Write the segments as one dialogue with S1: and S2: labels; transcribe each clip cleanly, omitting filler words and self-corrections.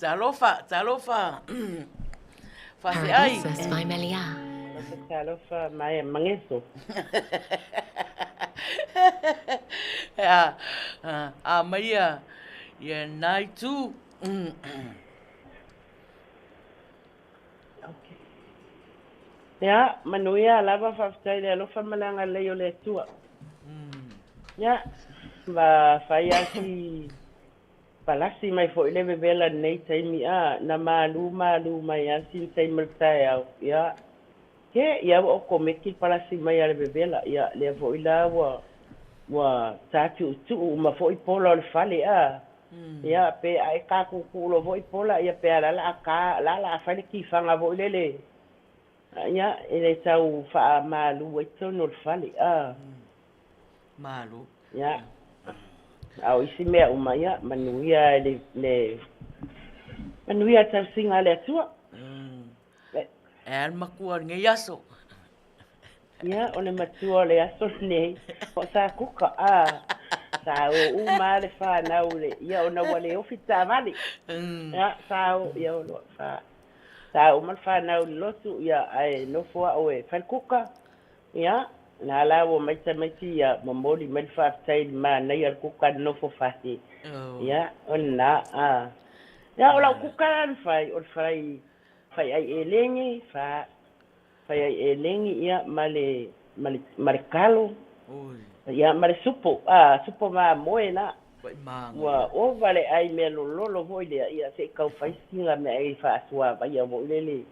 S1: Talofa, talofa. Faafeai.
S2: Talofa, talofa, maea mageso.
S1: A, a mai ia, ia nā itu.
S2: Okay. Ia, manuia lava, faafetai i le alofa ma le agalelei o le Atua. Ia, ma fai lava si palasi mai foi le vevela i lenei taimi, a, na malu malu mai lava sina taimi o le taeao. Ia, ke, ia ua okomeki le palasi mai a le vevela. Ia, lea foi la ua ua tatuutuu uma foi pola o le fale, a. Ia, pe a e kākūkū loa foi pola, ia pe a la la a kā, la la a fai le kifaga foi lele, ia, e le tau faamalu ai totonu o le fale, a.
S1: Malu.
S2: Ia, a o isi mea uma, ia, manuia le, le manuia le tausiga a le Atua.
S1: E a le matua o lenei aso?
S2: Ia, o le matua o le aso lenei, o sa kuka, a, sa o uma lava le fanau i le, ia ona ua le ofi le taavale. Ia, sa o, ia o lo, sa, sa o uma le fanau i le lotu, ia, ae nofo au e fai le kuka, ia, na la ua omai tamaiti, ia, momoli mai le faafetai i le manaia o le kuka na nofo fai. Ia, o lena, a. Ia, o lau kuka la na fai, o le fai, fai ai elegi, fa, fai ai elegi, ia, ma le, ma le, ma le kalo, ia, ma le supo, a, supo mamoe la. Ua ova le ai mea lololo foi lea, ia, se i tau fai sina mea e faasuavaia foi lele.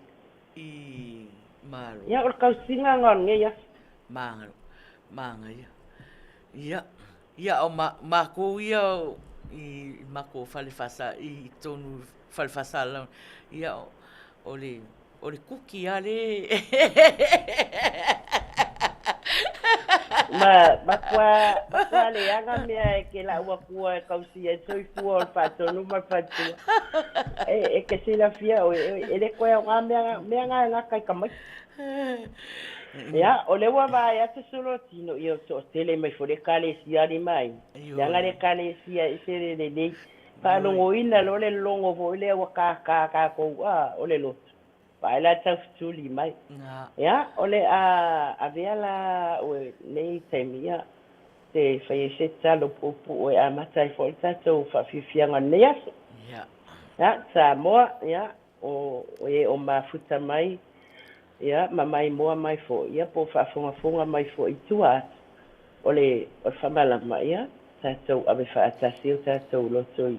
S1: I malo.
S2: Ia, o le tausiga lena o lenei aso.
S1: Magalo, magaia. Ia, ia o ma, makou ia i makou fale fasa i tonu fale fasalalau, ia o le o le kuki lava le
S2: Ma matua matua leaga mea e ke lau atua e tausia ai le soifua o le faatonu ma le faletua. E e te silafia oe e le toe aoga mea mea na e gata i tamaiti. Ia, o lea ua vaai atu solo tino ia o toatele mai foi le Ekalesia alii ma aiga. Leaga le Ekalesia e ese le lelei. Faalogoina loa le logo foi lea ua kākā tatou a o le lotu. Vaai la taufetuli mai. Ia, o le a avea la au i lenei taimi ia te fai ai se tatalo puupuu e amata ai foi le tatou faafiafiaga o lenei aso. Ia, Samoa, ia, o e o mafuta mai, ia, ma maimoa mai foi, ia, po o faafogafoga mai foi i tua atu o le, o le faamalama, ia, tatou ave faatasi o tatou loto i,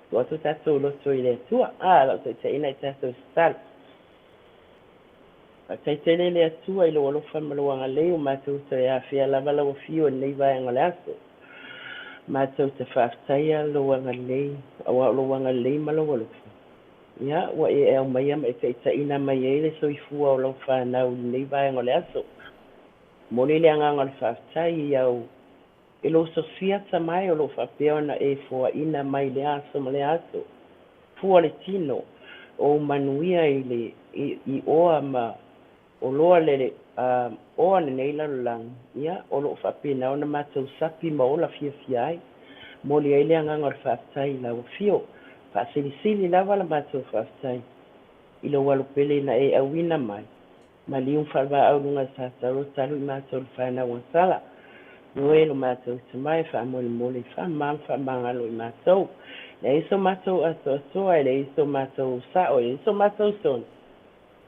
S2: tuu atu o tatou loto i le Atua. A, lau taitaiina i tatou tatalo. Faafetai tele le Atua i lou alofa ma lou agalelei ua matou toe afea lava lau afio i lenei vaega o le aso. Matou te faafetaia lou agalelei, aua o lou agalelei ma lou alofa, ia, ua e aumaia ma e taitaiina mai ai le soifua o lau fanau i lenei vaega o le aso. Momoli le agaga o le faafetai i au e lou sosofia tamae o lo o faapea ona e foaina mai lea aso ma lea aso. Fua le tino o ou manuia i le i oa ma oloa le oa lenei lalolagi, ia, o lo o faapena ona matou sapi ma ola fiafia ai. Momoli ai le agaga o le faafetai i lau afio. Faasilisili lava la matou faafetai i lou alo pele na e auina mai. Maliu ma faavaau luga sa talo talu i matou le fanau a Sala. Ioe lo matou tama e faamolemole i faamama faamagalo i matou. Leai so matou atoatoa, e leai so matou sao, e leai so matou soni.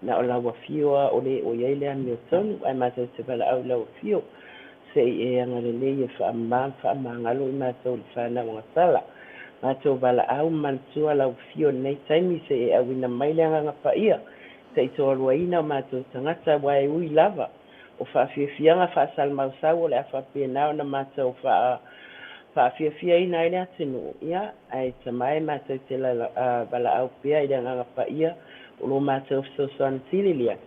S2: Na o lau afio a o le o i ai le amiotonu, ae matou te valaau i lau afio se i e agalelei e faamama ma faamagalo i matou le fanau a Sala. Matou valaau ma manatua lau afio i lenei taimi se i e auina mai le Agaga Paia se i toaluaina o matou tagata, aua e ui lava o faafiafiaga faasalamausau o le a faapena ona matou faafiafiaina ai le atunuu, ia, ae tama e matou te valaau pea i le Agaga Paia o lo matou fesoasoani sili lea,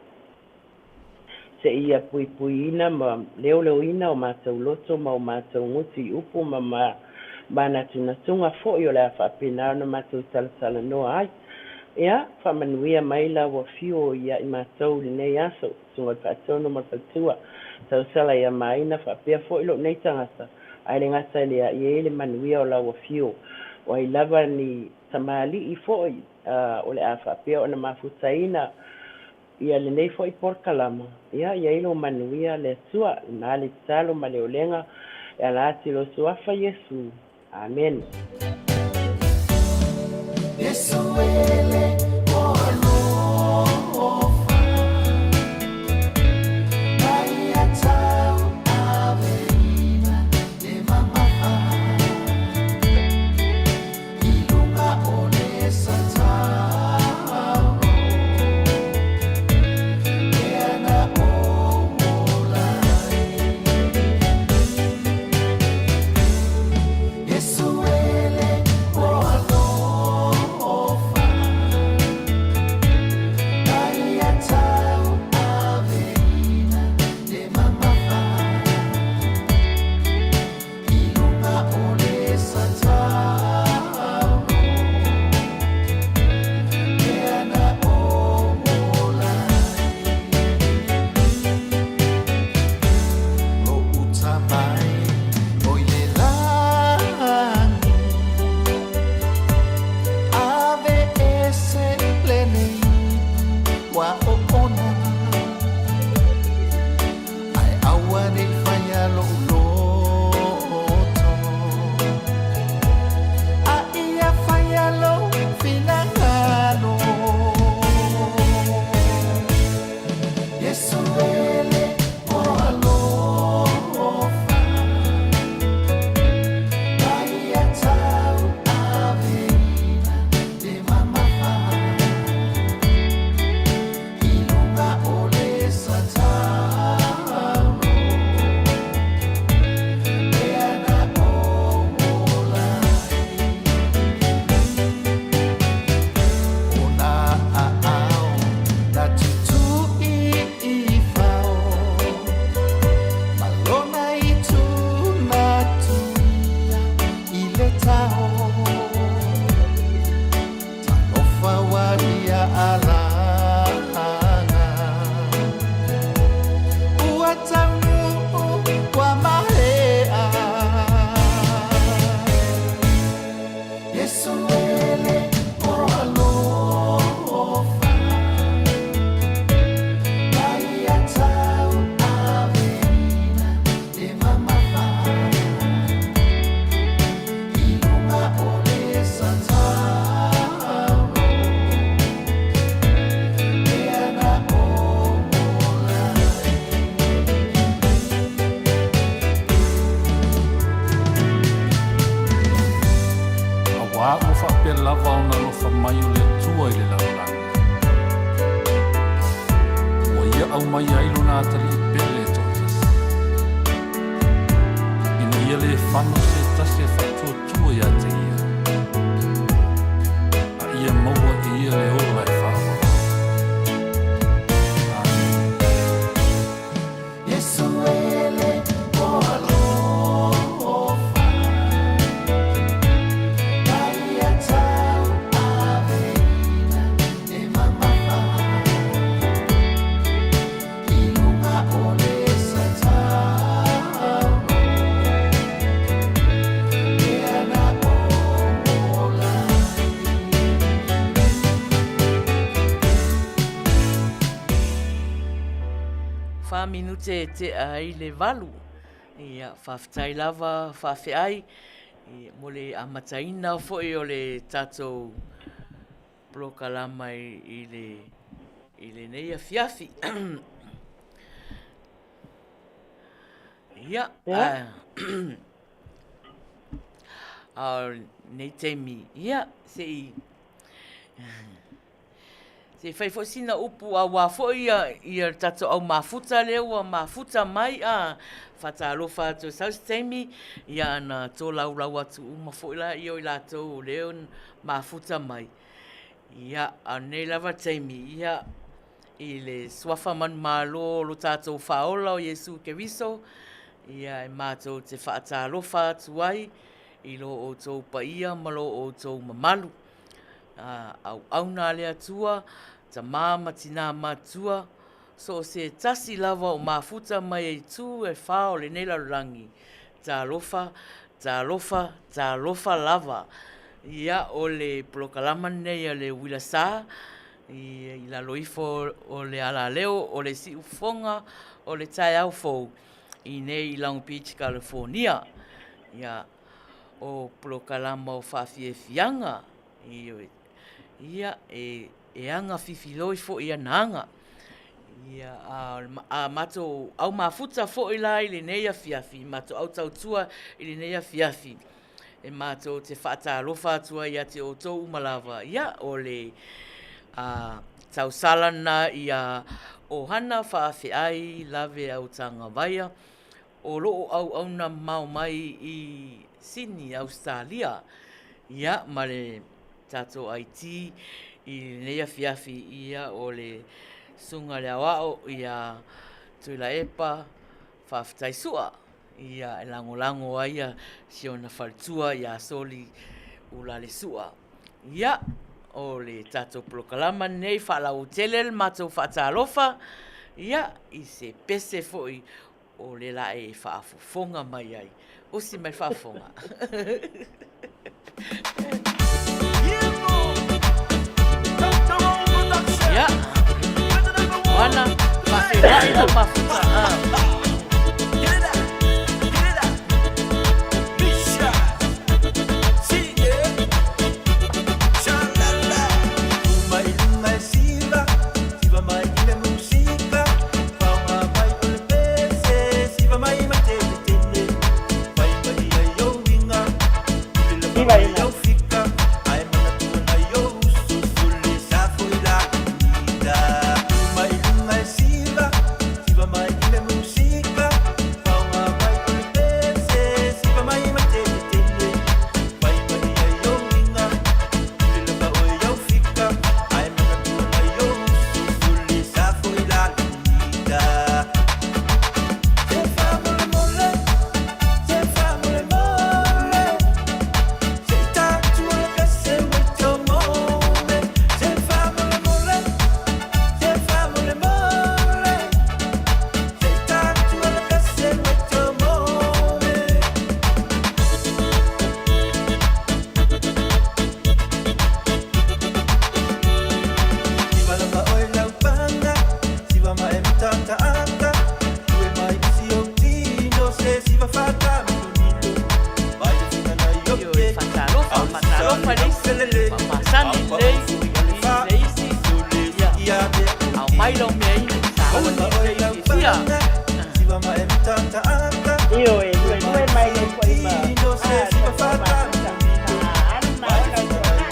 S2: se i ia puipuiina ma leoleoina o matou loto ma o matou gutu i upu ma manatunatuga foi o le a faapena ona matou talatalanoa ai. Ia, faamanuia mai lau afio ia i matou i lenei aso, Susuga i le Faatonu ma le Faletua, tausala ia Maina faapea foi lou nei tagata, Ae le gata i lea, ia i ai le manuia o lau afio. O ai lava ni tamalii foi o le a faapea ona mafutaina ia lenei foi polokalama, ia i ai lou manuia le Atua. Lena le tatalo ma le olega e ala atu i lou Suafa Iesu. Amene.
S3: Auā ua faapea lava ona alofa mai o le Atua i le lalolagi, ua Ia aumai ai Lona atalii pele e toatasi, ina ia lē fano se tasi e faatuatua iā te Ia, a ia maua e ia le ola e faavavau. Amene.
S1: Wha minute e tea ai le valu. Ia, faafetai lava, faafeai mo le amataina foi o le tatou polokalama i le i lenei afiafi. Ia, a o lenei taimi, ia, se i Se i fai foi sina upu aua foi ia, ia le tatou au mafuta lea ua mafuta mai a faatalofa atu e sau se taimi ia ana tolaulau atu uma foi laia o i latou o lea e mafuta mai. Ia, a o lenei lava taimi, ia, i le suafa manumalo o lo tatou Faaola o Iesu Keriso, ia e matou te faatalofa atu ai i lo outou paia ma lo outou mamalu. Auauna a le Atua, tama ma tinā matua, so o se tasi lava o mafuta mai e itu e fa o lenei lalolagi. Talofa, talofa, talofa lava. Ia, o le polokalama lenei a le Uila Sa, i lalo ifo o le alaleo o le siufofoga o le taeao fou i nei i Long Beach, California. Ia, o polokalama o faafiafiaga, ia, e e aga fifiloi foi ana aga. Ia, a, a matou au mafuta foi la i lenei afiafi, matou au tautua i lenei afiafi, e matou te faatalofa atu ai ia te outou uma lava, ia, o le a, tausala lena ia ʻOhana Faafeai Lave Autagavaia, o lo o auauna mamao mai i Sini, Ausetalia, ia, ma le tatou IT i lenei afiafi, ia, o le Susuga i le Aoao ia Tuilaepa Faafetai Sua, ia, e lagolago ai ia si ona faletua ia Soli Ulale Sua. Ia, o le tatou polokalama lenei faalauaitele le matou faatalofa, ia, i se pese foi o le la e faafofoga mai ai. Usi mai le faafofoga. Ia, Moana, faafeiloai lau mafuta. Ah. Ioe, faatalofa, faatalofa le isi, faamasani lelei i le isi, ia, aumai lau meainu, sauni lelei fiafia.
S2: Ioe, luelue mai ai foi ma a tatou mafuta. Faaalu ma ola i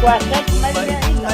S2: Ua search mai le mea ina.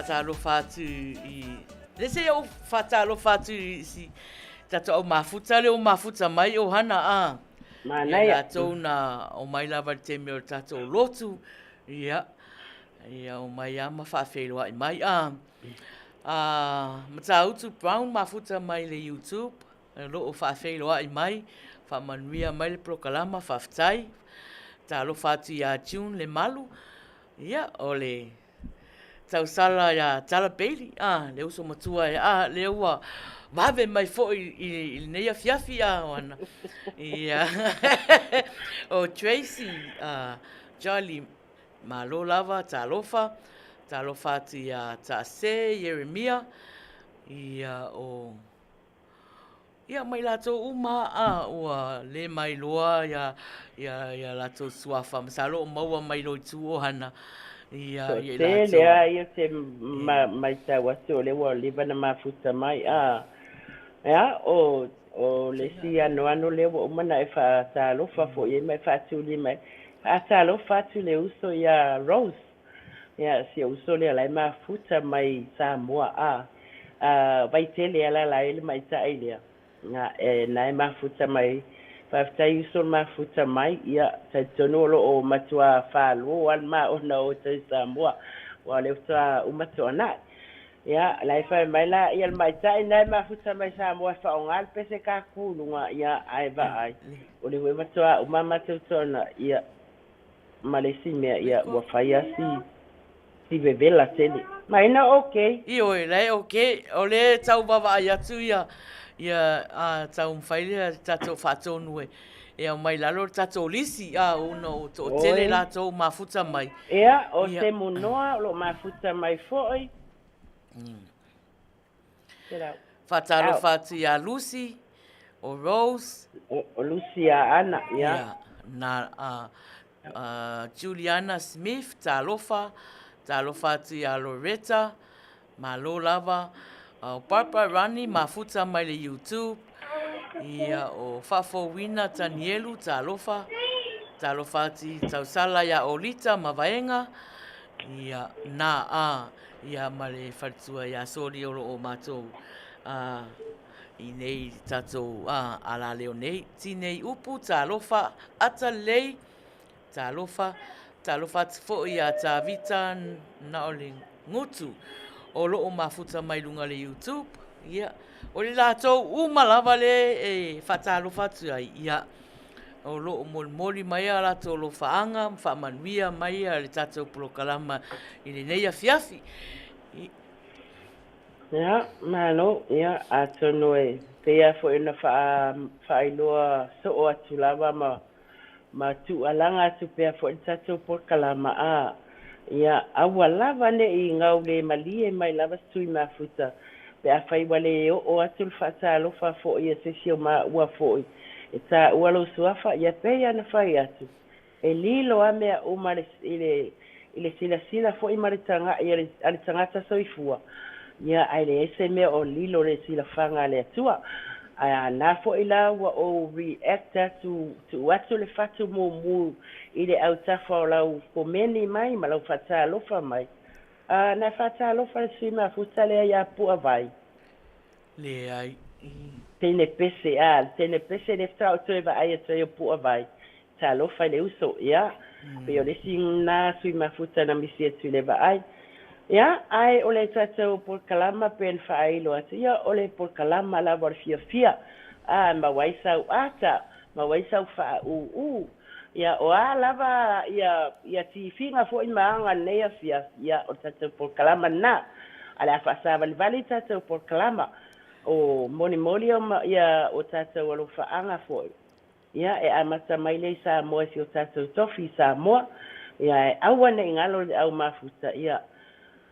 S1: Faatalofa atu i le se i ou faatalofa atu i si tatou au mafuta lea ua mafuta mai o hana a.
S2: Manaia.
S1: Ia latou na omai lava i le taimi o le tatou lotu. Ia, ia omai lava ma faafeiloai mai a. A Matautu Brown mafuta mai le YouTube o lo o faafeiloai mai, faamanuia mai le polokalama, faafetai. Talofa atu ia June Lemalu, ia o le tausala ia Tala Bailey, a, le uso matua e, a, lea ua vave mai foi i lenei afiafi, a, o ana. Ia, o Tracy, a, Jolly, malo lava, talofa, talofa atu ia Taase, Ieremia, ia, o, Ia, ma i latou uma a ua le mailoa ia, ia, ia latou suafa, masalo o maua mai lou itu ʻohana, ia, ia i
S2: Toatele
S1: latou.
S2: lava ia te ma, matau atu o lea ua leva ona mafuta mai, a, ia, o, o le isi anoano lea ua uma ona e faatalofa foi i ai ma e faatuli mai. Faatalofa atu i le uso ia Rose. Ia, si ou uso lea o la e mafuta mai Samoa, a, a Vaitele alaala ai le maita'i lea, na, e, na e mafuta mai. Faafetai uso le mafuta mai, ia, talitonu o lo o matuā fālō lava le maona o outou i Samoa, aua o lea faatoa uma toanai. Ia, la e fai mai la, ia le maita'i na e mafuta mai Samoa e faaaoga le pese kakuluga, ia, ae vaai, o lea foi faatoa uma a matou toanai, ia, ma le isi mea, ia, ua fai lava si, si vevela tele. Maina ok.
S1: Ioe, la e ok. O lea e tau vaavaai atu ia, ia, a taumafai lea tatou faatonu e, e aumai lalo le tatou lisi, a, ona o toatele
S2: Oi.
S1: latou mafuta mai.
S2: Ia, o
S1: Ia.
S2: Semunoa o lo o mafuta mai foi.
S1: Faatalofa atu ia Lucy, o Rose.
S2: O Lucy ia Ana, ia.
S1: Ia, na, a, a, Juliana Smith, talofa. Talofa atu ia Loretta, malo lava. O Barbara Rani, mafuta mai le YouTube. Ia, o Faafouina Tanielu, talofa. Talofa atu i Tausala ia Olita ma Vaega. Ia, na, a, Ia ma le faletua ia Soli o lo o matou a i nei tatou a alaleo nei. Tinei upu, talofa, ata lelei, talofa, talofa atu foi ia Tavita na o le gutu o lo o mafuta mai luga o le YouTube. Ia, o le latou uma lava le e faatalofa atu ai. Ia, o lo o molimoli mai a latou alofaaga ma faamanuia mai le tatou polokalama i lenei afiafi.
S2: Ia, malo. Ia, atonu e pei lava foi ona faailoa soo atu lava ma ma tuualaga atu pea foi le tatou polokalama, a, ia, aua lava ne i gaulemalie mai lava se tui mafuta pe afai ua le oo atu le faatalofa foi a se isi o maua foi e taua lou suafa, ia pei ona fai atu, e lilo lava mea uma i le i le silasila foi ma le taga'i a le tagata soifua, ia, ae leai se mea o lilo le silafaga a le Atua. Ae a na foi la ua ou react atu, tuu atu le fatu mumu i le autafa o lau komeni mai ma lau faatalofa mai, a, na e faatalofa le sui mafuta lea iā Puavai.
S1: Leai.
S2: Teine pese, a, le teine pese lea faatoa ou toe vaai atu ai o Puavai. Talofa i le uso, ia. Pei o le isi lena sui mafuta na misi atu i le vaai. Ia, ae o le tatou polokalama pei ona faailo atu, ia, o le polokalama lava o le fiafia, a, e maua ai sau ata, maua ai sau faaūū. Ia, o a lava ia, ia tifiga foi ma aga o lenei afiafi, ia, o le tatou polokalama lena. Ae o le a faasavalivali le tatou polokalama. O molimoli o, ia, o tatou alofaaga foi. Ia, e amata mai lea i Samoa i si o tatou tofi i Samoa, ia, ae aua ne i galo le au mafuta, ia,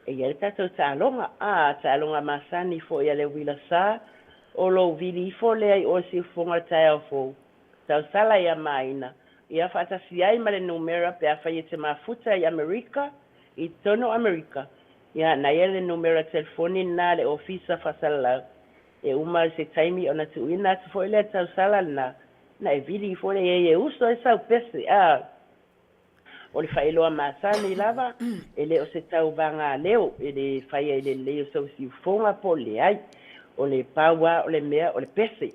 S2: e i ai le tatou taaloga, a, taaloga masani foi a le uila sa, o lou vili ifo lea i oe siufofoga o le taeao fou, tausala ia Maina, ia, faatasi ai ma le numera pe afai e te mafuta i Amerika, i totonu o Amerika, ia, na ia le numera telefoni lena a le Ofisa Faasalalau, E uma se taimi ona tuuina atu foi lea tausala lena, ona e vili ifo lea i ai e uso ai sau pese, a. O le faailoa masani lava, e le o se tauvaga leo e le faia i le lelei o sou siufofoga po o le leai. O le pau lava o le mea o le pese.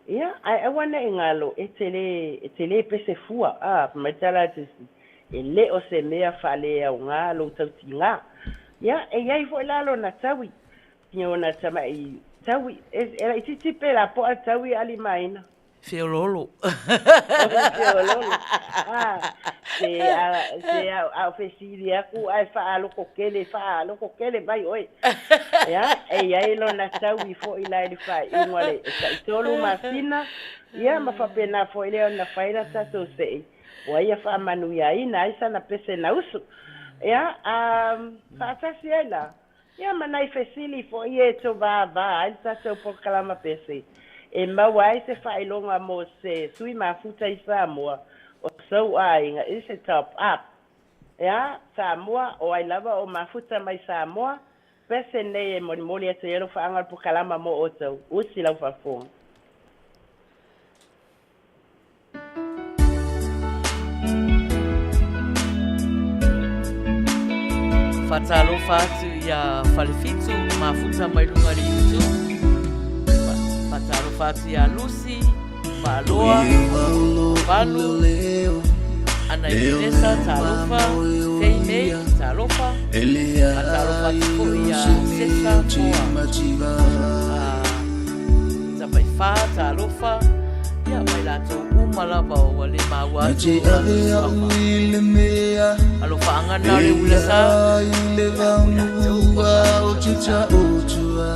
S2: Ia, ae aua ne i galo, e te le, e te le pese fua, a, fai mai le tala a le Tusi, e le o se mea faaleaoga lou tautiga. Ia, e i ai foi la lona taui, ona tama'i taui, e, e laitiiti pe lapoa le taui a limaina.
S1: Feoloolo.
S2: O le feoloolo. A, se a, se a, a o fesili aku ae faalototele, faalototele mai oe. Ia, e i ai lona taui foi la i le faaiuga o le taitolu masina, ia ma faapena foi lea ona fai la tatou sei ua ia faamanuiaina ai sana pese na usu. Ia, a, faatasi ai la. Ia ma nai fesili foi e tovāvā ai le tatou polokalama pese e maua ai se faailoga mo se sui mafuta i Samoa o sou aiga i se top up. Ea, Samoa, o ai lava o mafuta mai Samoa, pese nei e molimoli atu ai alofaaga o le polokalama mo outou. Usi lau faafofoga.
S1: Faatalofa atu ia Falefitu, mafuta mai luga i le YouTube. Faatalofa atu ia Lucy, Faaloa, Valu, Ana Inesa, talofa, Fei Mei, talofa. Faatalofa atu foi ia Sesa Moa. Tapaifā, talofa, ia mai latou uma lava ua le maua atu o latou suafa. Alofaaga na o le ula sa, ia o i latou ua mafuta mai Samoa.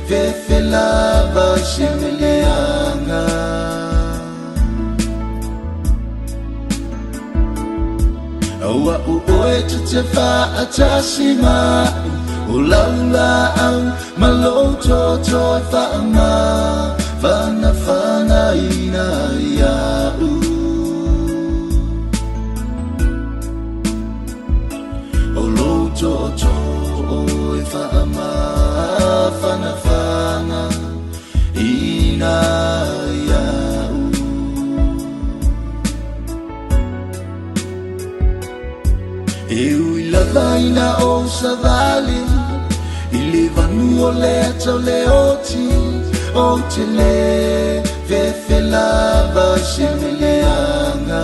S4: fefe lava i se meleaga. O a'u oe ta te fa'atasi ma'u, o lau la'au ma lou toto e fa'amafanafanaina ia'u. O lou toto e fa'amafanafana ina ia'u. E ui lava ina ou savali i le vanu o le ata o le oti, ou te lē fefe lava i se meleaga.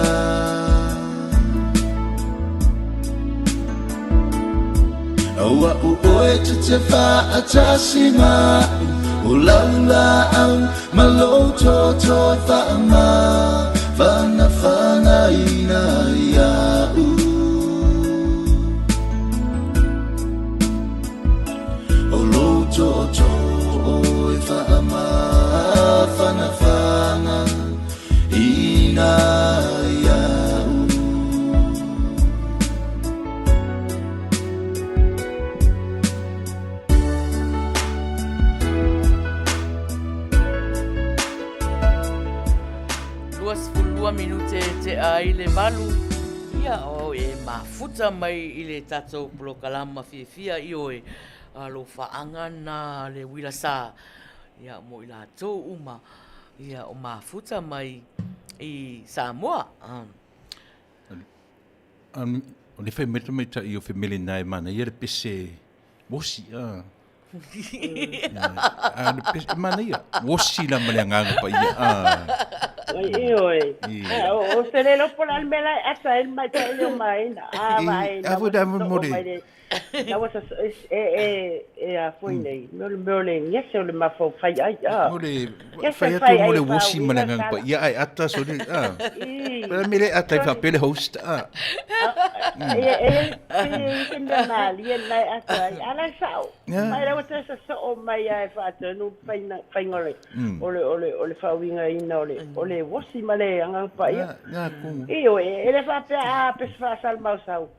S4: O a'u oe ta te fa'atasi ma'u, o lau la'au ma lou toto e fa'amafanafanaina ia'u. O lou toto e fa'amafanafana ina ia'u.
S1: 22 minute e tea ai le 8, ia o e mafuta mai i le tatou polokalama fiafia i oe alofaaga na le uila sa ia mo i latou uma ia o mafuta mai i Samoa.
S5: O le fai mai tamaitai o femele na e manaia le pese wosi a. A le pese e manaia. Wosi la ma le agaga paia a.
S2: Oi e oi. O se le lopo la le mea ata e mai ta i o mai a vai.
S5: A foi da mo le.
S2: Na ua e e e a foi nei. Mo le mo le ngese o le mafau fai ai a.
S5: Mo le fai atu mo le wosi ma le agaga paia ai ata so le a. Pela mele ata i faapea le host a.
S2: E e e se mea malie nai ata ai. Ala sa'o. Mai la ua toe sosoo mai lava e faatonu faiga o le o le o le faauigaina o le o le uosi ma le Agaga Paia. Ioe, e le faapea a pe se faasalamausau.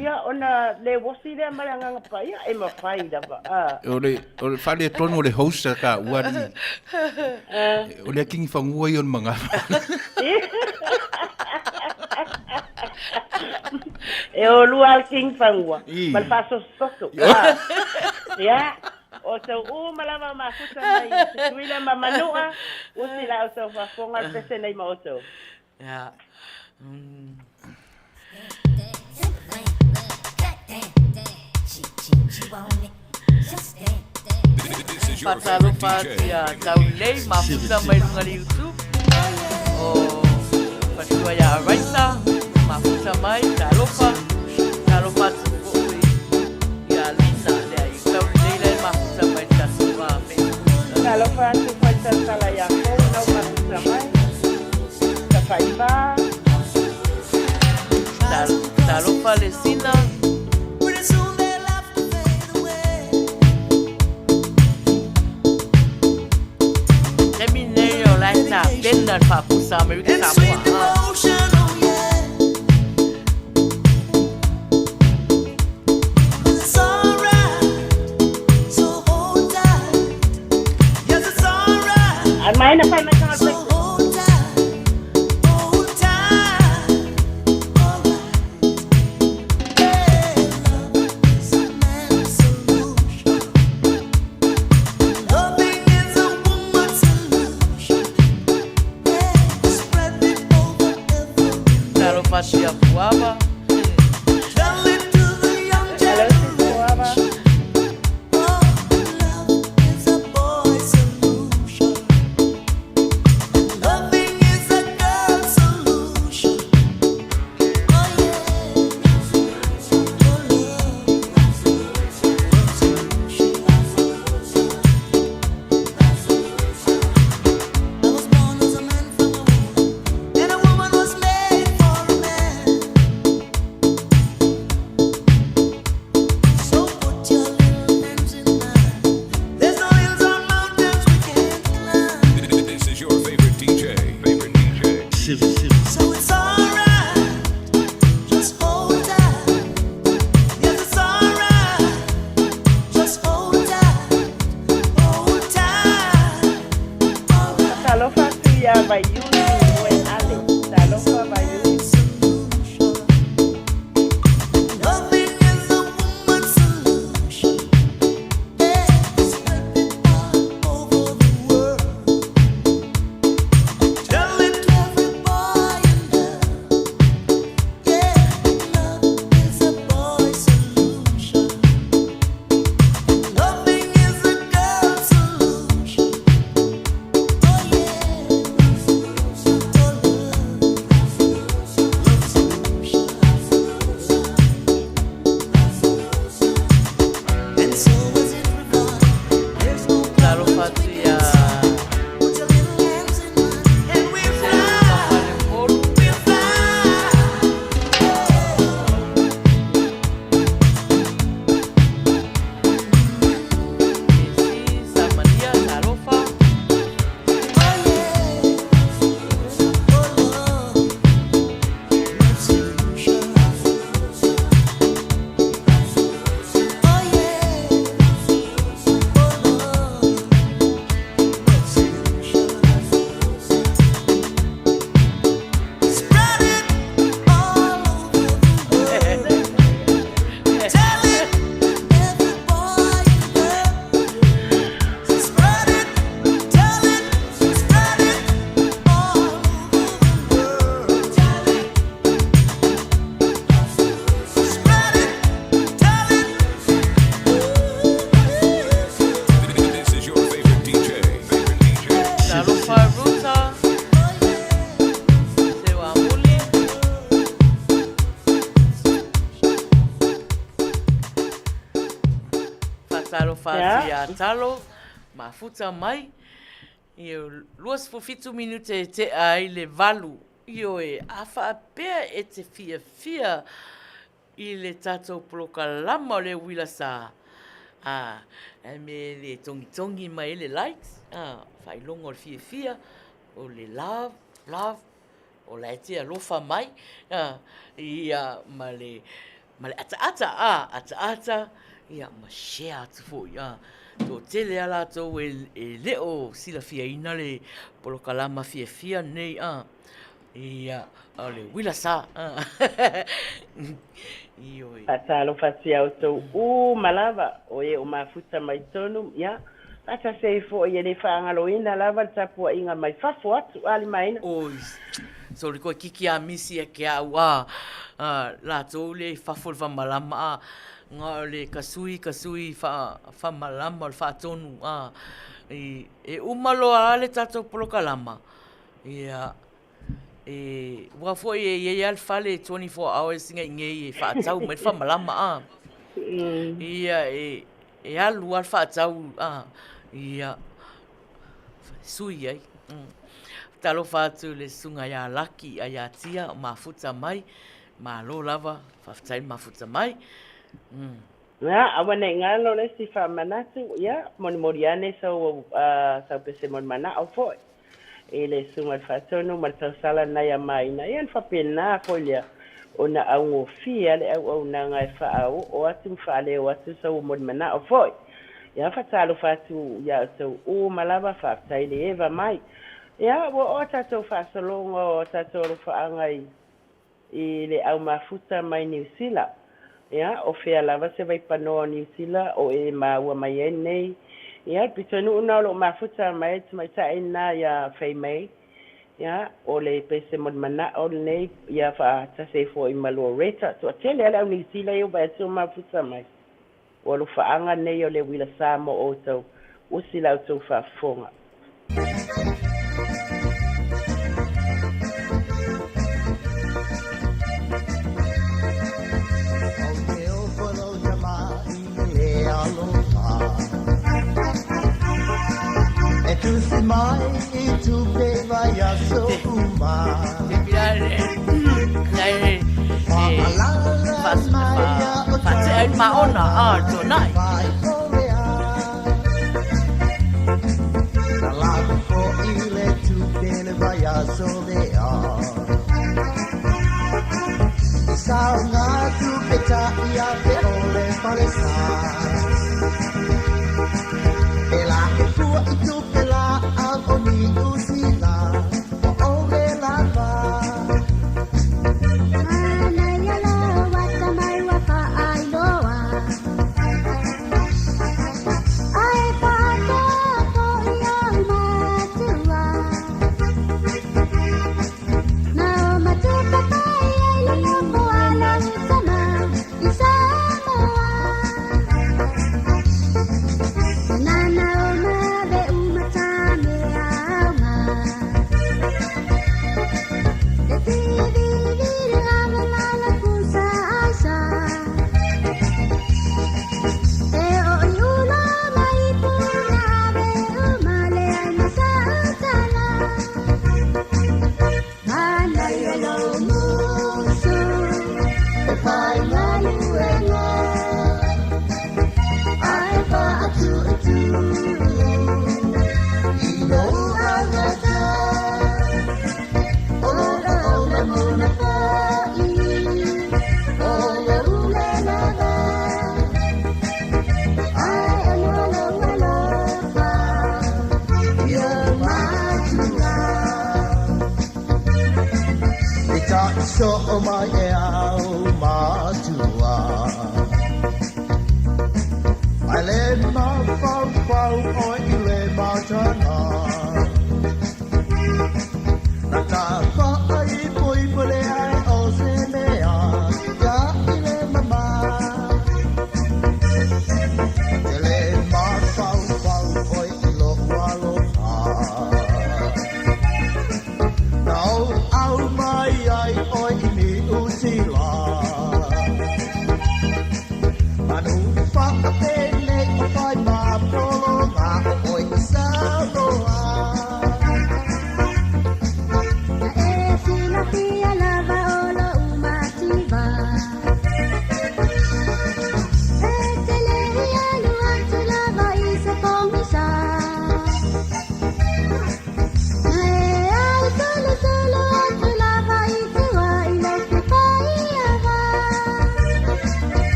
S2: Ia ona le uosi lea ma le Agaga Paia e mafai lava. A.
S5: O le o le faaletonu o le host a taua alii. O le akigi fagua ia o le magava.
S2: E o lua le king fagua ma le faasososo. Ia, o tou uma lava mafuta mai i Tutuila ma Manua, usi la outou faafofoga le pese nei ma outou.
S1: Ia. Faatalofa atu ia Taulelei, mafuta mai luga le YouTube. O Fatua ia Araisa, mafuta mai, talofa. Talofa atu foi ia Lina, lea i Taulelei la e mafuta mai le tatou Facebook.
S2: Talofa atu foi tautala ia Kou nau mafuta mai. Tafaifa.
S1: Talofa le Sina. Taimi nei o la e tapena le faapusa Amerika Samoa.
S2: Ai mai na fai mai tanga le
S1: Talofa atu ia Puava.
S2: Hello sis Puava.
S1: Faatalofa atu ia Talo, mafuta mai. Ia, 27 minute e tea ai le 8. Ioe, a faapea e te fiafia i le tatou polokalama o le uila sa, a, e me le togitogi mai ai le likes, a, faailoga o le fiafia, o le love, love, o la e te alofa mai, a, ia, ma le, ma le ataata, a, ataata, ia, ma share atu foi, a. Toatele lava latou e le o silafiaina le polokalama fiafia lenei, a. Ia, o le uila sa. Ioe.
S2: Faatalofa atu ia outou uma lava o e o mafuta mai tonu, ia, faatasi ai foi e le faagaloina lava le tapuaiga mai fafo atu a Limaina.
S1: Oi, sorry koe kiki a misi e ke au a, latou le i fafo i le famalama a, nga o le ka sui ka sui fa famalama o le faatonu a, i, e uma loa a le tatou polokalama, Ia, e, ua foi e i ai lava le fale 24 hours ina i e faatau mai le faamalama, a. Ia, e, e alu lava le faatau, a, ia, sui ai. Talofa atu i le susuga ia Laki a ia Tia o mafuta mai, malo lava, faafetai le mafuta mai.
S2: Ia, aua ne i galo le isi faamanatu, ia, molimoli ane sau, sau pese molimanao foi. i le Susuga i le Faatonu ma le tausala nai a Maina, ia ona faapena foi lea ona augofie a le auaunaga e faaoo atu ma faaleo atu sau molimanao foi. Ia faatalofa atu ia outou uma lava, faafetai le eva mai. Ia ua oo a tatou faasologa o a tatou alofaaga i i le au mafuta mai Niu Sila. Ia, o fea lava se vaipanoa o Niu Sila o e maua mai ai nei? Ia, le pitonuu na o loo mafuta mai ai le tamaitai lena ia Fei Mei. Ia, o le pese mo le manao lenei, ia faatasi ai foi ma Loretta. Toatele lava le au Niu Sila ia ua vaai atu o mafuta mai. O alofaaga nei o le uila sa mo outou, usi la outou faafofoga.
S1: Faatea ai le maona a le tuanai.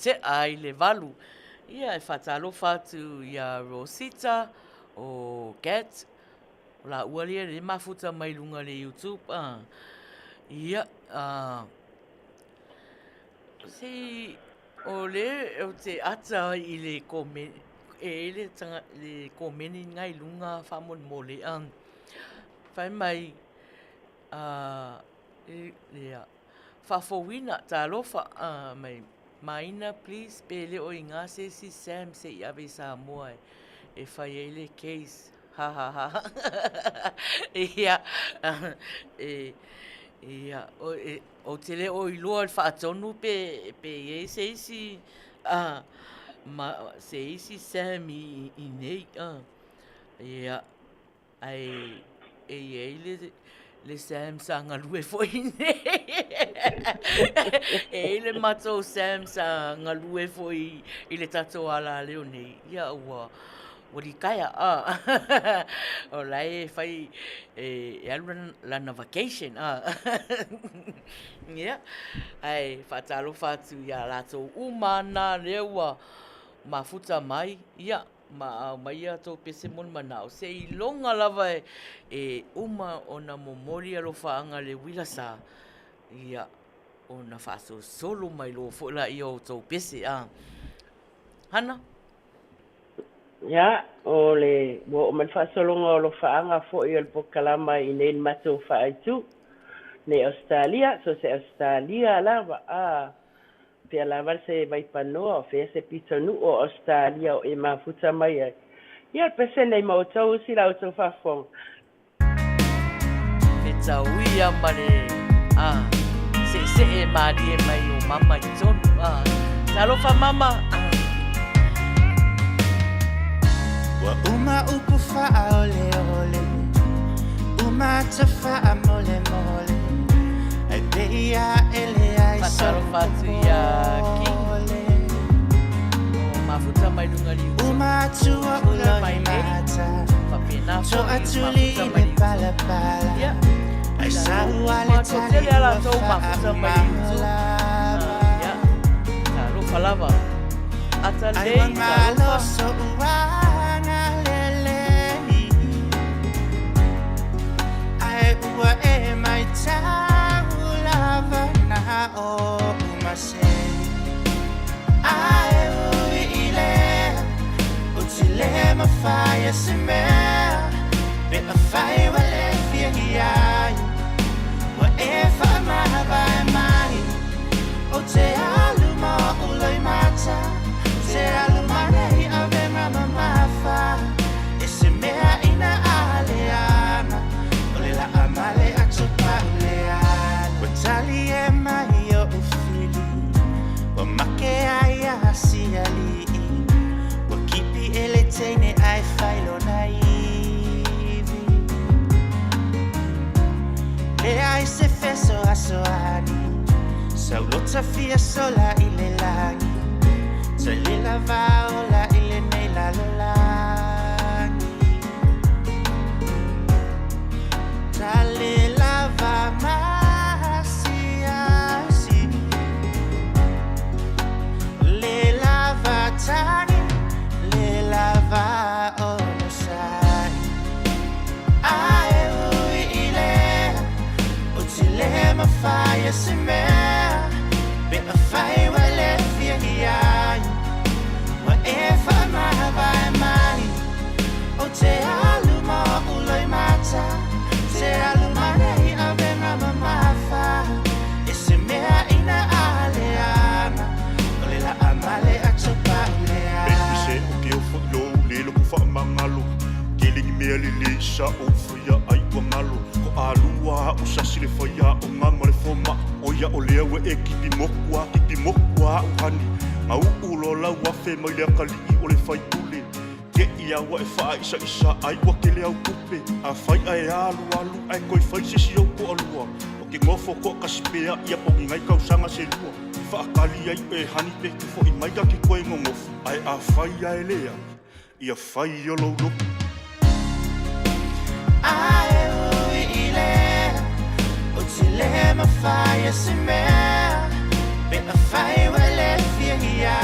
S1: te'a ai le 8. Ia, e faatalofa atu iā Rosita, o Gat, o laua lea lea e mafuta mai luga o le YouTube, a. Ia, a, se i, o le ou te ata i le kome, e i ai le tanga, le komeni lena i luga faamolemole, a. Fai mai, a, ia, faafouina, talofa, a, mai, Maina please pe le o iga se isi Sam se i ave i Samoa e fai ai le case ha ha ha ia e ia ou te le o iloa le faatonu pe pe i ai se isi a ma se isi Sam i inei a ia Ae e i ai le, le Sam sa galue foi i inei. E i ai le matou Sam sa galue foi i le tatou alaleo nei, ia ua, ua litaea. O la e fai, e alu lana vacation. Ia, ae faatalofa atu ia latou uma na lea ua mafuta mai, ia, Ma aumai a outou pese mo le manao, seiloga lava e uma ona momoli alofaaga le uila sa, ia, ona faasolosolo mai loa foi laia o outou pese, a. Hana?
S2: Ia, o le, ua oo mai le faasologa o alofaaga foi o le polokalama i inei i le matou faaaitu, nei Ausetalia, so se Ausetalia lava, a. Pea lava se vaipanoa o fea se pitonuu o Ausetalia o e mafuta mai ai. Ia, o le pese lenei mo outou usi la outou faafofoga.
S1: Fetauia ma le a seesee malie mai o mama i totonu. A, talofa mama.
S4: Ua uma upu faaoleole, uma ata faamolemole, Ai pei a e leai
S1: Faatalofa atu ia King o mafuta mai luga i le
S4: Uma atu o
S1: Uta
S4: uloi
S1: mai nei
S4: mata
S1: faapena
S4: To
S1: foi
S4: atu
S1: mafuta
S4: li
S1: mai
S4: le
S1: le YouTube.
S4: palapala
S1: Ia,
S4: Ai
S1: i latou
S4: sau a le
S1: uma
S4: tali
S1: toatele a
S4: ua
S1: latou mafuta mai le YouTube.
S4: faamalava
S1: Ia, talofa lava. Ata
S4: Ai ua
S1: lelei,
S4: malo
S1: talofa.
S4: so'u agalelei Ae ua e maitau lava na o'u masei Ae ui i lea Ou te le mafai e se mea Pe afai ua le fia iai Ua e faamavae mai Ou te alu ma o'u loimata Te alu ma nei avega mamafa E se mea ina a leaga O le la'a male a Tupauleale Ua tali e mai o'u fili Ua make ai a siali'i Ua kipi e le teine ae fai lona ivi Leai se fesoasoani Saulota fia sola i le lagi Tali lava ola i lenei lalolagi Tali lava maasiasi Le lava tagi Le lava onosai Ae ui i lea Ou te le mafai e se mea Pe afai ua le fia iai Ua e faamavae mai Ou te alu ma o'u loimata Te alu ma nei avega mamafa E se mea ina a leaga O le la'a male a Tupauleale
S6: Pei se o ke ofo i lou le loko faamagalo Tele ni mea lelei sa ou faia ai ua galo Ko alua a'u sasi le faiaoga ma le fomaʻi Oia o lea ua e kipi moku a kipi moku a a'u hani Gauʻu loa lau afe mai le akalii o le faipule Keʻi a ua e faaʻisaʻisa ai ua tele au tupe Afai ae alualu ae toe fai se isi ou toalua O ke nofo toʻatasi pea ia poni nai tausaga se lua I faatali ai oe hani pe te foʻi mai ta te toe nonofo Ae afai ae lea ia fai o lou loto.
S4: Ae ui i lea Ou te le mafai e se mea Pe afai ua le fia iai.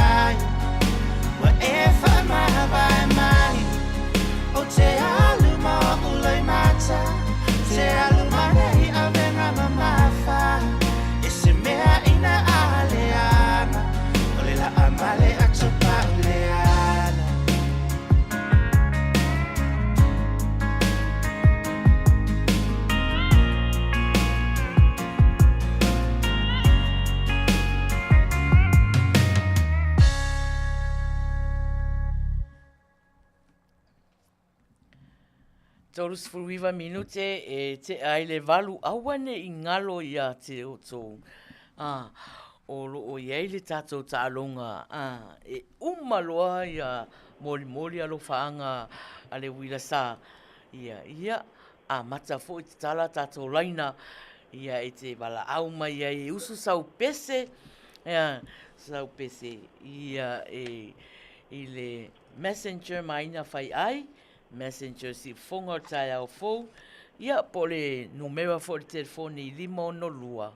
S1: 39 minute e tea ai le valu, aua ne i ngalo ia te outou. Ā, o lo o i ai le tatou taaloga, ā, e uma loa ia molimoli alofaaga a le uila sa, ia, ia, amata foi tatala tatou laina, ia e te valaau mai ai e usu sau pese, ia, sau pese, ia e, i le messenger ma ina fai ai, Messenger Siufofoga o le taeao fou, ia po o le numera foi o le telefoni 562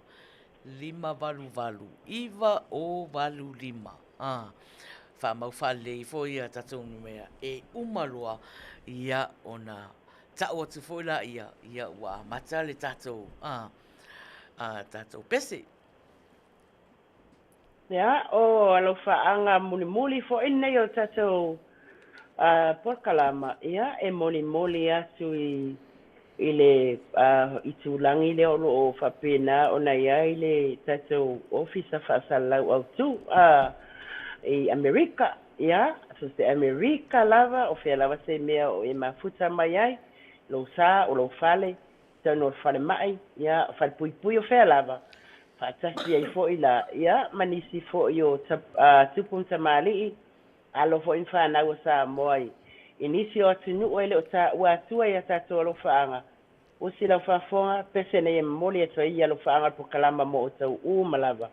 S1: 588 9085. A, faamau faalelei foi ia tatou numera e uma loa ia ona tau atu foi laia ia ua amata le tatou a, a tatou pese.
S2: Ia, o alofaaga mulimuli foi lenei o tatou polokalama, ia, e molimoli atu i i le itulagi lea o lo o faapena ona i ai le tatou Ofisa Faasalalau Autu i Amerika. Ia, so se Amerika lava, o fea lava se mea o e mafuta mai ai, lou sa, o lou fale, tonu o le falemai, ia, o falepuipui o fea lava, faatasi ai foi la, ia, ma nisi foi o tupu ma tamalii, alo foi ma fanau a Samoa i, i nisi o atunuu e le o taua atua i a tatou alofaaga. Usi lau faafofoga, pese nei e momoli atu ai i alofaaga o le polokalama mo outou uma lava.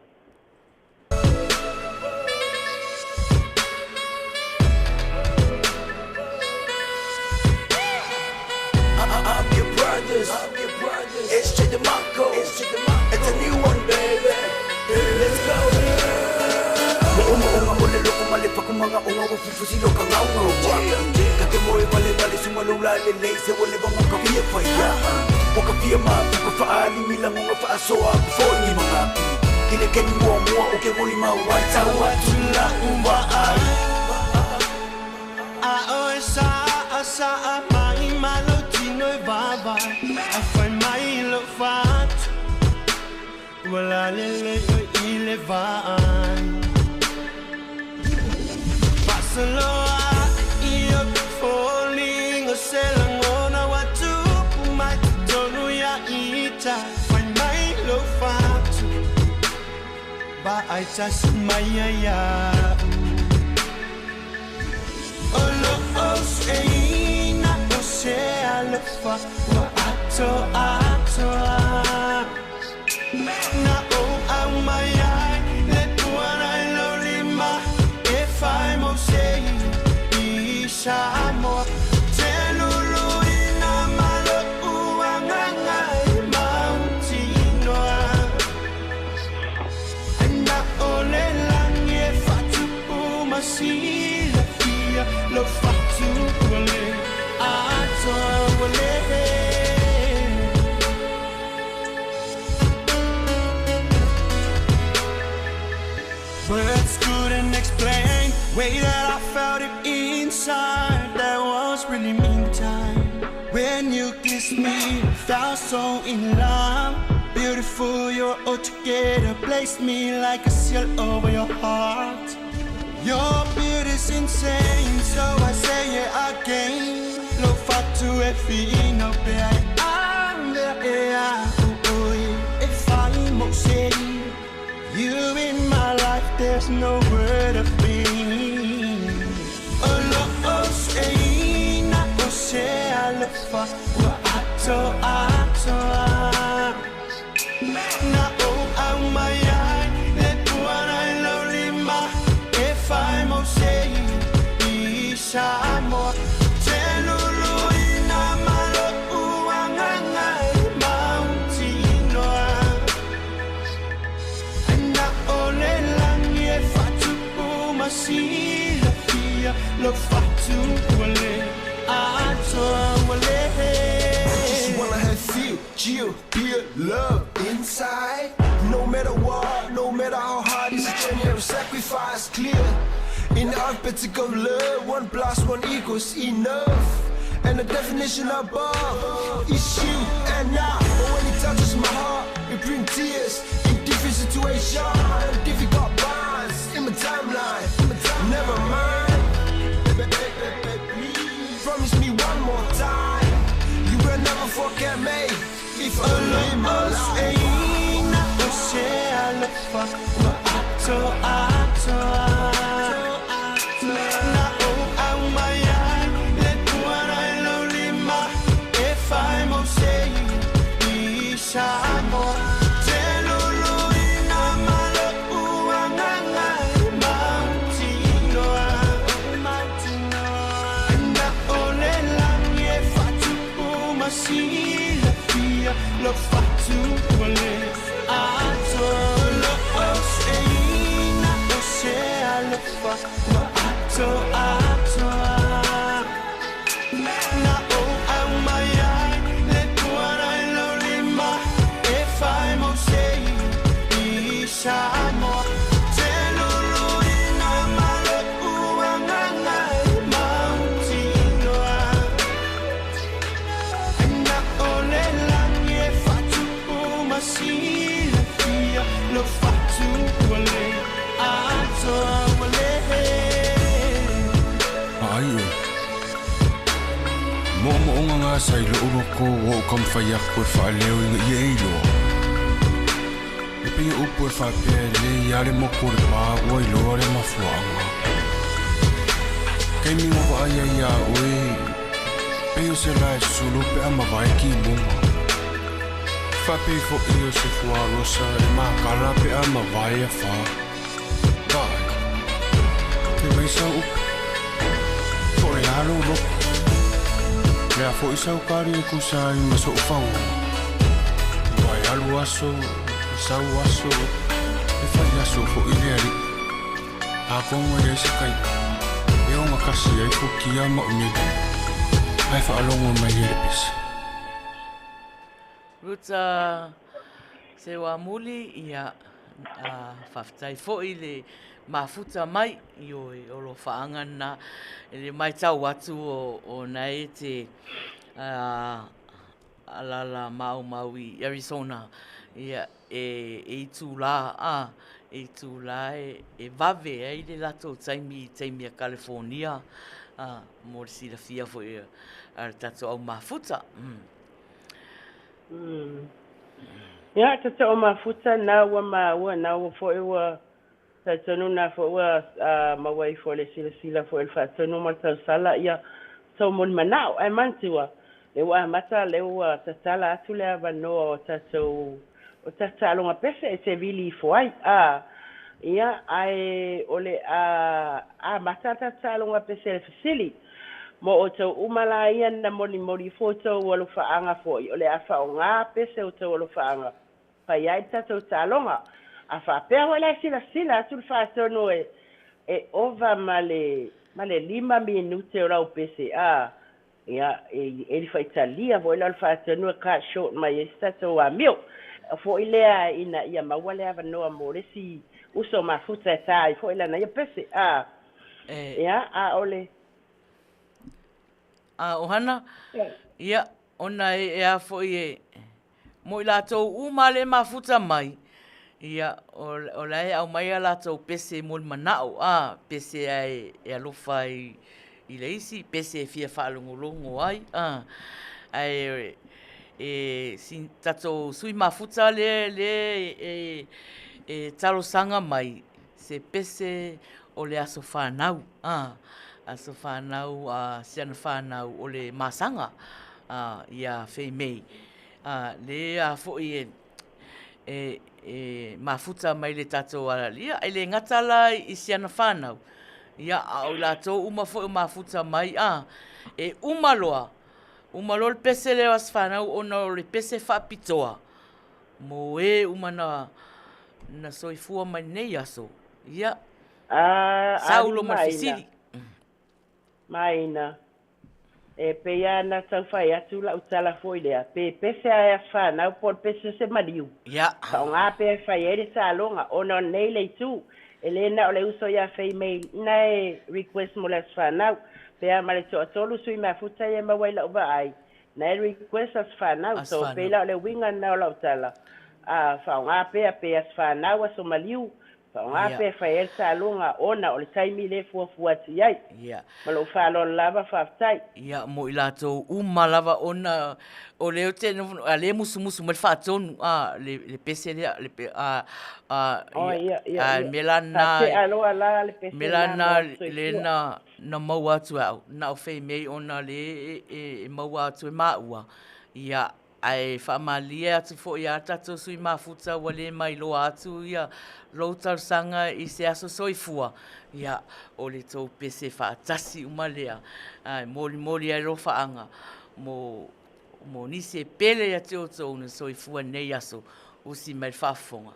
S7: Vaai oe. Moomooga gasa i lo'u loko ua ou taumafai atu e faaleo ina ia e iloa. E pei o upu e faapea e lelei lava le motu o le pa ua iloa le mafuaaga. Taimi na vaai ai iā oe, pei o se lae susulu pe a mavae timuga. Faapei foi o se fuarosa e makala pe a mavae afā. Vaai, fai mai sau upu, po o le a lou loto? Le a foi sau kali e tusa ai ma so'u fauga? Ua e alu aso, e sau aso, e fai aso foi le alii. Atonu e leai se kai e ogatasi ai futia ma umele, ae faalogo mai ai le pese.
S1: Ruta Seuamuli, ia, a, faafetai foi le mafuta mai i oe o lo faaga na i le maitau atu o, o na e te a, alala maumau i Arizona, ia, e, e itulā, a, e itulā e, e vave ai le latou taimi i taimi a California, a, mo le silafia foi a le tatou au mafuta.
S2: Ia, tatou au mafuta, na ua maua, na ua foi ua Talitonu na foi ua maua ifo e le silasila foi o le faatonu ma le tausala ia tou molimanao. Ae manatua, lea ua amata, lea ua tatala atu le avanoa o tatou o tatou taaloga pese e te vili ifo ai. A, ia, ae o le a amata tatou taaloga pese i le fesili. Mo outou uma la ia na molimoli ifo outou alofaaga foi, o le a faaaoga pese outou alofaaga fai ai le tatou taaloga. A faapea foi la e silasila atu le faatonu e e ova ma le ma le lima minute o lau pese, a, ia, e e faitalia foi la o le faatonu e cut short mai ai se tatou amio foi lea ina ia maua le avanoa mo le isi uso mafuta e ta ai foi lana ia pese, a,
S1: E.
S2: ia, a o le.
S1: A ohana, ia, ona e e a foi e Mo i latou uma le mafuta mai, ia, o, o la e aumai a latou pese mo le manao, a, pese ae e alofa ai i le isi, pese e fia faalogologo ai, a. Ae e si tatou sui mafuta lea, lea e, e talosaga mai se pese o le aso fanau, a, aso fanau a si ana fanau o le masaga, a, ia Fei Mei. A, lea foi e, e, e mafuta mai le tatou alalia, e le gata la i si ana fanau, ia, a o i latou uma foi o mafuta mai, a, e uma loa, uma loa le pese lea o aso fanau ona o le pese faapitoa mo e uma na, na soifua mai lenei aso. Ia,
S2: A,
S1: sau loa ma le fesili.
S2: Maina. E pei lava na tau fai atu lau tala foi lea, pe pese a e aso fanau po o le pese o se maliu. Faaaoga pea e fai ai le taaloga, ona o lenei le itu, e le na o le uso ia Fei Mei na e request mo le aso fanau, pe a ma le toatolu sui mafuta ia e maua i lau vaai, na e request aso fanau.
S1: Aso
S2: So, pei
S1: fanau.
S2: la o le uiga lena o lau tala, a, faaaoga pea pe aso fanau, aso maliu, Faaaoga pea e fai ai le taaloga ona o le taimi lea e fuafua atu i ai. Ma lou faaaloalo lava, faafetai.
S1: Ia, mo i latou uma lava ona o lea ou te nofonofo, a lea e musumusu mai le faatonu, a, le, le pese lea, le pe, a, a,
S2: Oh, ia, ia,
S1: a,
S2: ia.
S1: mea la na,
S2: Faatea loa la le pese
S1: mea la
S2: lena
S1: na,
S2: mo aso
S1: le
S2: soifua.
S1: na, na maua atu e au, na o Fei Mei ona lea e, e, e maua atu e maua, ia, Ae faamalie atu foi iā tatou sui mafuta ua le mailoa atu ia lou talosaga i se aso soifua, ia, o le tou pese faatasi uma lea e molimoli ai alofaaga mo, mo nisi e pele ia te outou na soifua nei aso, usi mai le faafofoga.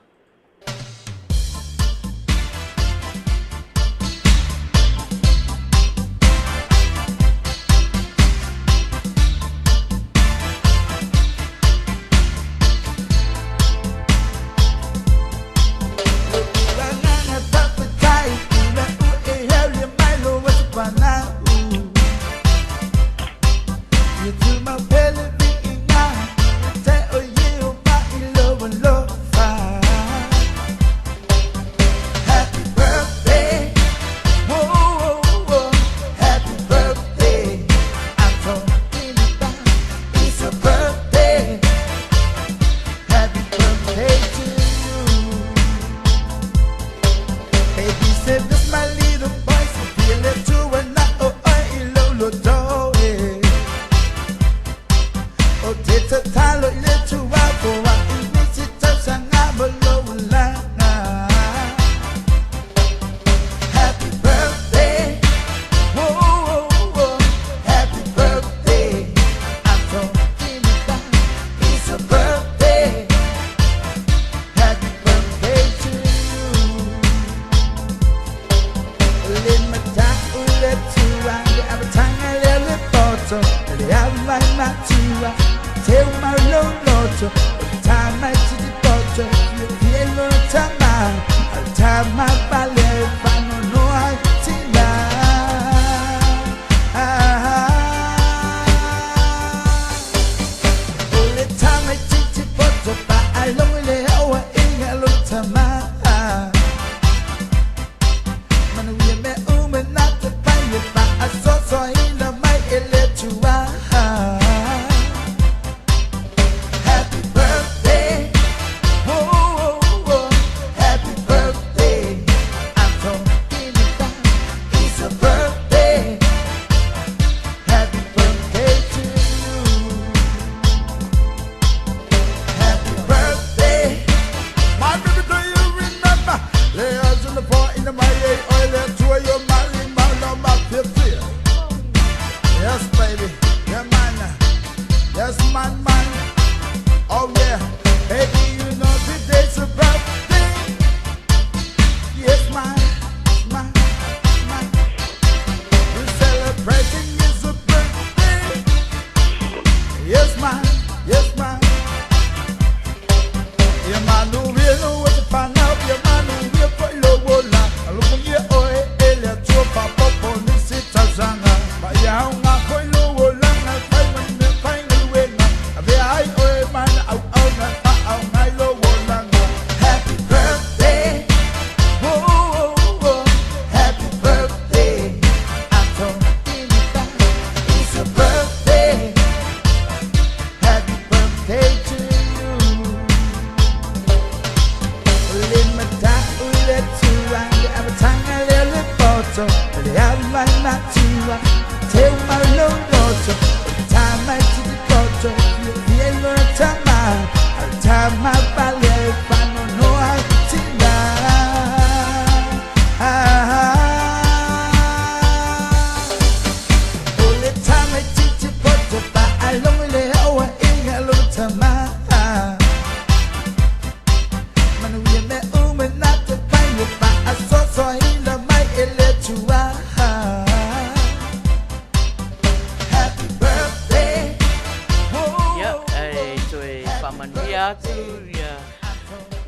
S1: Ia, e toe faamanuia atu ia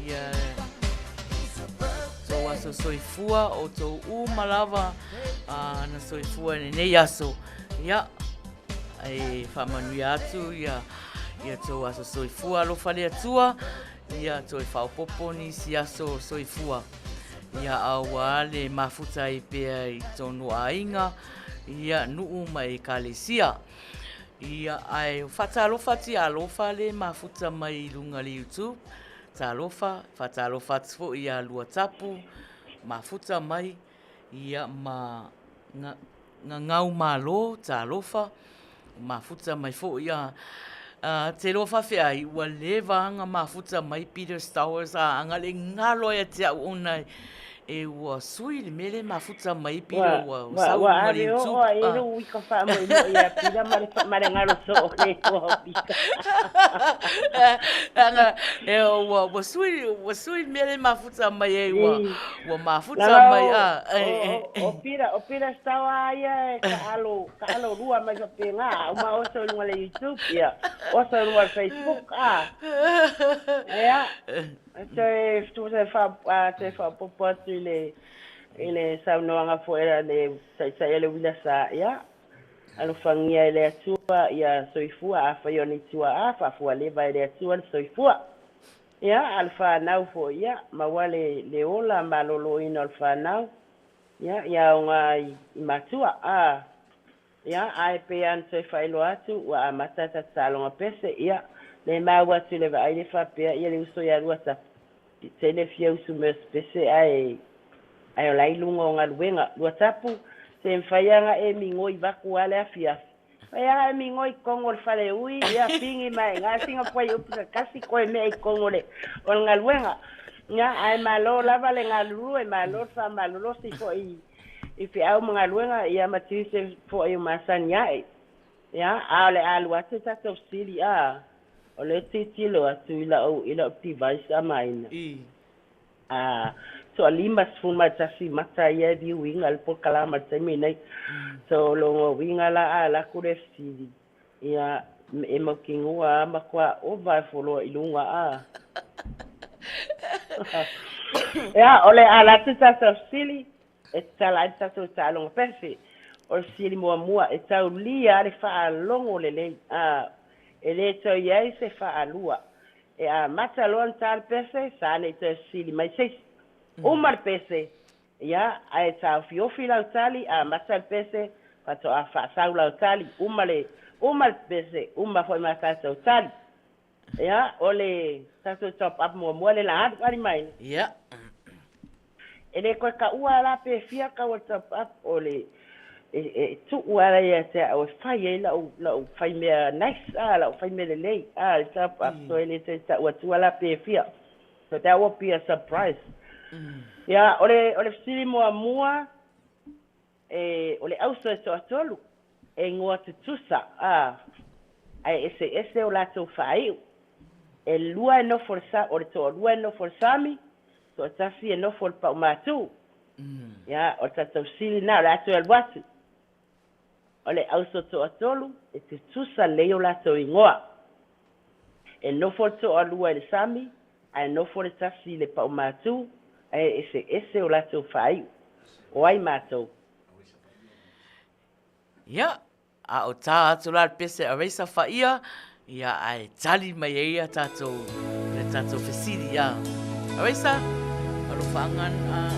S1: ia tou aso soifua o tou uma lava a na soifua i lenei aso. Ia, e faamanuia atu ia ia tou aso soifua alofa le Atua, ia toe faaopoopo nisi aso soifua. Ia aua le mafuta ai pea i totonu o aiga, ia nuu ma ekalesia. Ia, ae faatalofa atu ia Alofa le mafuta mai i luga i le YouTube. Talofa, faatalofa atu foi ia Luatapu, mafuta mai, ia ma Gagau Malo, talofa, mafuta mai foi ia Te loa faafeai, ua leva aga mafuta mai Peter Stowers a aga le galo ia te au ona e ua sui le mea lea mafuta mai Peter ua sau
S2: i luga le YouTube. Ua ave oo e lou ika faamoemoe ia Peter ma le galo soo o le igoa o Peter.
S1: Aga e ua sui ua sui le mea lea mafuta mai ai ua ua mafuta mai a
S2: O Peter o Peter Stowers a ia e taalo taalo lua mai faapena a uma oso i luga le YouTube ia oso i luga le Facebook a ia toe toe fa toe faaopoopo atu i le i le saunoaga foi a le taitai a le uila sa ia alofagia e le Atua ia soifua afai o ni tuaa faafualeva e le Atua le soifua ia a le fanau foi ia maua le le ola maloloina o le fanau ia ia aoga i matua a Ia, ae pei lava ona toe faailoa atu, ua amata ta tataloga pese, ia, le maua atu i le vaai le faapea, ia le uso ia Luatapu, tele fia usu mea o se pese ae, ae o la i luga o galuega. Luatapu, se mafai lava ona e migoi vaku lava le afiafi. Mafai lava ona e migoi i totonu o le faleui, ia, pigi mai i ina sina fuaiupu se tasi, koe mea i totonu o le, o le galuega. Ia, ae malo lava le galulue, malo le faamalolosi foi i i feau ma galuega ia ma tiute foi o masani ae. Ia, a o le a alu atu tatou sili a, o lea tilotilo atu i lau i lau device amaina. A, toa 51 mata ia e viewing a le polokalama i le taimi nei. So, lona uiga la a alu atu le fesili, ia, e mautinoa a matua ova e foloa i luga a. Ia, o le a alu atu tatou fesili e tatala ai le tatou taaloga pese. O le fesili muamua, e taulia lava le faalogo lelei, a, e le toe i ai se faalua. E amata loa ona ta le pese, sa ne i toe fesili mai se isi. Uma le pese, ia, ae taofiofi lau tali, amata le pese, faatoa faasau lau tali. Uma le, uma le pese, uma foi ma tatou tali. Ia, o le tatou top up muamua lea la alu ali mai.
S1: Ia.
S2: E le koe kaua la pe fia kau o le top up o le e, e tuu ala ia te au e fai ai lau, lau fai mea nice, ah, lau fai mea lelei, ah, le top up. So e le toe tau atua la pe fia. So that will be a surprise. Ia, o le, o le fesili muamua, E, o le auso e toatolu, e igoa tutusa, a, ae eseese o latou faaiu. E lua e nofo le sa, o le toalua e nofo le sami, toatasi e nofo le paumatu. Ia, o le tatou sili lena, o le a toe alu atu. O le auso toatolu, e tutusa lelei o latou igoa. E nofo le toalua i le sami, ae nofo le tasi i le paumatu, ae eseese o latou faaiu. O ai matou?
S1: Ia, a o tā atu la le pese a Raisa Faia, ia ae tali mai ai ia tatou, le tatou fesili, ia. Raisa, alofaga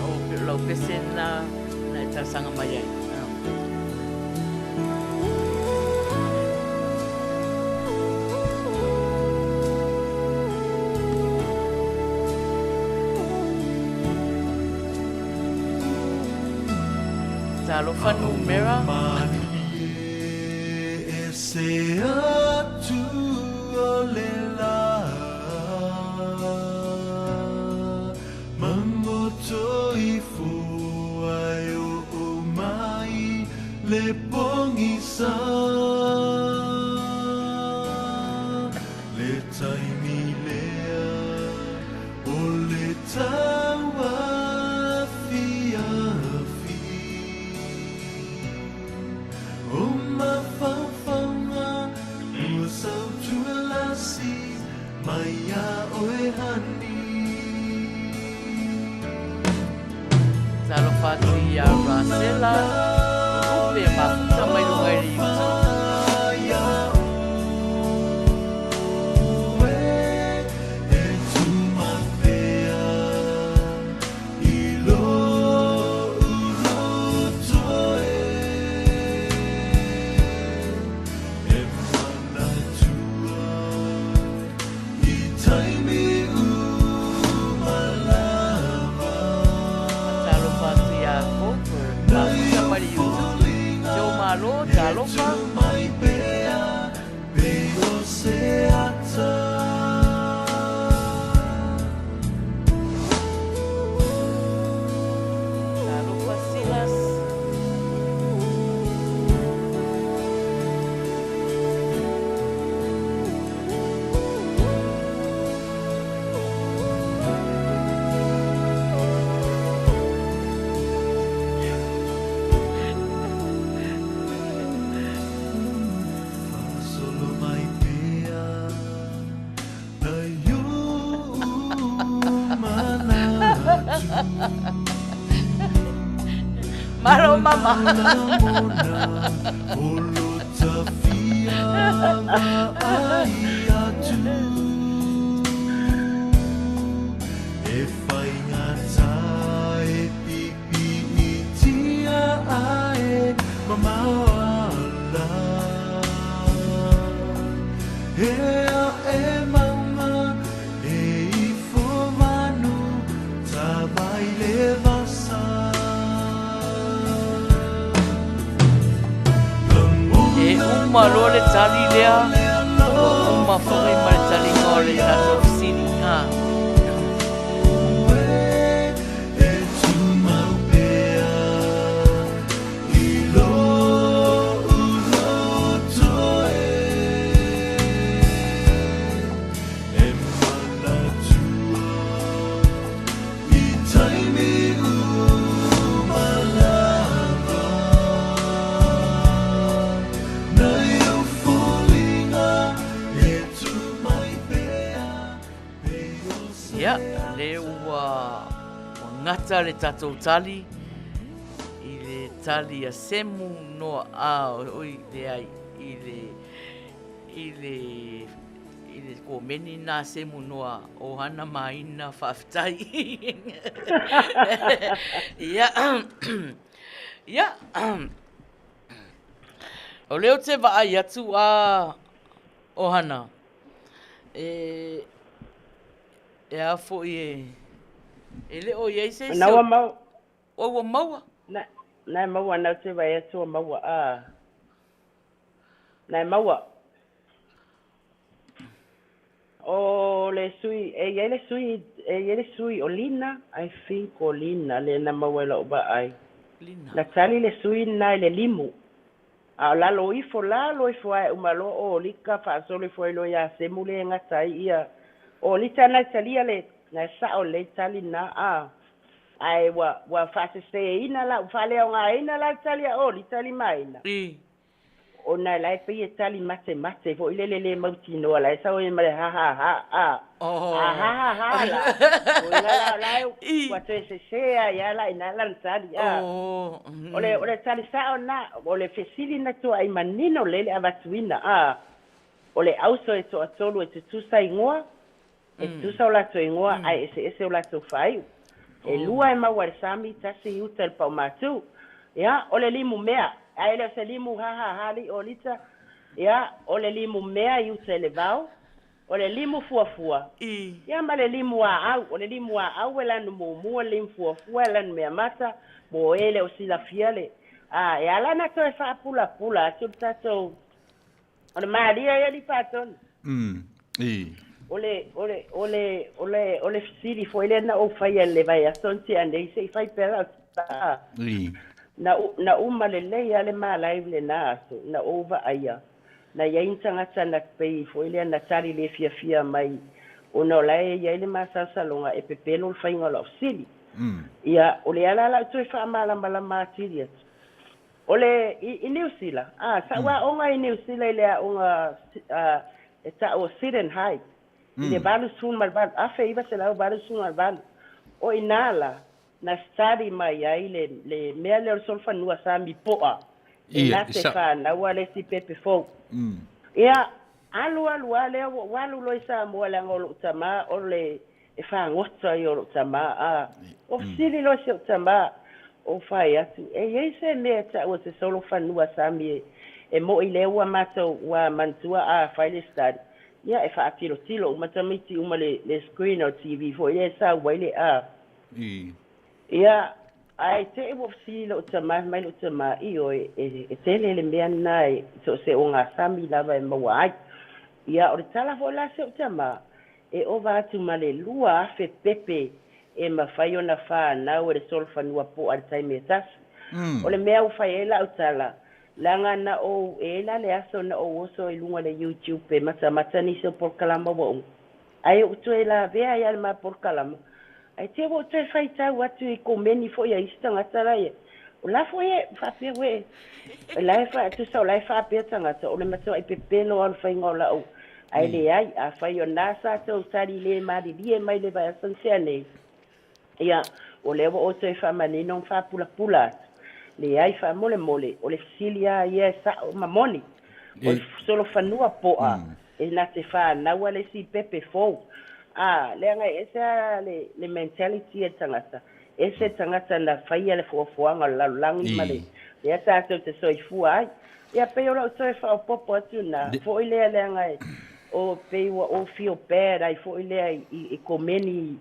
S1: o lau pese na, na e talosaga mai ai. Talofa numera.
S4: Ese atu o le la Mamoto ifo ai o mai le pogisa Le taimi lea o le tauafiafi O mafaufauga ua sautualasi mai iā oe honey.
S1: Talofa atu ia Rasela, o Lupe e mafuta mai luga i le YouTube.
S4: I taimi uma lava.
S1: Talofa atu ia Goldberg, mafuta mai le YouTube. Joe Malo, talofa.
S4: Mai pea, pei o se ata.
S1: Talofa Silas.
S4: Faasolo mai pea nai ou manatu.
S1: Malo mama.
S4: E whaingata e pipiitia ae mamao ala. Hea e maunga e ifo manu tavai le vasa.
S1: E uma loa le tali lea, ua uma foi ma le taliga o le tatou fesili. Ha.
S4: I taimi uma lava Nai ou foliga e tu mai pea Pei o se
S1: Ia, lea ua gata le tatou tali i le tali a Semu Noa a oi leai i le i le i le komeni na Semu Noa Ohana Maina faafetai. Ia ia o lea ou te vaai atu a Ohana e E a foi e, e le o i ai se isi
S2: o... mau.
S1: O ua maua.
S2: Na, na e maua, na te vai atu maua. A. Na e maua. O le sui, e i ai le sui, e i ai le sui o Lina, I think o Lina le na maua i lau vaai.
S1: Lina.
S2: Na tali le sui na i le limu. A o lalo ifo, lalo ifo ae uma loa o Lika faasolo ifo ai loa ia Semu lea e gata ai ia o Lita na e talia le na e sao lelei tali na a ae ua ua faaseseina la ua faaleaogaina la le tali a o Lita Limaina
S1: I.
S2: ona e la e pei e tali matemate foi lele le mautinoa la e sau ai ma le ha ha ha a
S1: Oh.
S2: a ha ha ha la o ina la la e
S1: I.
S2: ua toe sese ai a la ina lana tali a
S1: Oh.
S2: O le, o le tali sa'o na, o le fesili na tua'i manino lelei le avatuina, a o le auso e toatolu e tutusa igoa, e tutusa o latou igoa ae eseese o latou faaiu. E lua e maua i le sami, tasi i uta i le paumatu. Ia, o le limu mea, ae le o se limu hahaha li'o o lita, ia, o le limu mea i uta i le vao, O le limu fuafua, ia ma le limu aau. O le limu aau e lanu muamua, le limu fuafua e lanu meamata, mo e le o silafia le, a, e ala ona toe faapulapula atu le tatou, o le malie ia li Patoni.
S5: Mm, i.
S2: O le, o le, o le, o le, o le fesili foi lea na ou faia i le vaiaso na tea nei, se i fai pea lau tala.
S5: I.
S2: Na, na uma lelei lava le ma live lena aso, na ou vaaia. Na i ai ni tagata na pei foi lea na tali le fiafia mai ona o la e i ai le masalosaloga e pepelo le faiga o lau fesili. Ia, o le ala la ou toe faamalamalama atili atu. O le, i, i Niu Sila, a, sa'u aoga i Niu Sila i le aoga a, e ta'u o Sydenham High, i le 88, 1988. O i ina la, Na study mai ai le, le mea lea o le solofanua sa mipo'a e
S5: Ia,
S2: na te
S5: sa.
S2: whanau a le isi pepe fou. Ia, alu alu a lea ua ou alu loa i Samoa leaga o lo'u tamā o le e fagota ia o lo'u tamā a o fesili loa si o'u tamā o fai atu, e i ai se mea e ta'u o se solofanua sami e, e mo'i lea ua matou ua manatua a fai le study, ia e faatilotilo uma tamaiti uma le, le screen o le TV foi lea e sau ai le a.
S5: I.
S2: Ia, ae te i ua fesili lou tama, fai mai lou tama, Ioe, e, e tele le mea lena e so o se ogasami lava e maua ai. Ia, o le tala foi la a si ou tama, e ova atu ma le 2000 pepe e mafai ona fanau e le solofanua po'a i le taimi e tasi. O le mea ua fai ai la'u tala, leaga na ou, e i ai la le aso na ou oso ai i luga o le YouTube e matamata nisi o polokalama ua uma, Ae ou toe lavea ai a le ma polokalama, ae te ua ou toe faitau atu i komeni foi a isi tagata la ia. O la foi e faapea ue, o la e fa, tusa o la e faapea tagata, o le matuai pepelo lava o le faiga o la'u, ae leai, afai o na sa tou tali le malilie mai le vaiaso na tea nei, Ia, o lea ua outou e faamanino ma faapulapula atu. Leai, faamolemole, o le fesili lava ia e sa'o ma moni. O le solofanua po'a e na te fanau a le isi pepe fou. A, leaga e ese lava le, le mentality a le tagata, ese le tagata na faia le fuafuaga o le lalolagi ma le, lea tatou te soifua ai. Ia, pei o la'u toe faaopoopo atu lena, foi lea leaga e, o, pei ua ou feel bad ai foi lea i, i, i komeni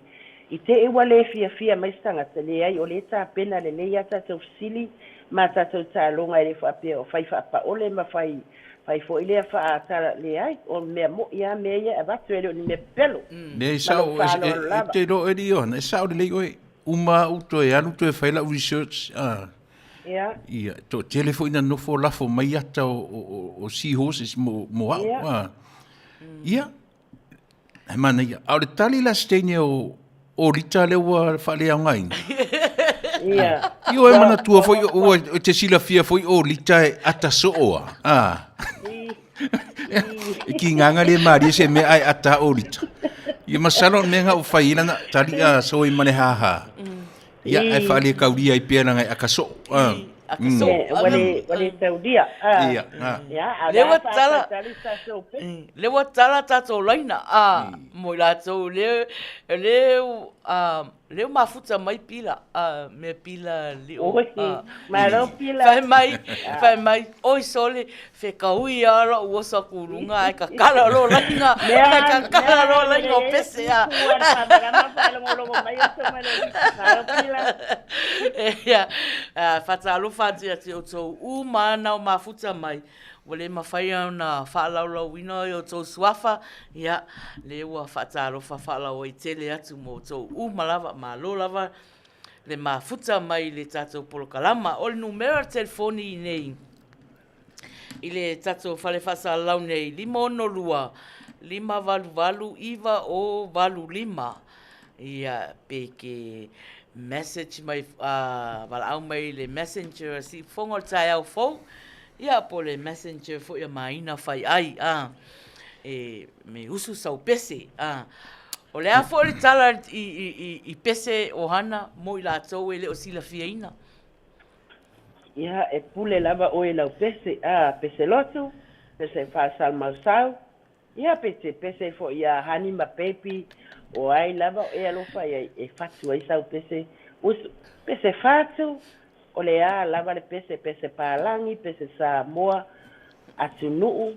S2: I te i ua le fiafia mai se tagata, leai, o lea e tapena lelei a tatou fesili ma a tatou taaloga e le faapea o fai faapaole ma fai, fai foi lea faa-tala, leai, o mea mo'i lava mea ia e avatu, e le o ni mea pepelo.
S5: Leai,
S2: Ma lou
S5: sao, e,
S2: faaaloalo
S5: e,
S2: lava.
S5: te iloa oe Ioana, e sao lelei oe, uma au toe alu toe fai lau research, a,
S2: Ia.
S5: ia, toatele foi na nofo lafo mai ata o, o, o, o seahorses mo, mo au,
S2: Ia.
S5: a. Ia, He manaia. A o le tali la se teine o o Lita lea ua faaleaogaina.
S2: Ia.
S5: I oe manatua foi ua e te silafia foi o Lita e ata soo a. A. E ki nganga le marie se mea ai ata o Lita. Ia masalo o le mea nga u fai lana tali a so i mane haha. Ia, ae faalekaulia ai pea leaga e aka soo.
S1: Aka soo.
S2: Ua le, ua le taulia.
S5: Ia, a.
S2: Ia, a o
S1: le
S2: a
S1: ua tala,
S2: faatalitali tatou pese.
S1: Le ua tala tatou laina, a, mo i latou le, le, a, le ua mafuta mai pila, a, mea pila lio,
S2: Oi,
S1: a.
S2: malo pila.
S1: Fai mai, fai mai, oi sole, fekaui lava lou oso atu i luga ae kakala loa laina, ae kakala loa laina o pese a. Ia, faatalofa atu ia te outou uma na o mafuta mai, ua le mafai ona faalaulauina i outou suafa, ia, lea ua faatalofa faalauaitele atu mo outou uma lava, malo lava le mafuta mai i le tatou polokalama. O le numera o le telefoni i nei, i le tatou fale faasalalau nei, 562 588 985. Ia, pe ke message mai, valaau mai i le messenger a Siufofoga o le taeao fou, ia, po o le messenger foi a Maina Faiai, a, e me usu sau pese, a. O le a foi le tala i pese o Hana mo i latou e le o silafiaina?
S2: Ia, e pule lava oe i lau pese, a, pese lotu, pese faasalamausau, ia, pe te pese foi ia Hani ma Pepi, o ai lava o e alofa i ai e fatu ai sau pese usu. Pese fatu, o le a lava le pese, pese palagi, pese Samoa, atunuu,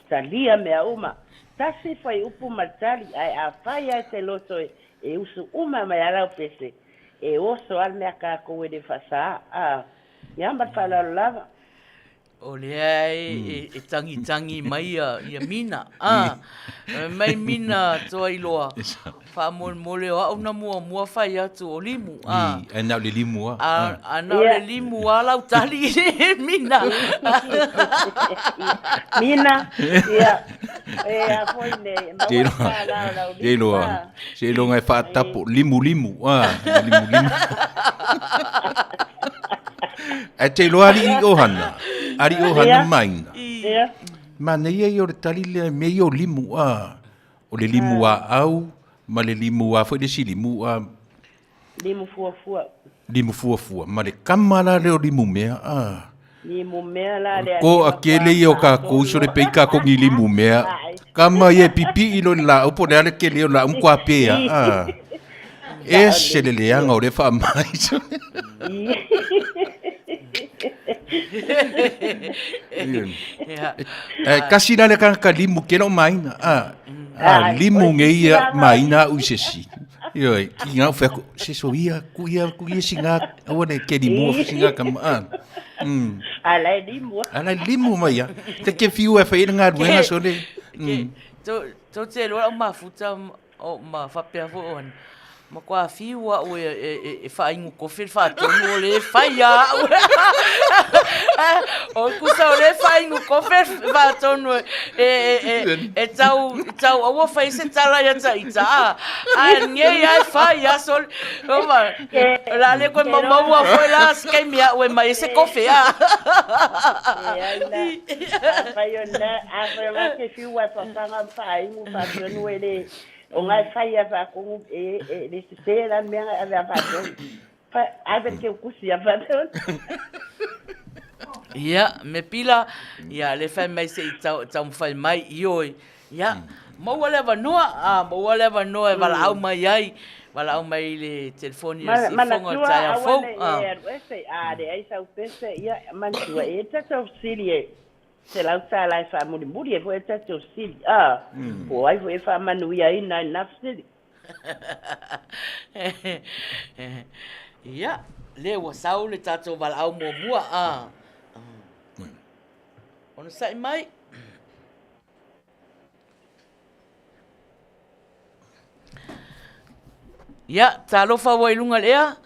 S2: talia mea uma. Tasi fuaiupu ma le tali, ae afai lava e te loto e usu uma mai lava lau pese, e oso lava le mea a kākou e le faasā. A, ia ma le faaaloalo lava.
S1: O lea e tangitangi mai ia Mina. A, mai Mina Toailoa, faamolemole o au na muamua fai atu o limu. A,
S5: ae na o le limu
S1: a. A na o le limu a lau tali Mina.
S2: Mina, ia, e a foi nei, maua le tālā o lau limu. A.
S5: Seiloga e faatapo, limu limu, a, limu limu. Ae te iloa alii o Hana, alii o Hana maina.
S2: Ia.
S5: Manaia ia o le tali lea, mea ia o limu, a, o le limu aau ma le limu a foi le isi limu, a.
S2: Limu fuafua.
S5: Limu fuafua, ma le kama la lea o limu mea, a.
S2: Limu mea la lea.
S5: Ko a kele ia o kākou sole pei kākou ni limu mea. Kama ia e pipii loa i le laau po o le a le kele o le laau ma kuapea, a. Ese le leaga o lea faamai. Ae kasi la le tagata limu kela o maina. A, a limu nei ia maina au i se isi. Ioe, ki ngā whea ko, se so ia, ku ia, ku ia singa, aua ne ke limu o singa kama. A, mm.
S2: Ala e limu.
S5: Ala e limu mai ia. Te ke whiu e whai ngā ruenga so le.
S1: Mm. To, to te loa o mafuta O, ma faapea foi o Hana, Matua fiu au e faaigu kofi le faatonu o lea e fai a au. O kusa o lea e faaigu kofi le faatonu e tau, tau aua fai se tala ia ta ita a. Ae nei a e fai a sole. Oma, o le a le koe maumaua foi la se taimi a'u e mai ai se kofe a.
S2: Leai la, afai o lena, afai o lena te fiu ae fafaga ma faaigu faatonu e le, o na e fai a faatonu e, e le sese la le mea na e ave a faatonu. Fa, ave le keukusi a faatonu.
S1: Ia, me pila, ia le fai mai se i tau, taumafai mai, ioe. Ia, maua le avanoa, a, maua le avanoa e valaau mai ai, valaau mai i le telefoni o le siufofoga o le
S2: Manatua
S1: taeao
S2: aua
S1: fou.
S2: ne i
S1: A.
S2: e alu ese, a leai sau pese, ia, manatua e tatou fesili e $100 e faamulimuli ai foi a tatou fesili, a, po o ai foi e faamanuiaina i lena fesili.
S1: Ia, lea ua sau le tatou valaau muamua, a. Onosai mai. Ia, talofa ua i luga i le ea.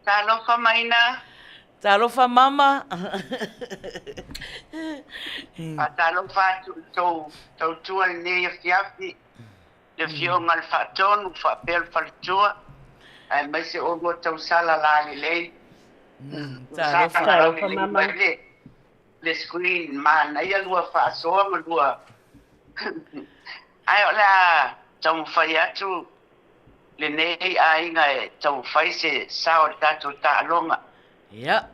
S8: Talofa Maina.
S1: Talofa Mama.
S8: Faatalofa atu i tou tautua i lenei afiafi, le Afioga i le Faatonu faapea le Faletua, aemaise oulua tausala lalelei.
S1: Talofa.
S2: Talofa Mama.
S8: Le screen manaia lua faasoa ma lua ae o le a taumafai atu lenei aiga e taumafai se sao o le tatou taaloga.
S1: Ia,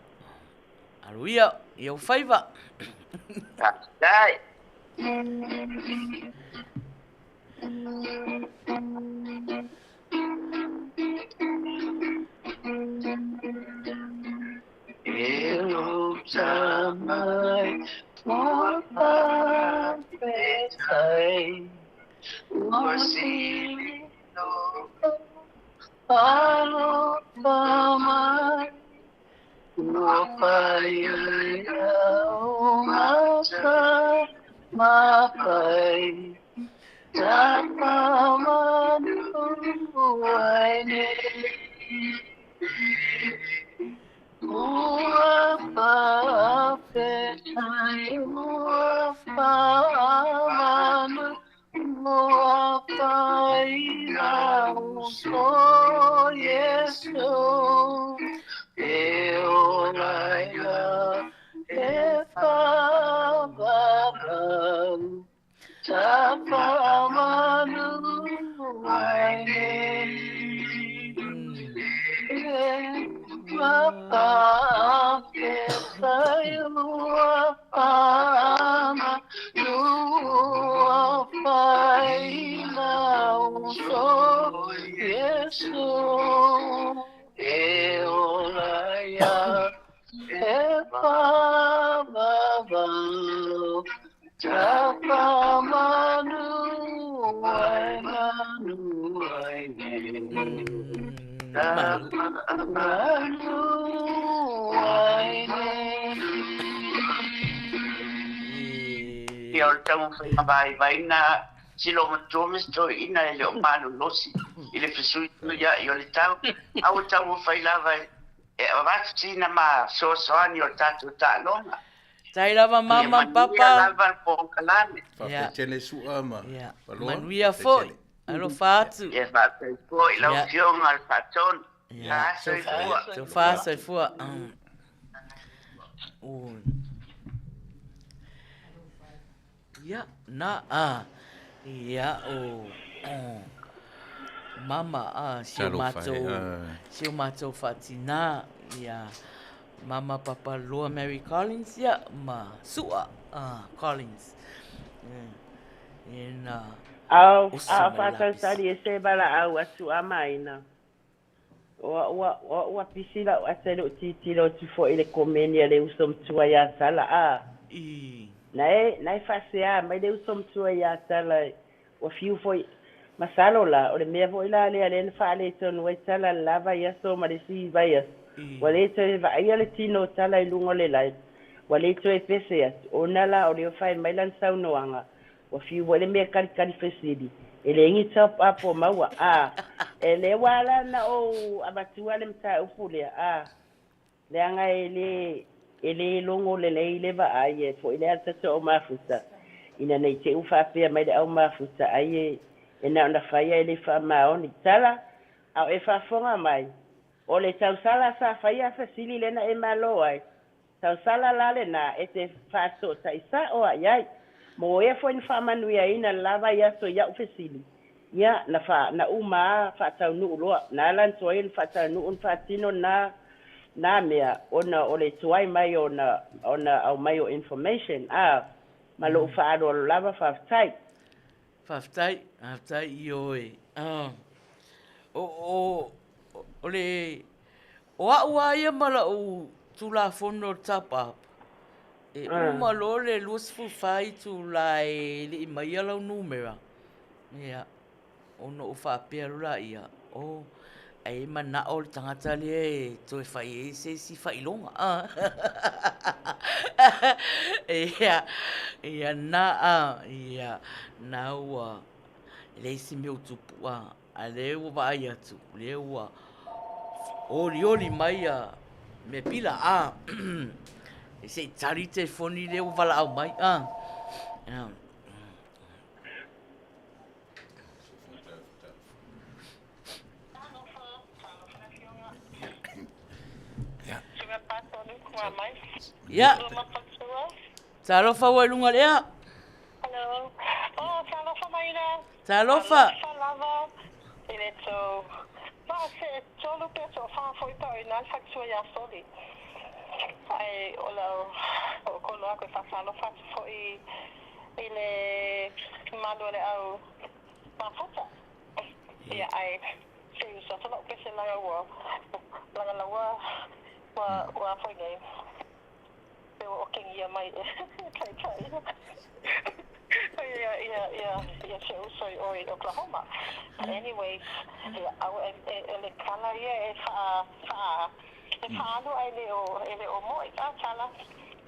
S1: alu ia i ou faiva.
S8: Faafetai. E uta mai ua faafetai ua sili lou alofa mai ua fai ai au mata mapai tapa manu ai nei. Ua faafetai ua faamanu ua fai uso Iesu e ola ia e faavavau tapa manu ai nei. Ua faafetai ua faamanu ua fai uso Iesu e ola ia e faavavau tapa manu ai manu ai nei. Tapa manu ai nei. Ia o le taumafaiga vaivai si loomatua ma si toeaina e le o malolosi i le fesuisuia'i o le tau, a ua taumafai lava e avatu sina masoasoani o le tatou taaloga.
S1: Tai lava
S8: Ia
S1: mama ma
S8: manuia
S1: papa.
S8: lava le polokalame.
S5: Faafetai tele Su'a ma
S1: Ia,
S5: Faloa.
S1: manuia
S5: Faafetai
S1: foi.
S5: tele.
S1: Alofa atu.
S8: Ia faafetai foi i lau
S1: Ia.
S8: Afioga le Faatonu.
S1: Ia.
S8: Sa soifua.
S1: Sofa soifua. Ia, na a. Ia o o mama a si o
S5: Talofa e,
S1: matou
S5: ah.
S1: si o matou faatinā ia mama papa Loa Mary Collins ia ma Su'a Collins. E na
S2: Ao,
S1: oso
S2: ao
S1: mai lapisi.
S2: faatautali e se valaau atu a maina. Ua ua ua ua pisi la'u ata i lo'u tilotilo atu fo'i i le komeni a le uso matua iā Tala a.
S1: I.
S2: Na e na e faaseā mai le uso matua iā Tala ua fiu fo'i masalo la o le mea fo'i la lea lea na faaletonu ai Tala le la vaiaso ma le isi vaiaso. Ua lē toe vaaia le tino o Tala i luga o le lae. Ua lē toe pese atu ona la o lea ua fai mai lana saunoaga ua fiu foi le mea kalikali fesili e leai ni top up o maua a. E lē ua ala ona ou avatua le mataupu lea a. Leaga e lē e lē logo lelei le vaai e fo'i le ala tatou aumafuta ina nei te'i ua faapea mai le aumafuta ai e e na ona fai ae le faamaoni. Tala, a o e faafofoga mai, o le tausala sa faia fesili lea na e malo ai, tausala la lenā e te faasoota'i sa'o a i ai. Mo ea foi na faamanuiaina le la vaiaso i a'u fesili, ia, na faa, na uma a faataunuu loa. Na ala ona tuai ona faataunuu ona faatino na, na mea ona o le tuai mai ona, ona aumai o information, a, ma lo'u faaaloalo lava. Faafetai.
S1: Faafetai, faafetai ioe. O, o, o le, o a'u a ia ma la'u Tulafono o le top up, e uma loa le 24 itulā e le i maia lau numera, ia, ona ou faapea loa laia, oh, ai e mana'o le tagata lea e toe fai ai se isi faailoga. Ia, ia na a, ia, na ua, e leai se mea o tupu, a, a o lea ua vaai atu, o lea ua olioli mai ia mea pila, a, se i tali telefoni lea ua valaau mai, a. Ia. Ia. Talofa ua i luga o le ea.
S9: Hello. Oh, talofa maina.
S1: Talofa.
S9: Talofa lava i le So, na o se tolu pe toafā foi pa o i ina le faletua iā Soli. Ae o lau toʻokolo aku e faatalofa atu foi i le mamalu o le au mafuta. Ia, ae se i uso atu lau pese laga ua laga laua ua ua a foi nei pe ua okegia mai e taitai ia ia ia ia si ou uso i o i Oklahoma. Anyways, ia aua e e le tala ia e faa faa E faaalu ae le o e le o moʻi a tala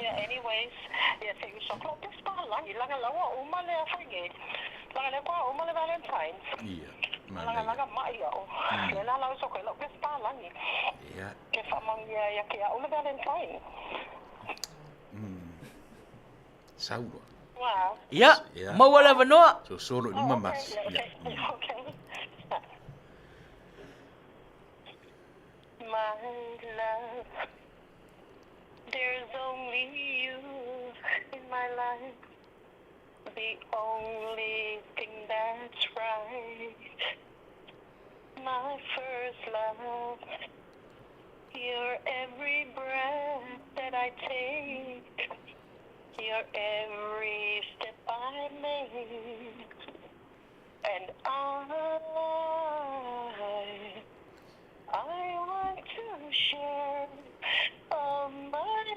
S9: ia anyways ia se i uso atu lau pesi palagi laga laua uma lea foi nei laga lea koa uma le valentines
S5: Ia,
S9: laga
S5: manaia.
S9: laga maʻi a'u lea la la uso atu ai lau pesi palagi
S5: Ia.
S9: e faamanuia ia te a'u le valentine.
S5: Sau loa.
S9: Wow.
S1: Ia,
S5: Ia.
S1: maua le avanoa.
S5: Sosolo i
S9: Oh,
S5: luma
S9: okay,
S5: masi.
S9: okay,
S5: Ia.
S9: okay. My love, there's only you in my life, the only thing that's right. My first love, your every breath that I take, your every step I make. And I, I want to share all my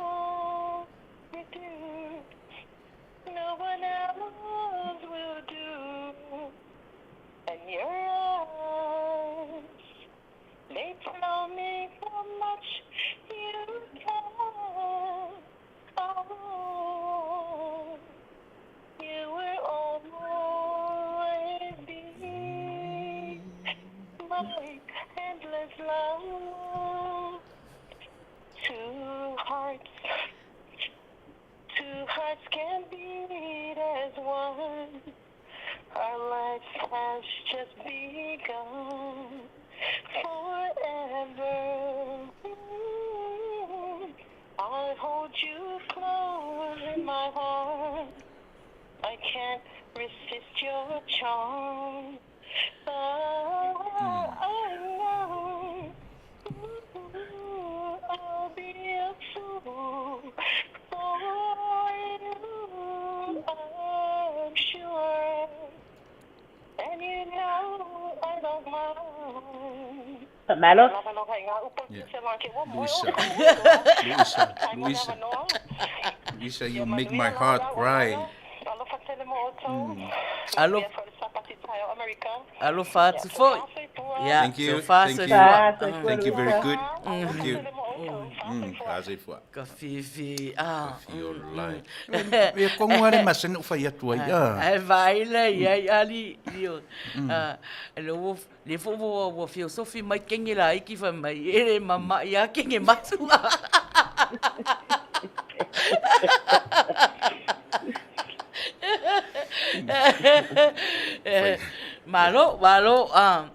S9: love with you. No one else will do. And your eyes, they tell me how much you care. Oh, you will always be my endless love. Two hearts, two hearts can beat as one. Our life has just begun. Forever. I hold you close in my heart. I can't resist your charm. Oh, I know I'll be a fool for you, I'm sure. And you know I don't mind.
S2: Faamalo.
S5: Yeah. Luisa. Luisa, Luisa. Luisa, you make my heart cry.
S1: Alo alofa atu foi. Ia,
S5: Thank you.
S1: sofa
S5: Thank you.
S1: soifua.
S2: Soifua,
S5: Thank you very
S2: Luisa.
S5: good. Thank you. Faa soifua.
S1: Ka fifi ah.
S5: Feel like. E kongo ale masani o fai atu ai. Ah.
S1: Ae vaai le iai ali io. Ah, le ua le fo ua ua fiosofi mai kenge la iki fai mai e le mamaʻi a kenge matua. Malo, malo, ah.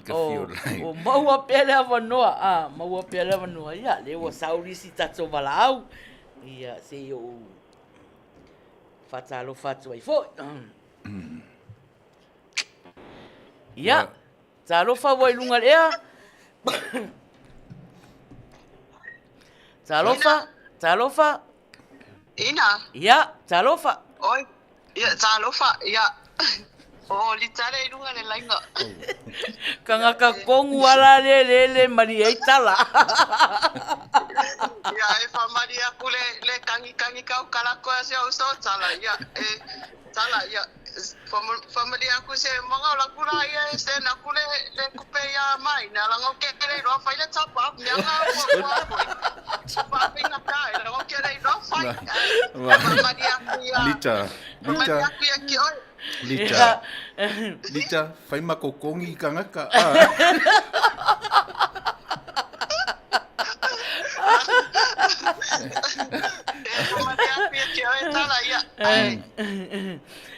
S5: Ka
S1: O,
S5: feel like.
S1: o maua pea le avanoa, ah, maua pea le avanoa. Ia, le ua sauli si tatou valaau. Ia, se i ou faatalofa atu ai foi. Ia, talofa ua i luga le ea. Talofa, talofa.
S8: Ina.
S1: Ia, talofa.
S8: Oi, ia, talofa, ia. O litale i luga le laina.
S1: Kangaka kongu ala le le le mali ai tala.
S8: Ia, e whamari aku le, le kangi kangi kau kalakoa se au so tala, ia, e, tala, ia. Whamari aku se manga o laku la ia e se na ku le, le kupe ia mai, na langa o ke le roa whai le tapa, mea ngā ua ua koe. Whapinga ka, e langa o ke le roa whai. Whamari aku ia.
S5: Lita,
S8: Whamari
S5: Lita,
S8: aku ia ki oi.
S5: Lita, Lita, fai makokongi i kangaka. Ah.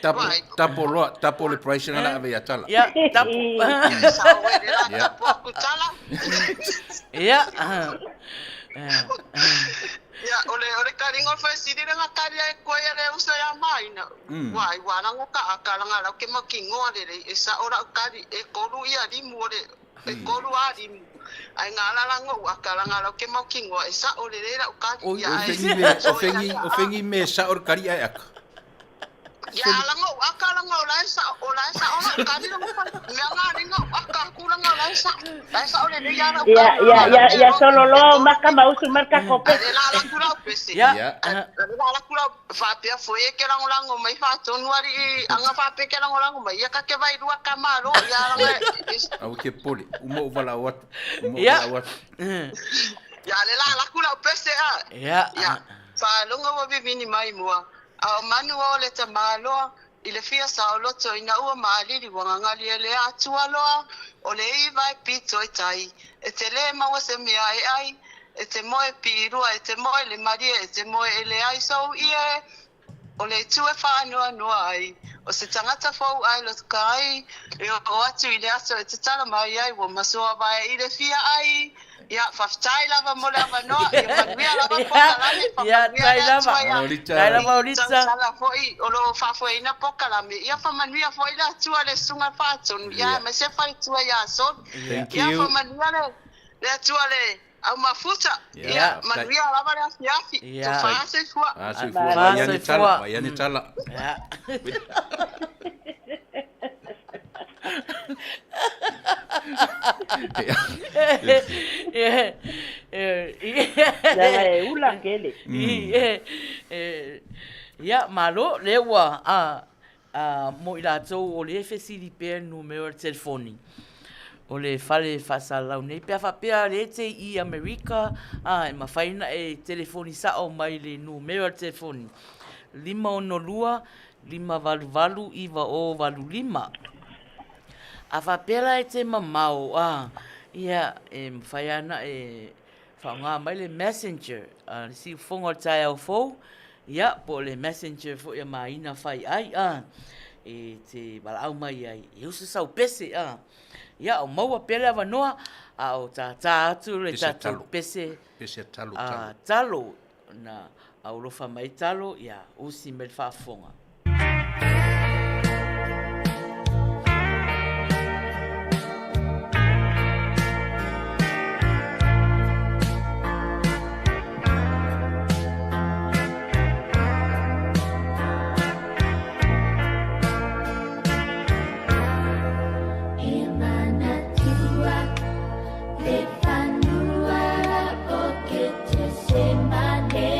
S5: Tapo, tapo loa, tapo le price na la ave ia tala.
S1: Ia, tapo.
S5: Ia.
S1: Ia.
S9: Ia, o le, o le taliga o le faesili le na tali ai atu ai e le uso ia Maina, uai, ua ala ona taata laga lau ke mautinoa lelei, e sao lau tali, e tolu ia limu o le, e tolu a limu, ae na ala la ona ou ata laga lau ke mautinoa, e sao lelei lau tali.
S5: O,
S9: Ia,
S5: o
S9: ae,
S5: fengi me, o
S9: so ia
S5: fengi,
S9: ia
S5: o
S9: a.
S5: fengi me sao le kali ae aka.
S9: Ia ala ona ou ata laga o la e sao, o la e sao lau tali laga fai, mea na ala ai ona ou ata atu laga o la e sao, la e sao lelei lava lau
S2: Ia,
S9: tali,
S2: ia,
S9: laga
S2: ia,
S9: lau ke
S2: ia
S9: iloa
S2: sololoa
S9: e
S2: o
S9: tolu
S2: maka ma
S9: limu.
S2: usu mai le tatou
S9: Ae
S2: pese.
S9: le la alu atu lau pese.
S1: Ia.
S5: Ia.
S9: Ae le la alu atu lau faapea foi e ke lagolago mai faatonu alii aga faapea e ke lagolago mai ia ta te vailua tama aloa ia laga e
S5: Aua ke popole, uma ou valaau atu, uma ou
S1: Ia.
S5: valaau atu.
S9: Ia le la alu atu lau pese a.
S1: Ia.
S9: Ia faalogo ua vivini mai mua a o manu o le tamaloa i le fia saoloto ina ua maalili ua gagali e le Atua loa o le iva e pito i tai e te lē maua se mea e ai e te moe piilua e te moe le malie e te moe e leai sou ie o le itu e faanoanoa ai o se tagata fou ae lotoka ai e oo atu i le aso e tatala mai ai ua masoa vae i le fia ai. Ia, faafetai lava mo le avanoa, ia manuia lava pokalame,
S1: Ia,
S9: faamanuia
S1: tai
S9: le
S1: lava.
S9: Atua ia
S5: Malo Lita.
S1: Tai lava o Lita.
S9: tausala foi o lo o faafoeina pokalame, ia faamanuia foi le Atua le Susuga Faatonu, ia aemaise faletua ia Soli.
S5: Thank
S9: Ia
S5: you.
S9: faamanuia le le Atua le aumafuta,
S5: Ia,
S9: ia
S5: faafetai.
S9: manuia lava le afiafi,
S1: Ia.
S9: tofa soifua.
S5: Ah, soifua.
S2: Malo.
S5: Vai ane tala,
S1: Soifua.
S5: vai ane tala.
S1: Ia.
S2: Leaga e ula kele.
S1: Ia, malo, lea ua a, a, mo i latou o lea e fesili pea le numera o le telefoni o le fale faasalalau nei, pe a faapea lea e te i Amerika, a, e mafai ona e telefoni sao mai le numera o le telefoni, 562 588 9085. A faapea la e te mamao, a, ia, e mafai lava ona e faaaoga mai le messenger a le siufofoga o le taeao fou, ia, po o le messenger foi a Maina Faiai, a, e te valaau mai ai e uso sau pese, a, ia, o maua pea le avanoa a o tātā atu le
S5: Pese
S1: tatou
S5: talo.
S1: pese,
S5: Pese talo,
S1: a,
S5: talo.
S1: talo, na aulofa mai talo, ia, usi mai le faafofoga.
S10: E manatua le fanua o Ketesemane,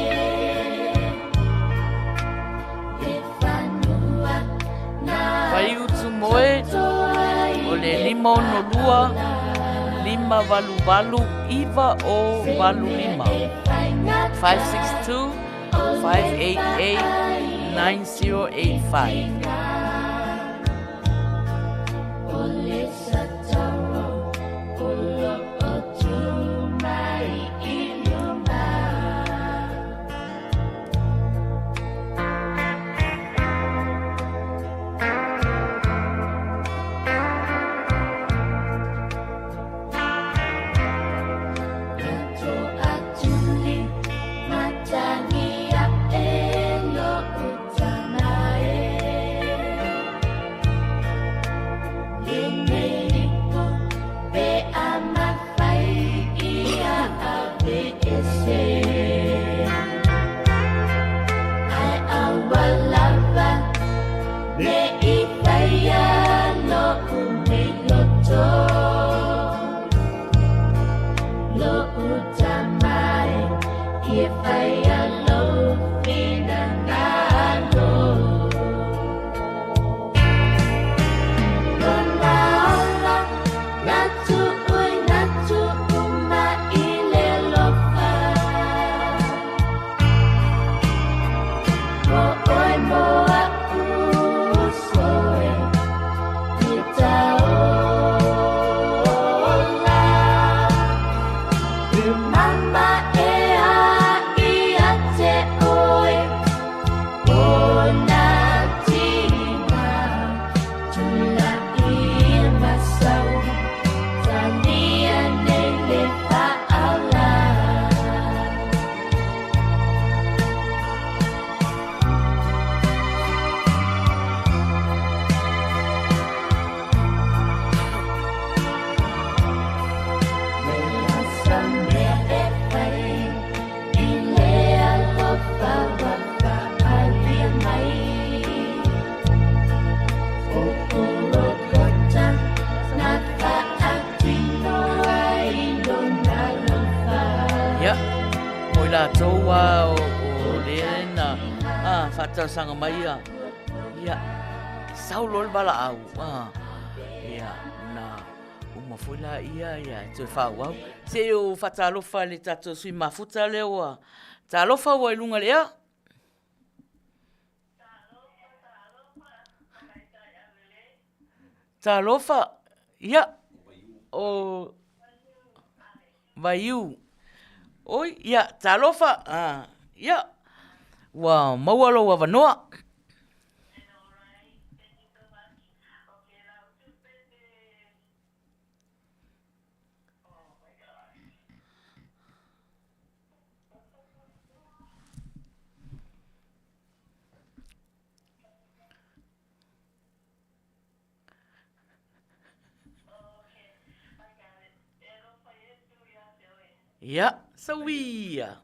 S10: le fanua na
S1: Faiutu moe
S10: totoa
S1: o
S10: i
S1: le
S10: le
S1: 562 588 9085. 562 588 9085.
S10: O le satoro o lo o tu mai i luma. Nato atuli matangi a e lo utama e. Le nei lipo pe a mafai ia ave ese. Ai aua lava me i whaia lo umei loto. Lo utamae i e whaia lo whina ngalo. Lona ola, na tu ui, na tu uma i le lofa. Mo oi mo a usoe, i tau.
S1: latou a o lea na faatalosaga mai ia, ia, sau loa le valaau, ia, na uma foi laia ia e toe faaauau. Se i ou faatalofa i le tatou sui mafuta lea ua talofa ua i luga o le ea. Talofa, ia, o Vaiu. Oi, ia, talofa, ia, ua maua lou avanoa. Ia, sauia.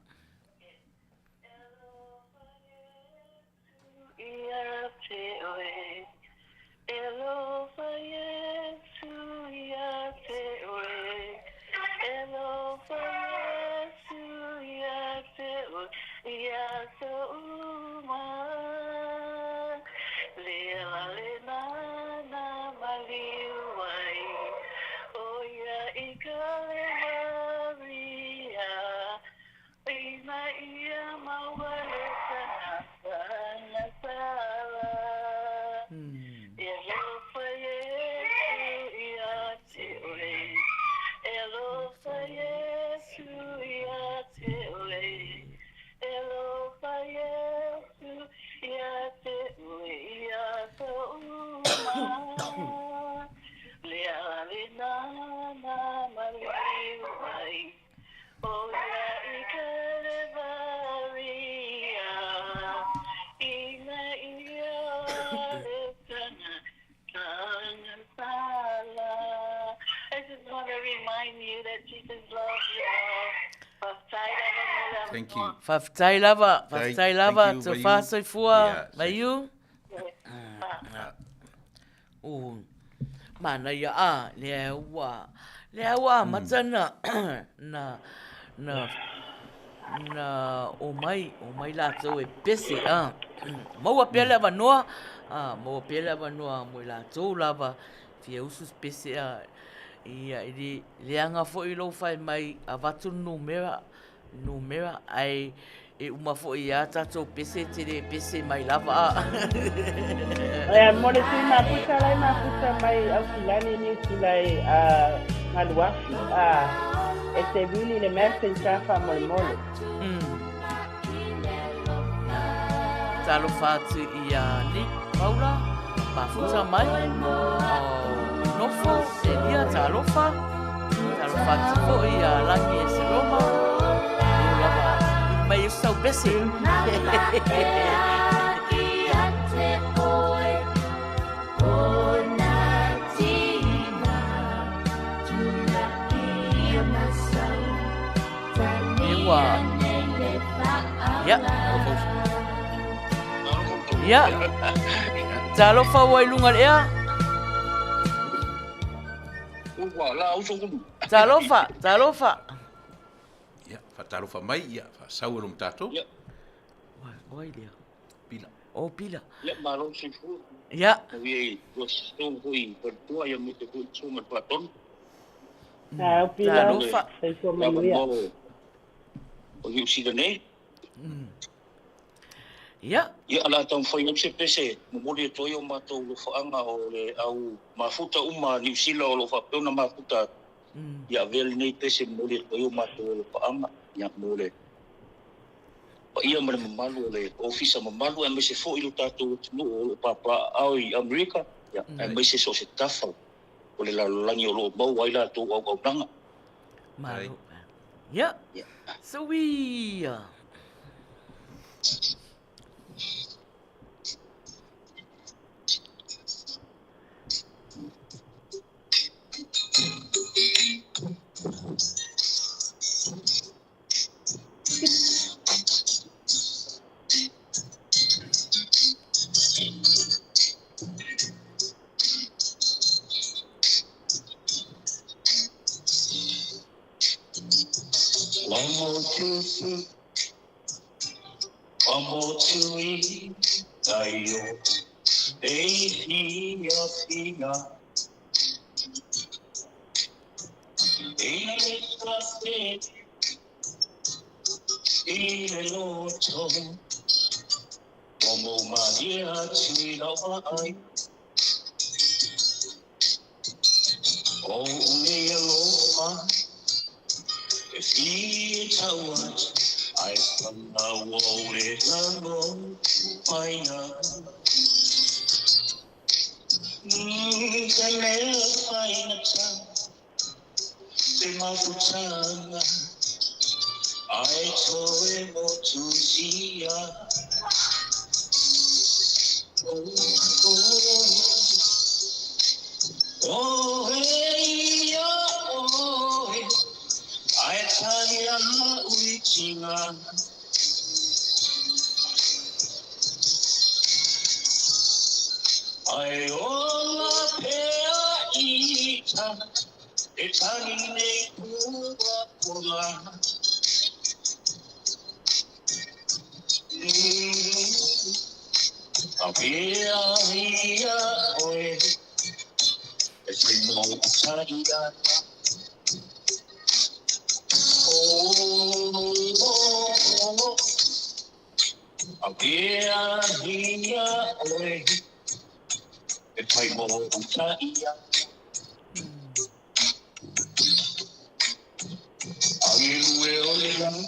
S5: Thank you.
S1: Faafetai lava, faafetai lava, tofa soifua, Vaiu. Oh, manaia, a, lea ua, lea ua amata na, na, na, na omai, omai latou e pese, a, maua pea le avanoa, a, maua pea le avanoa mo i latou lava, fia usu se pese, a, ia, e le leaga foi lou fai mai avatu le numera, numera, ae e uma foi ia tatou pese, e te le pese mai lava a.
S2: Ia, mo le sui mafuta la e mafuta mai Aukilani, Niu Sila e Galuafi, a e te vili le messenger faamolemole.
S1: Talofa atu ia Nick Paula, mafuta mai, o Nofo, Elia, talofa. Talofa atu foi ia Lagi e Seloma, o lava, mai e sau pese. Ua. Ia. Ia. Talofa ua i luga le ea. Talofa, talofa.
S5: Ia, faatalofa mai, ia, faasau e lo tatou.
S1: Ia. Oi lea.
S5: Pila.
S1: O pila.
S8: Ia, malo soifua.
S1: Ia.
S8: Ia i tua sou foi faletua ia me te foi sou ma faatonu.
S2: Tau pila.
S1: Talofa.
S2: Soifua manuia.
S8: O Niu Sila nei.
S1: Ia.
S8: Ia, o le a taumafai atu se pese, momoli atu ai o matou alofaaga o le au mafuta uma a Niu Sila o lo o faapea ona mafuta atu. Ia avea lenei pese momoli atu ai o matou alofaaga, ia, mo le paia ma le mamalu o le ofisa mamalu, aemaise foi lo tatou atunuu o lo o papaaao i Amerika, ia, aemaise so o se tafa o le lalolagi o lo o maua ai latou auaunaga.
S1: Malo. Ia. Suia.
S11: motu i tai o e fia fia. I le kafe i le loto o mo maria tui lawa ai. O unei alofa e fia tau atu ai whanga o le lango paina. Te mea whainata, te mafutanga, ai toe motu sia. Oh, oh, oh, hey, oh, hey, ai tani a uitinga. Ai ola pea ita, e tangi nei kua pola. A pea ia oe, e te mo taia. Oh, oh, oh, a pea ia oe, e pai mo taia. Angelue o le lani,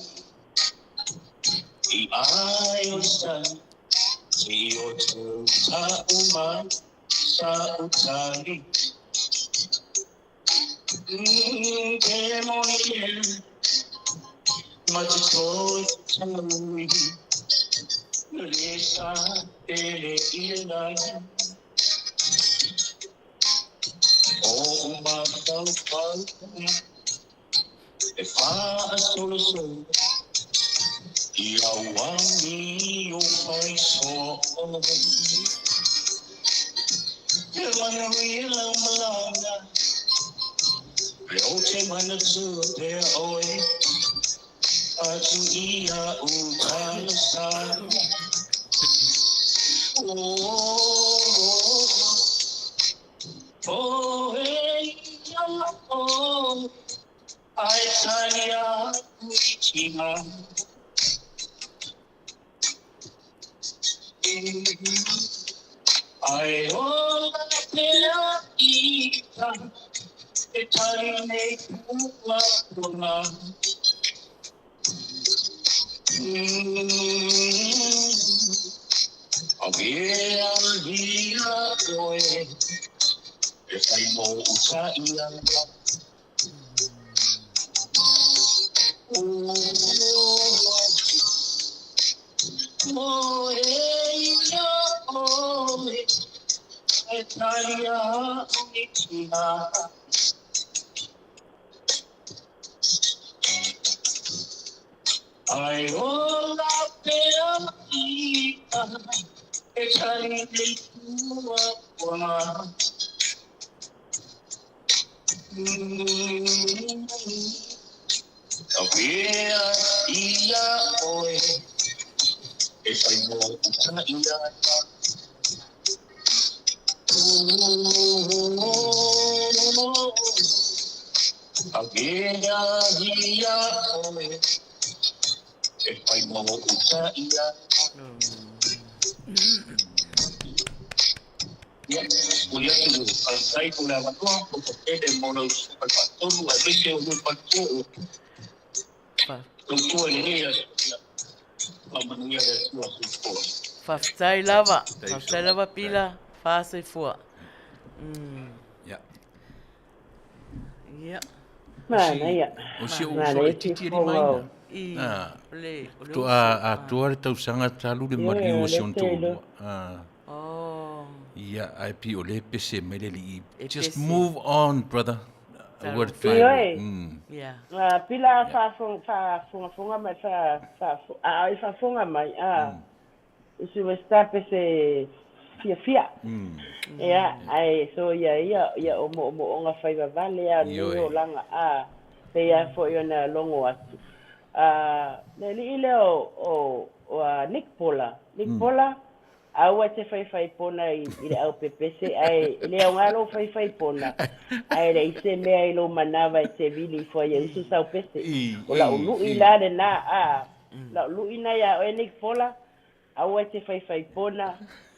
S11: i ai o sa, si o tau ta umai, sa utani. Te moni e, ma te toi taui, le sa te le i le nai. O umau pau, e wha solo solo, i au angi o whai so. Te mana wila malanga, e o te mana tua pea oe, atu ia u tala sa. Oh, oh, oh, hey, oh, ai tani a uitinga. Ai ola pea ita, e tari nei kua kona. A pea hia oe, e whai mo uta ia. Oh, oh, hey, oh, e tari a uitinga. Ai ola pea ita, e tari nei kua kona. A pea ia oe, e whai mo uta ia. A pea ia oe, e whai mo uta ia. Ia, o ia tu ai ko le avanoa, o te tele mo lau whakatonu, ai mese o lui whakatonu. Tautua i nei aso, whamanuia le atua soifua.
S1: Faafetai lava, faafetai lava Pila, faasoifua.
S5: Ia.
S1: Ia.
S2: Manaia.
S5: O si o uso e titi e lima ina.
S1: I, le, o le
S5: To a atoa le tausaga talu le maliu o si ona toalua.
S1: Oh.
S5: Ia, ai pi o le pese mai le alii.
S1: E
S5: Just
S1: pese.
S5: move on, brother. Aua le toe.
S2: Ioe.
S1: Ia.
S2: Pila faafogafoga mai, a e faafofoga mai, a usu Westa pese fiafia. Ia, ae soia ia, ia o moomooga fai vavale a nei
S5: Ioe.
S2: olaga, a pei lava foi ona logo atu. A, le alii lea o, o Nick Pola. Nick Pola, aua e te faifai pona i le aupepese, ae e le aoga lou faifai pona, ae leai se mea i lou manava e te vili ifo ai e usu sau pese. O lau lu'i la lena, a, lau lu'i na iā oe Nick Pola, Aua e te faifai pona,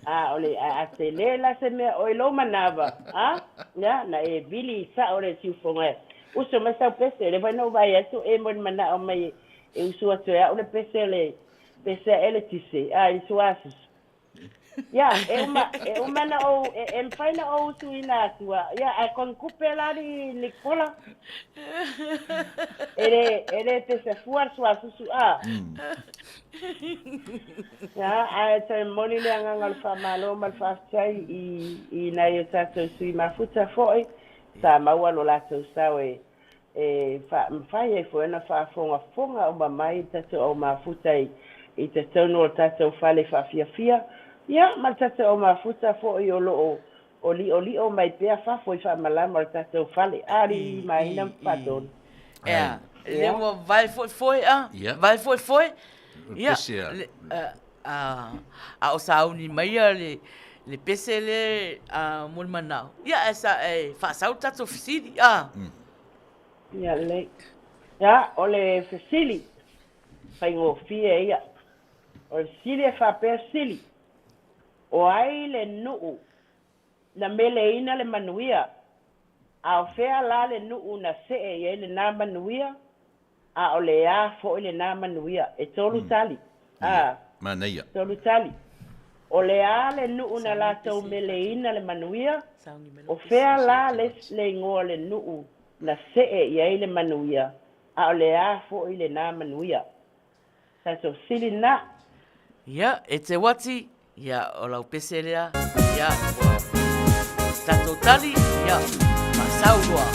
S2: a o le a tele la se mea oi lou manava, a, ia, na e vili sao le siufoga e usu mai sau pese. Lea foi na ou vaai atu e molimanaʻo mai e usu atu e au le pese o le pese aʻe le tise, a, i le suasusu. Ia, e uma, e uma na ou, e, e mafai na ou usuina atu, a, ia, ae konikupe la alii Nicola. E le, e le pese fua le suasusu, a. Ia, ae toe momoli le agaga o le faamalo ma le faafetai i, i nai o tatou sui mafuta foi sa maua lo latou sao e, e mafai ai foi ona faafogafoga uma mai le tatou au mafuta i, i totonu o le tatou fale faafiafia, ia, ma le tatou au mafuta foi o lo o o liʻoliʻo mai pea fafo i faamalama o le tatou fale, a alii Maina ma Faatonu.
S1: Ea, le ua vae foi foe a, vae foi foe. Ia, a, a o sauni mai ia le, le pese le a mo le manao. Ia, e sa, e faasau tatou fesili, a.
S2: Ia, le, ia, o le fesili, faigofie ia. O le fesili e faapea fesili. O ai le nuu na meleina le manuia? A o fea la le nuu na see i ai lenā manuia? A o le a foi lenā manuia? E tolu tali. A.
S5: Manaia.
S2: Tolu tali. O le a le nuu na latou meleina le manuia? O fea la le le igoa o le nuu na see i ai le manuia? A o le a foi lenā manuia? Tatou sili na.
S1: Ia, e te wati, ia, o lau pese lea, ia, ua tatou tali, ia, faasau loa.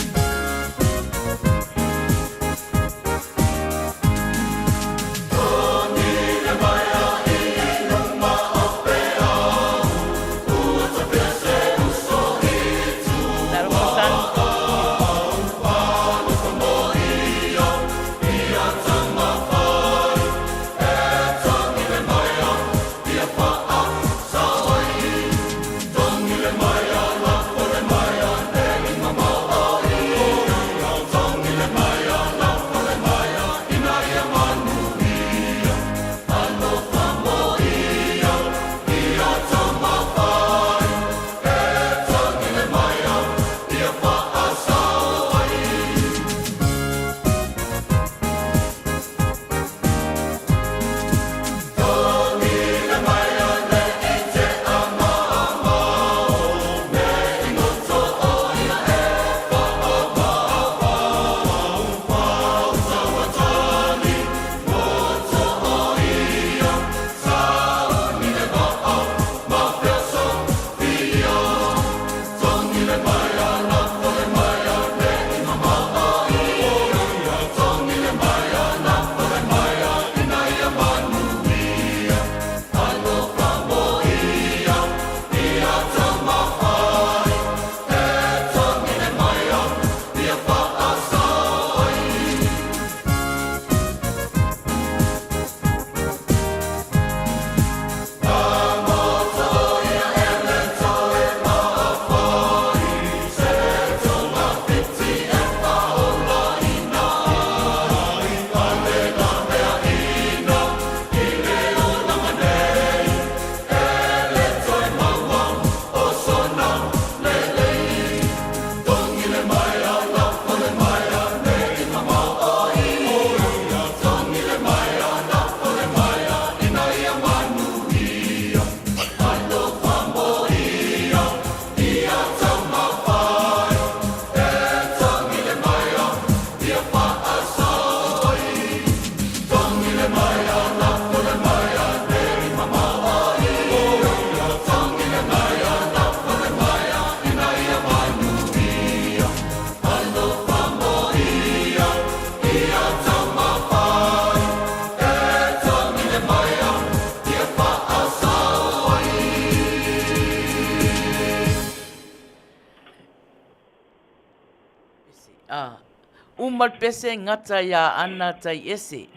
S1: Uma le pese gata iā Ana Taiese.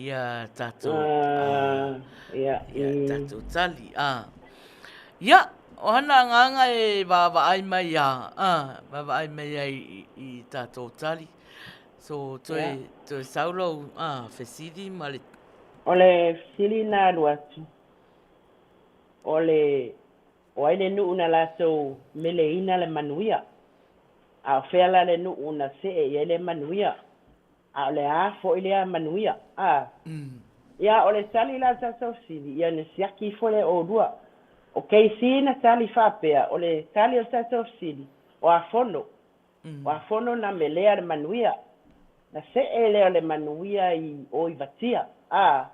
S1: Ia tatou ia, ia tatou tali. Ia, o hana agaga e vaavaai mai a, vaavaai mai ai i tatou tali. So, toe, toe sau lau fesili ma le...
S2: O le fesili na alu atu, o le, o ai le nuu na latou meleina le manuia? A o fea la le nuu na see i ai le manuia? A o le a foi lea manuia? A. Ia, o le tali la a le tatou fesili, ia na siaki ifo lea e oulua. O KC na tali faapea, o le tali o le tatou fesili, o Afono. O Afono na melea le manuia. Na see lea o le manuia i o i Vatia. A.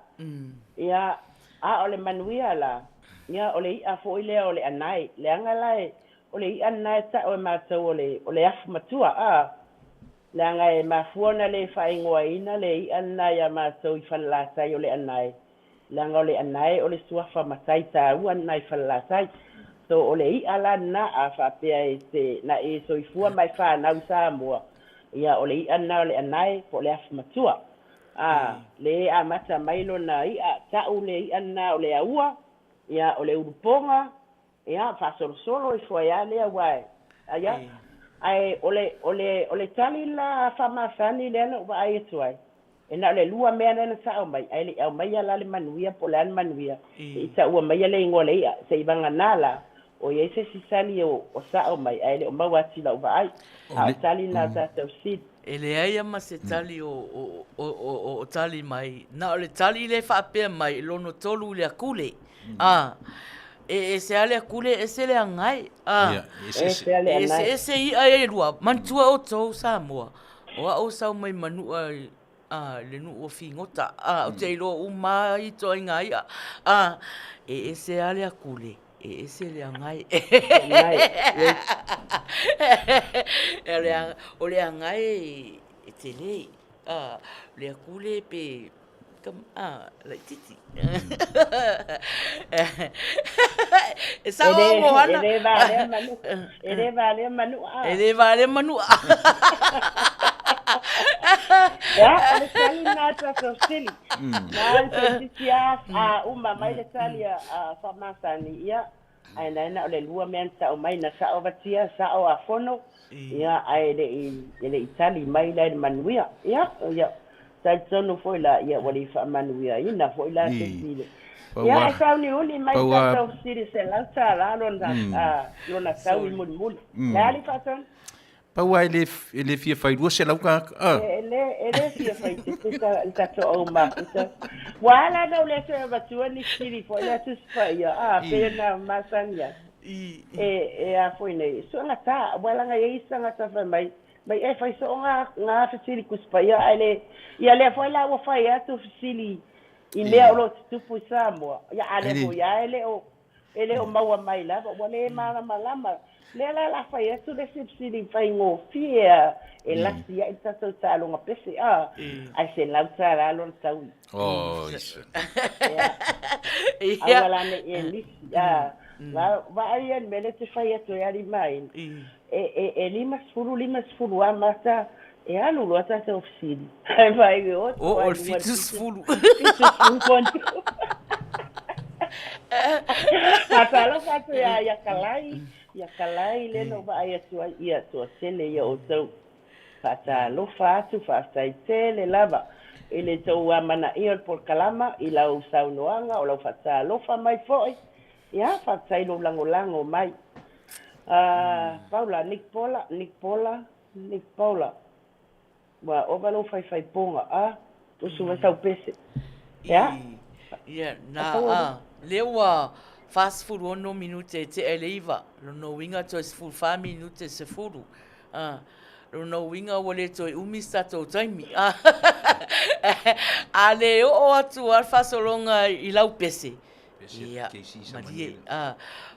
S2: Ia, a o le manuia la, ia o le i'a foi lea o le anae. Leaga la e, o le i'a lena e ta'u e matou o le, o le afu matua. A. Leaga e mafua ona le faaigoaina le i'a lena iā matou i Falelatai o le anae, leaga o le anae o le suafa matai taua lena i Falelatai. So o le i'a la lena a faapea e te na e soifua ma e fanau i Samoa, ia o le i'a lena o le anae po o le afu matua. A, le e amata mai lona i'a, ta'u le i'a lena o le aua, ia o le ulupoga, Ia, faasolosolo ifo ai lava lea aua e, ia, ae o le, o le, o le tali la faamasani lea na ou vaai atu ai, e na o le lua mea lea na sao mai, ae le i aumaia la le manuia po o le a le manuia, se i taua maia le igoa o le i'a, seiavagana la, o i ai se isi tali o, o sao mai, ae le o maua atu i lau vaai. A o tali na o tatou seed.
S1: E leai lava ma se tali o tali mai, na o le tali lea e faapea mai, lono tolu i le akule. A, e ese lava le akule, ese le anae. A, e eseese i'a ia e lua. Manatua outou Samoa, o au e sau mai Manua i le nuu o Figota, a, ou te iloa uma lava ituaiga i'a. A, e ese lava le akule, e ese le anae. O le anae e tele, a, o le akule pe a, laitiiti. E sao au o hana.
S2: E le valea Manua. E le valea Manua.
S1: E le valea Manua.
S2: Ia, o le tali lena a tatou fesili. Na o le titi a uma mai le tali a Faamasani, ia, ae na na o le lua mea na tau mai, na sao Vatia, sao Afono, ia, ae le i, e le i tali mai la i le manuia. Ia, ia, talitonu foi la, ia, ua le i faamanuiaina foi la se isi i le. Ia, e sauniuni mai tatou fesili $100 lona, lona taui mulimuli. Le a le faatonu?
S5: Pau lava e le, e le fia fai 200 tagata.
S2: Ah. E, le, e le fia fai te te ta, le tatou au mafuta. Ua ala ona ou le toe avatua ni fesili foi lea Tusi Paia, a, pei ona masani ai. E, e a foi nei, soogata, aua leaga e i ai isi tagata fai mai, mai e fai soo ngā, ngā fesili Tusi Paia, ae le, ia lea foi la ua fai atu fesili i mea o lo o tutupu i Samoa. Ia a lea foi lava e le o, E le o maua mai lava, ua le malamalama. Lea la o le a fai atu le isi fesili faigofie a e lasi ai le tatou taaloga pese, a, ae $100 lona taui. Ia. Aua la ne i e misi, a. Vaai ia i le mea lea e te fai atu ai Aliimaina, e, e, e 50, 50 lava mata e alu loa tatou fesili. Ae vaai e oto
S1: Oo i le 70. 70
S2: kontu. Faatalofa atu ia, ia Kalai, ia Kalai lea na ou vaai atu ai, ia toatele ia outou. Faatalofa atu, faafetai tele lava i le tou amanaia o le polokalama, i lau saunoaga, o lau faatalofa mai foi. Ia, faafetai i lou lagolago mai. Ah, Paula, Nick Paula, Nick Paula, Nick Paula. Ua ova lou faifaipoga, a, usu mai sau pese. Ia.
S1: Ia, na, a, lea ua 46 minute e tea i le 9, lona uiga toe 14 minute 10. A, lona uiga ua le toe umi se tatou taimi. A, a le oo atu lava le faasologa i lau pese, Ia, malie, a,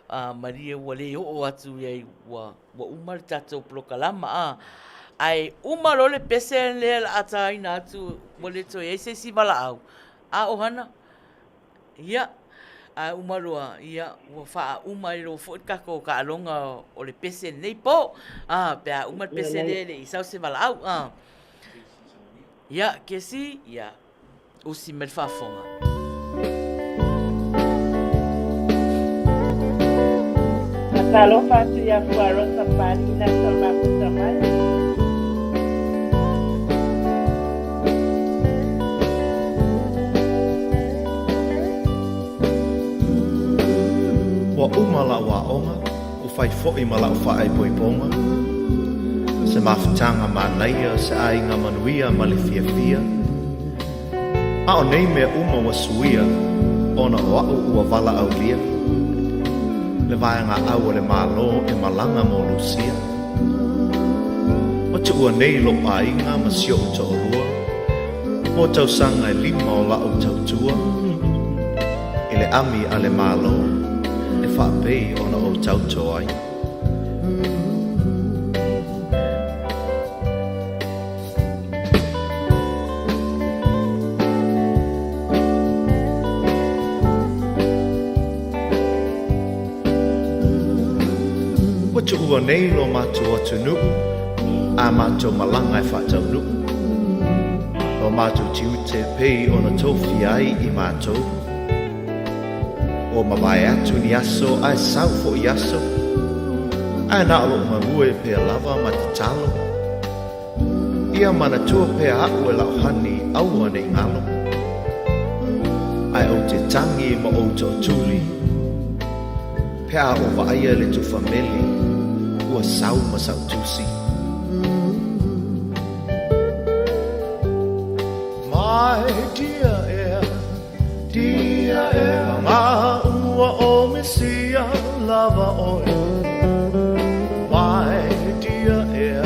S1: a, malie ua le oo atu i ai, ua, ua uma le tatou polokalama, a. Ae uma loa le pese lea o le a taina atu, ua le toe i ai se isi valaau, a ʻohana, ia, a uma loa, ia, ua faauma ai loa foi le tatou taaloga o le pese i lenei po, a, pe a uma le pese lea e le i sau se valaau, a. Ia, Kesi, ia. Usi mai le faafofoga.
S2: Faatalofa atu ia Fuarosa Papalii na tau mafuta mai.
S12: Ua uma la'u aoga, ua fai fo'i ma la'u faaipoipoga, se mafutaga manaia, se aiga manuia ma le fiafia. A o nei mea uma ua suia ona o a'u ua valaaulia le vaegaau a le Malo e malaga mo Lusia. Ua tuua nei lo'u aiga ma si o'u to'alua mo tausaga e lima o la'u tautua i le ami a le Malo e faapei ona ou tauto ai. Ua tuua nei lo matou atunuu a matou malaga e faataunuu lo matou tiute pei ona tofia ai i matou. Ua mavae atu ni aso ae sau foi aso, ae na o lou galue pea lava ma tatalo. Ia manatua pea a'u e la'u hani aua nei galo. Ae ou te tagi ma ou to'atuli, pe a ou vaaia le tufa meli ua sau ma sa'u tusi. My dear ea, dear ea, Paga ua o Mesia lava oe. My dear ea,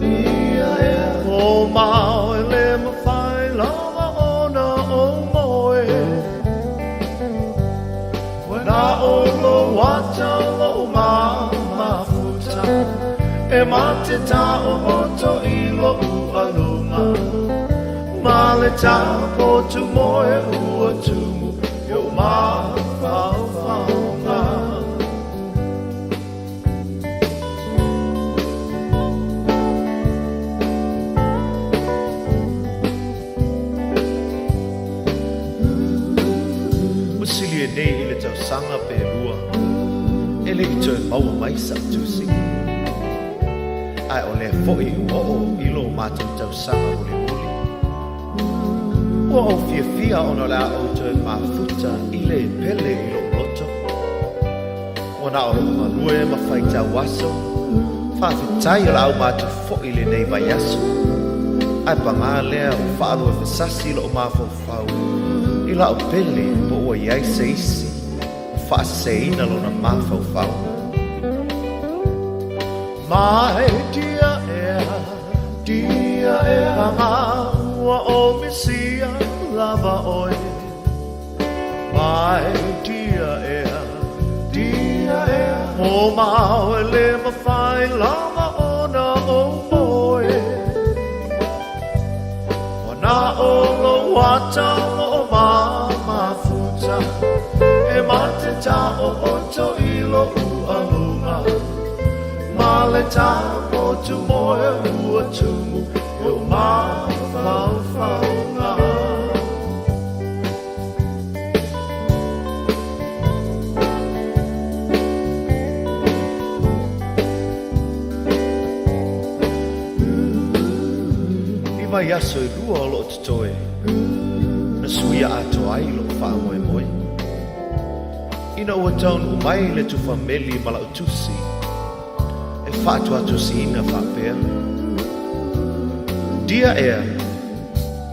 S12: dear ea, O mao e le mawhai lava ona o moe. Ua na o lo ata lo ma mafuta, E ma te ta o oto i lo u alunga. Ma le ta po tu moe ua tumu i o mafaufauga. Ua silia nei i le tausaga pe lua e le i toe maua mai sa'u tusi. Ae o lea fo'i ua oo i lo matou tausaga mulimuli. Ua ou fiafia ona o le a ou toe mafuta i le pele i lo'u loto. Ua na o lo'u galue ma faitau aso, faafetai o le a uma atu fo'i lenei vaiaso. Ae pagā lea ua faaluafesasi lo'u mafaufau i la'u pele po ua i ai se isi ua faaseseina lona mafaufau. My dear ea, dear ea, Paga ua o Mesia lava oe. My dear ea, dear ea, O mao e le mawhai lava ona o moe. Ua na o lo ata o ma mafuta, E ma te ta o oto i lo ualunga. Ma le ta o tu moe ua tumu i o mafaufauga. I vaiaso e lua o loo totoe, na suia atoa ai lo'u faamoemoe. Ina ua taunuu mai le tufa meli ma la'u tusi e faatuatusiina faapea, Dear ea,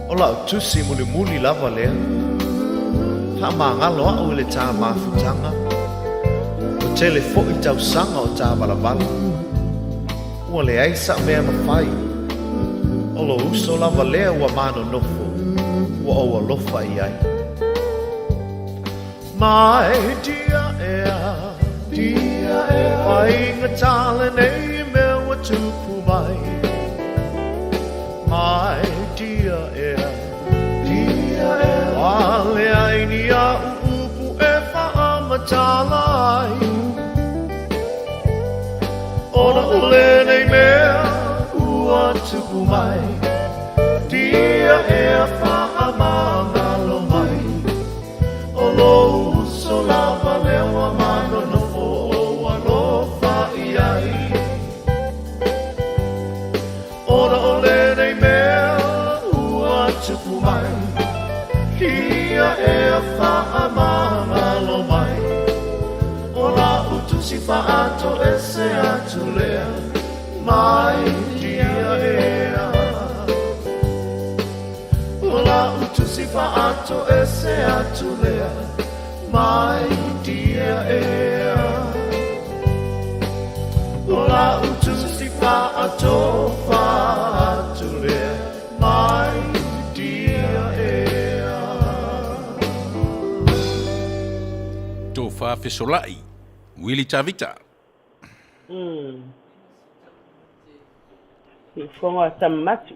S12: O la'u tusi mulimuli lava lea. Faamagalo a'u i le tā mafutaga. Ua tele fo'i tausaga o tāvalavala. Ua leai sa'u mea mafai. O lou uso lava lea ua manonofo, ua ou alofa i ai. My dear ea, dear ea, Faigata lenei mea ua tupu mai. My dear ea, dear ea, Ua leai ni a'u upu e faamatala ai. Ona o lenei mea ua tupu mai. Dear ea, faamagalo.
S4: Fa'atoese atu lea my dear ea. O la'u tusi fa'atoese atu lea my dear ea. O la'u tusi fa'atofa atu lea my dear ea.
S5: Tofa fesola'i, Willie Tavita.
S2: Mm. Siufogo a Tamatu.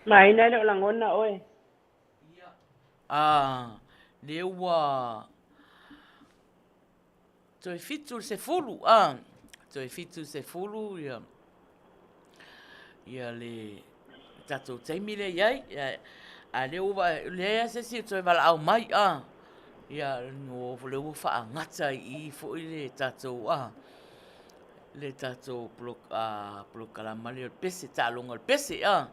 S2: Maina e le o lagona oe.
S1: A, lea ua toe 70, a, toe 70 ia, ia le tatou taimi lea i ai, ia, a lea ua, leai lava se isi e toe valaau mai, a, ia, o lea ua faagata i i foi le tatou, a, le tatou polokalama lea o le pese, taaloga o le pese, a.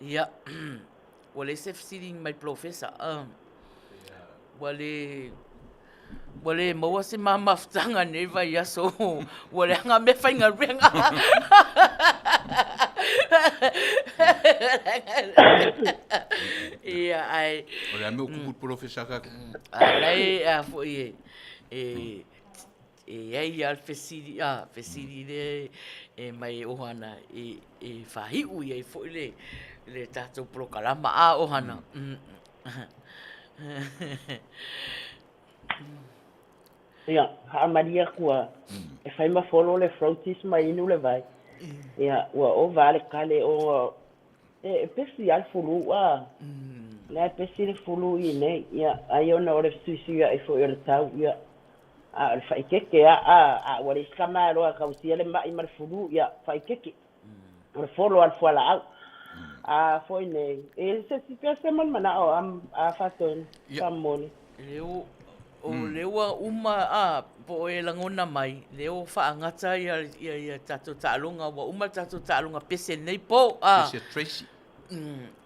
S1: Ia, ua leai se fesili mai Polofesa, a. Ua le, ua le maua se ma mafutaga i lenei vaiaso, ua leaga meafaigaluega. Ia, ae...
S5: O le a mea o kupu i le Polofesa ka?
S1: A la e, a foi e, e i ai lava le fesili, a, fesili lea e mai Ohana e, e faaiu i ai foi le, le tatou polokalama. A, Ohana?
S2: Ia, faamalie atu a, e fai ma folo le floaties ma inu le vai. Ia, ua ova lava le kale ona e pesi lava le fulu a. La e pesi le fulu i inei. Ia, ai ona o le fesuisuia'i foi o le tau, ia, a o le faaikeke lava a, a ua leai se tamaloa e tausia le ma'i ma le fulu, ia, faaikeke. O le folo lava o le fualaau. A foi nei, e se isi pea se manao a Faatoina, faamolemole.
S1: Lea o lea ua uma a, po o e lagona mai, lea ua faagata ia, ia, ia tatou taaloga, ua uma le tatou taaloga pese i lenei po, a.
S5: Pese Tracy.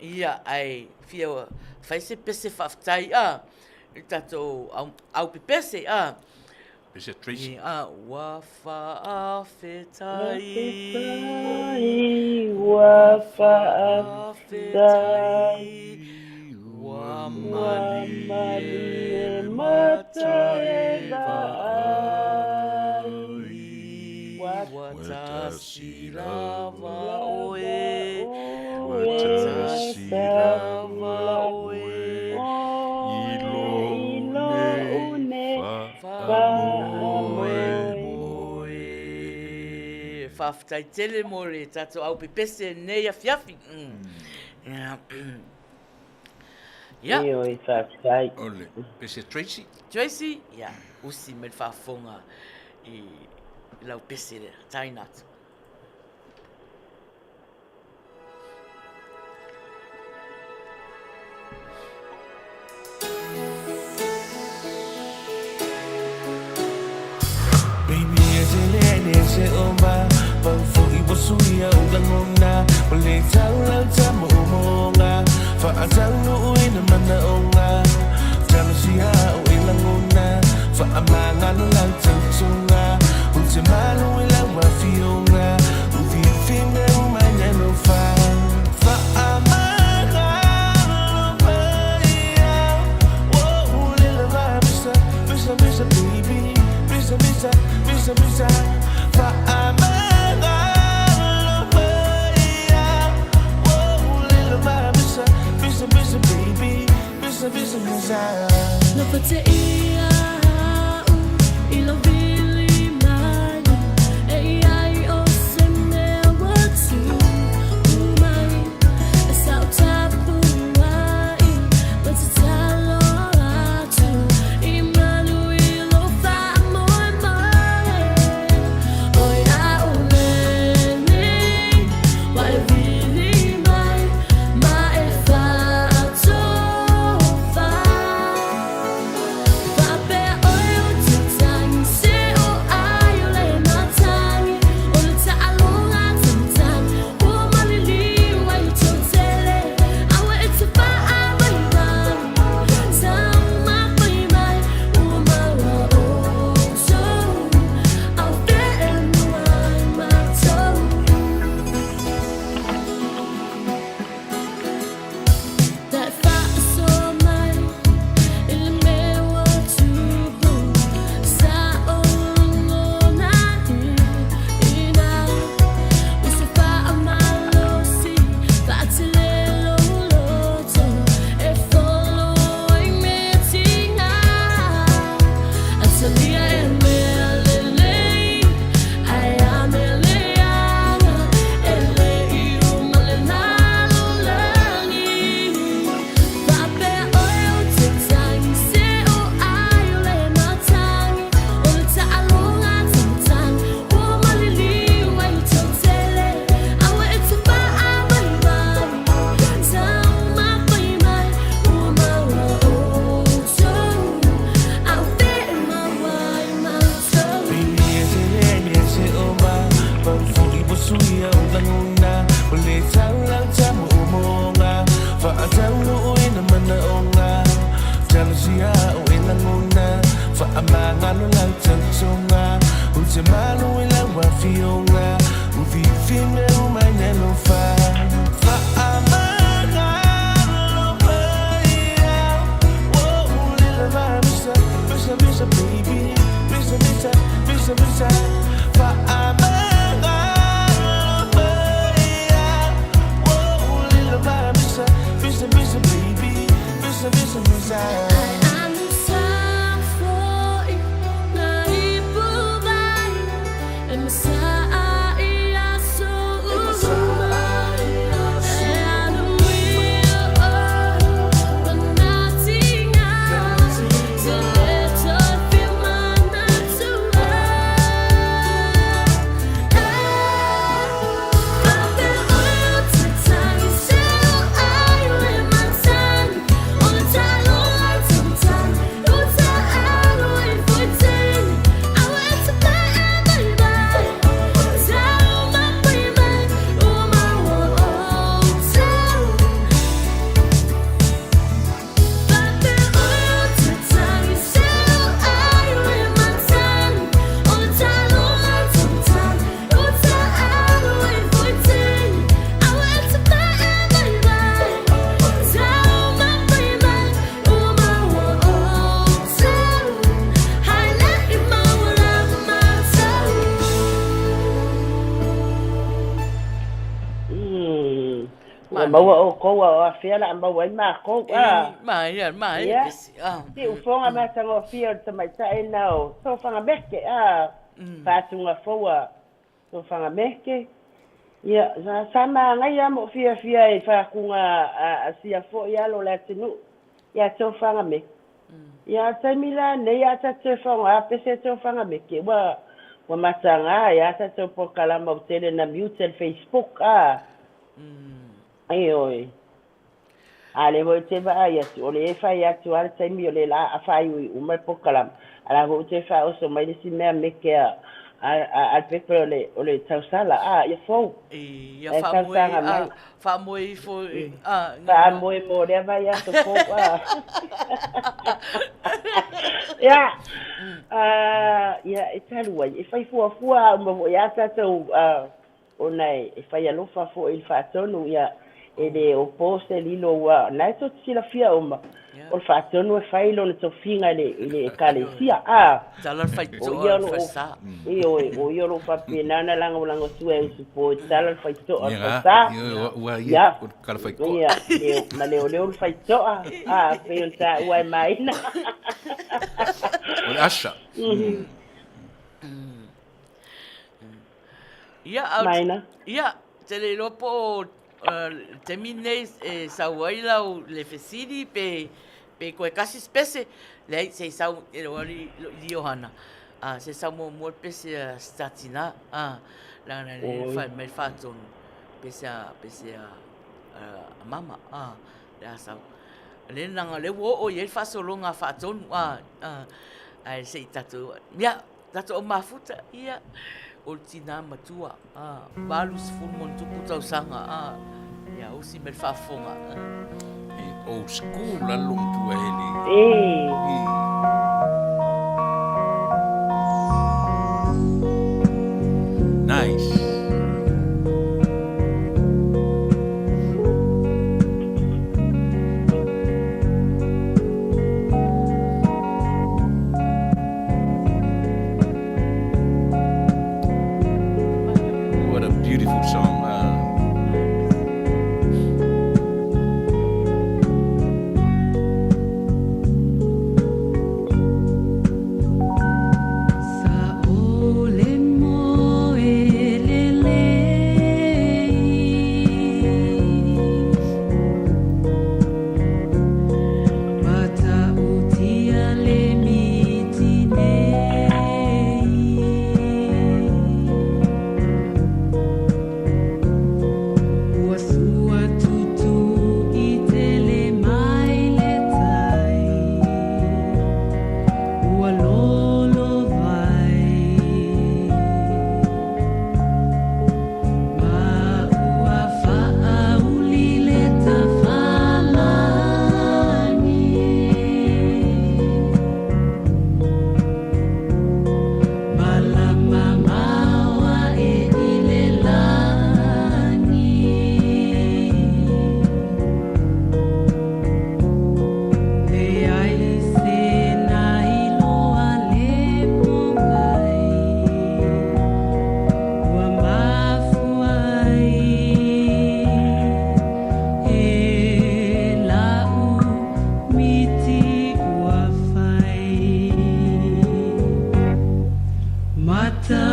S1: Ia, ae fia fai se pese faafetai a, i le tatou au, au pepese a.
S5: Pese Tracy.
S1: Ia, ua faafetai.
S2: Ua faafetai.
S1: Ua
S2: malie mata e vaai.
S1: Ua tasi lava oe. Ua tasi lava oe.
S5: I lou nei
S1: faamoemoe. Faafetai tele mo le tatou aupepese i lenei afiafi. Ia.
S2: Ioe, faafetai.
S5: O le pese Tracy.
S1: Tracy, ia, usi mai le faafofoga i lau pese lea. Taina atu.
S13: Baby e tele ai le se ova Pau fo'i ua suia ou lagona Ua le tau lau tamaomaoga Faataunuuina manaoga Talosia au e lagona Faamagalo lau tautoga Ou te malo i lau afioga Ou fiafia mea uma i le alofa Faamagalo mai au Oh, lele va misa, misa, misa, baby Misa, misa, misa, misa Faamagalo mai au Oh, lele va misa, misa, misa, baby Misa, misa, misa
S10: Na fateia au i lou vilimaga.
S13: O le tau lau taumoomoga Faataunuuina manaoga Talosia o e lagona Faamagalo lau tautoga Ou te malu i lau afioga Ufiufi mea uma i le alofa Faamagalo mai au Oh, lila vamisa Misa, misa, baby Misa, misa, misa, misa Faamagalo mai au Oh, lila vamisa Misa, misa, baby Misa, misa, misa.
S2: Ua maua oukou a o afea la a maua ai makou a.
S1: Maia, maia pesi a.
S2: Siufoga matagofie o le tamaitai lena o Tofagameke a. Faatuga fou a Tofagameke. Ia, sa magaia ma ou fiafia i faatuga a sia foi alo o le atunuu ia Tofagameke. Ia, a o le taimi la lenei a tatou toe faaaoga pese a Tofagameke, ua ua mataga ai a tatou polokalama ua tele ina mute e le Facebook a. Ioe. A lea foi ou te vaai atu, o lea e fai atu lava le taimi o lea la a faaiuiu uma le polokalama, a la foi ua toe faaoso mai le isi mea meke a a le pepe o le o le tausala, a ia fou.
S1: Ia
S2: Ae
S1: faamoe
S2: tausaga mai.
S1: a faamoe ifo a
S2: Faamoe mo lea vaiaso fou a. Ia, ia e talu ai, e fai fuafua uma foi lava tatou ona e fai alofa foi i le faatonu, ia, e le o po se lilo ua, na e tou te silafia uma, o le faatonu e fai lona tofiga i le, i le Ekalesia, a,
S1: Tala le
S2: o
S1: faitoa
S2: ia
S1: o
S2: o
S1: le
S2: lo o,
S1: falesa.
S2: ioe, o ia o lo o faapena ona lagolago e usupo e tala le faitoa o le
S5: Ia ga,
S2: falesa,
S5: ia ua ia
S2: ia,
S5: o le tala faitoa.
S2: ia, leo, ma leoleo le faitoa, a, pei ona taua e Maina.
S5: O le asa.
S1: Ia, a,
S2: Maina.
S1: ia, te le iloa po o le taimi lenei e sau ai lau le fesili pe pe koe kasi se pese. Leai, se i sau e loa li Iohana. A, se sau muamua le pese a Sitatina. A, leaga na le
S2: Oi.
S1: fai mai le faatonu. Pese a, pese a, a mama. A, le a sau. Le leaga o lea ua oo i ai le faasologa a faatonu. A, a, ae se i tatou, ia, Tatou mafuta, ia, o le tinā matua, ā, 80 ma ona tupu tausaga, ā, ia usi mai le faafofoga.
S5: He old school la lou matua e le.
S2: E.
S5: Nice. What a beautiful song.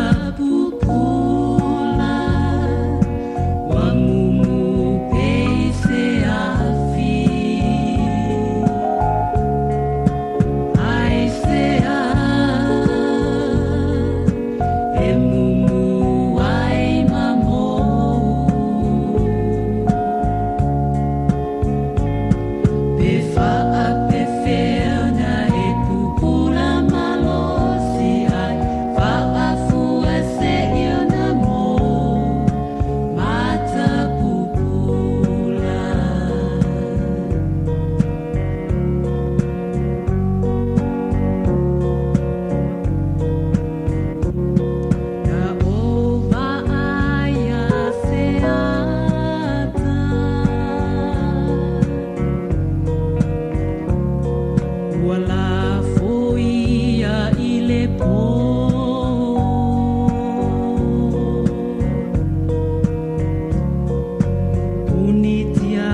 S10: Matapupula ua mumu pei se afi. Aisea e mumu ai ma mou? Pe faapefea ona e pupula malosi ai, faafua seia ona mo matapupula. Na ou vaai ia Seata, ua lafo ia i le pō. Punitia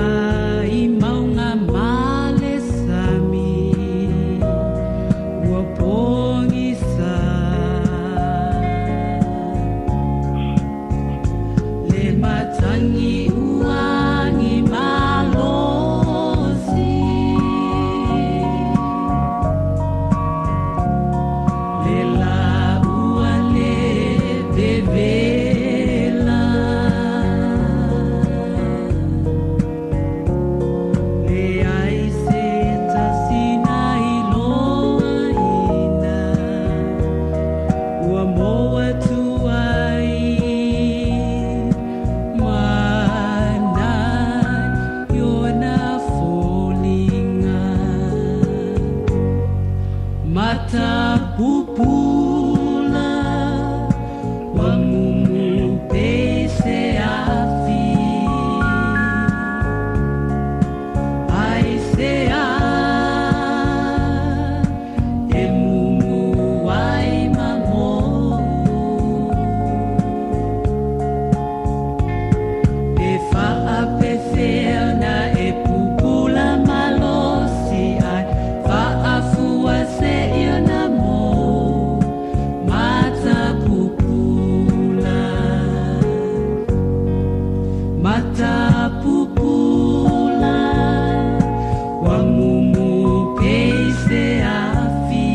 S10: i mauga ma le sami, ua pogisa. Le matagi ua agi malosi. Le lā ua le vevela. Leai se tasi na iloaina, ua mou atu ai ma nai ona foliga. Matapupula ua mumu pei se afi. Aisea e mumu ai ma mou? Pe faapefea ona e pupula malosi ai, faafua seia ona mou matapupula. Matapupula ua mumu pei se afi.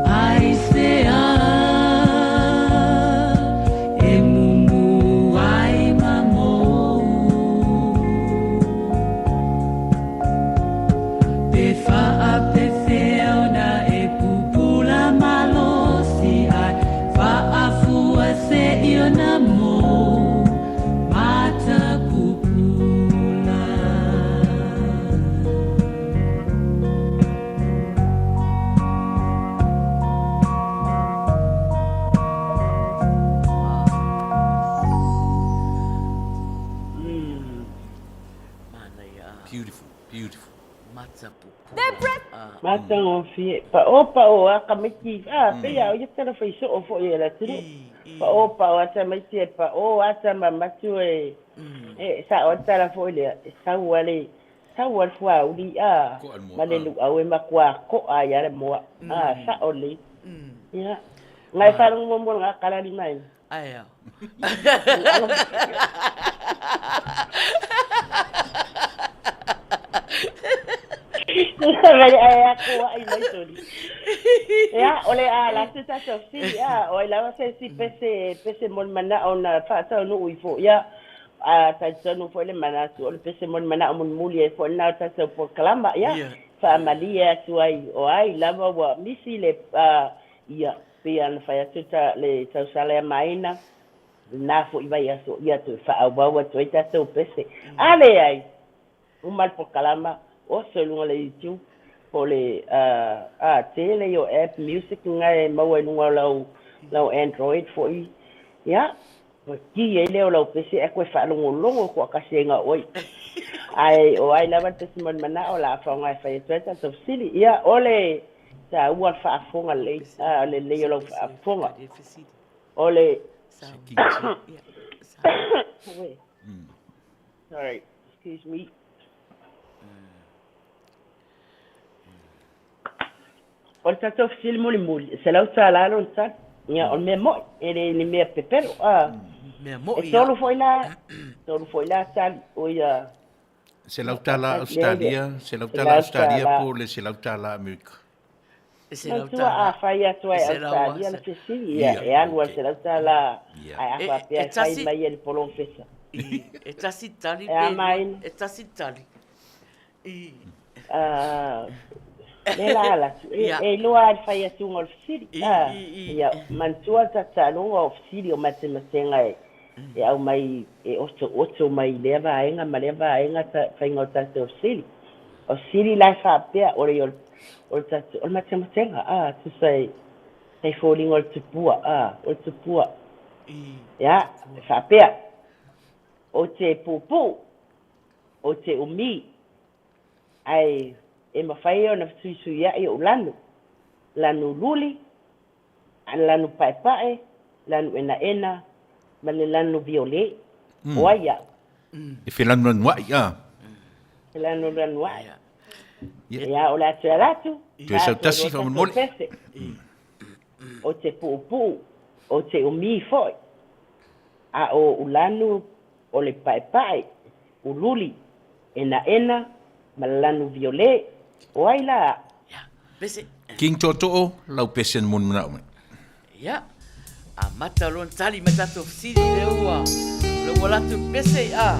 S10: Aisea e mumu ai ma mou? Pe faapefea ona e pupula malosi ai, faafua seia ona mou matapupula.
S5: Beautiful, beautiful.
S2: Matagofie. Pa'o pa'o a tamaiti, a pei a o ia tala fai so'o fo'i e le atunuu. Pa'o pa'o a tamaiti e pa'o a tama matua e e sa'o a le tala foi lea, e sau a le sau a le fuauli a ma le luau e matua ko'a ai a le moa. A sa'o lelei. Ia. Ngai faalogo muamua lena kalalima ai.
S1: Ae ao.
S2: Ae aku ai mai soli. Ia, o le a la se tatou fesili, a, o ai lava se isi pese, pese mo le manao na faataunuu ifo. Ia, a talitonu foi le manatu o le pese mo le manao mulimuli ai foi lena o tatou polokalama. Ia, faamalie atu ai, o ai lava ua misi le, a, ia, pei ona fai atu ta, le tausala ia Maina, lena foi vaiaso, ia toe faaauau atu ai tatou pese. A leai, uma le polokalama, oso i luga o le YouTube, po o le a tele ia o app music na e maua i luga o lau lau Android foi, ia, toe ki ai lea o lau pese ae toe faalogologo toatasi ai na oe. Ae o ai lava le pese mo le manao o le a faaaoga e fai atu ai tatou fesili. Ia, o le taua o le faafofoga lelei, a, o le lelei o lau faafofoga. O le Sorry, excuse me. O le tatou fesili mulimuli, e $100 lona tali. Ia, o le mea mo'i, e le ni mea pepelo. A,
S1: Mea mo'i,
S2: e tolu foi la, tolu foi la tali, o ia...
S5: $100 Ausetalia, $100 Ausetalia po o le $100 Amerika?
S1: E $100.
S2: Manatua a fai atu ai Ausetalia le fesili, ia, e alu a le $100, ae a faapea e fai mai e le polofesa.
S1: E tasi tali pe lua, e tasi tali.
S2: Lea la ala atu, e iloa lava i le fai atuga o le fesili. Ia, manatua le tataloga o fesili o matematega e aumai, e otooto mai i lea vaega ma lea vaega faiga o tatou fesili. O fesili la e faapea, o le, o le tatou, o le matematega, a, tusa e, e foliga o le tupua, a, o le tupua. Ia, e faapea, ou te puupuu, Ou te umi, ae e mafai ona fesuisuiaʻi ou lanu, lanu luli, lanu paepae, lanu enaena, ma le lanu viole. O ai aʻu?
S5: E felanulanuaʻi, a?
S2: Felanulanuaʻi. Ia, o le a toe ala atu.
S5: Toe sau tasi faamolemole.
S2: Ou te puupuu, ou te umi foi, a o ou lanu o le paepae, ululi, enaena ma le lanu viole. O ai la aʻu?
S1: Pese.
S5: King Tootoo, lau pese na moni manao mai.
S1: Ia, amata loa ona tali mai tatou fesili lea ua, lea ua alu atu le pese, a.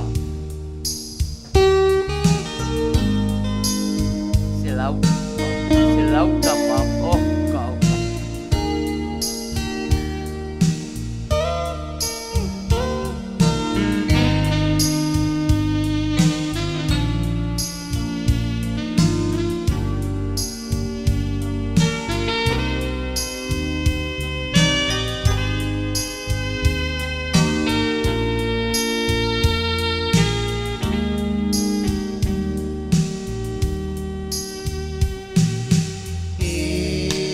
S1: 100 tama, oh, ka oka.
S4: E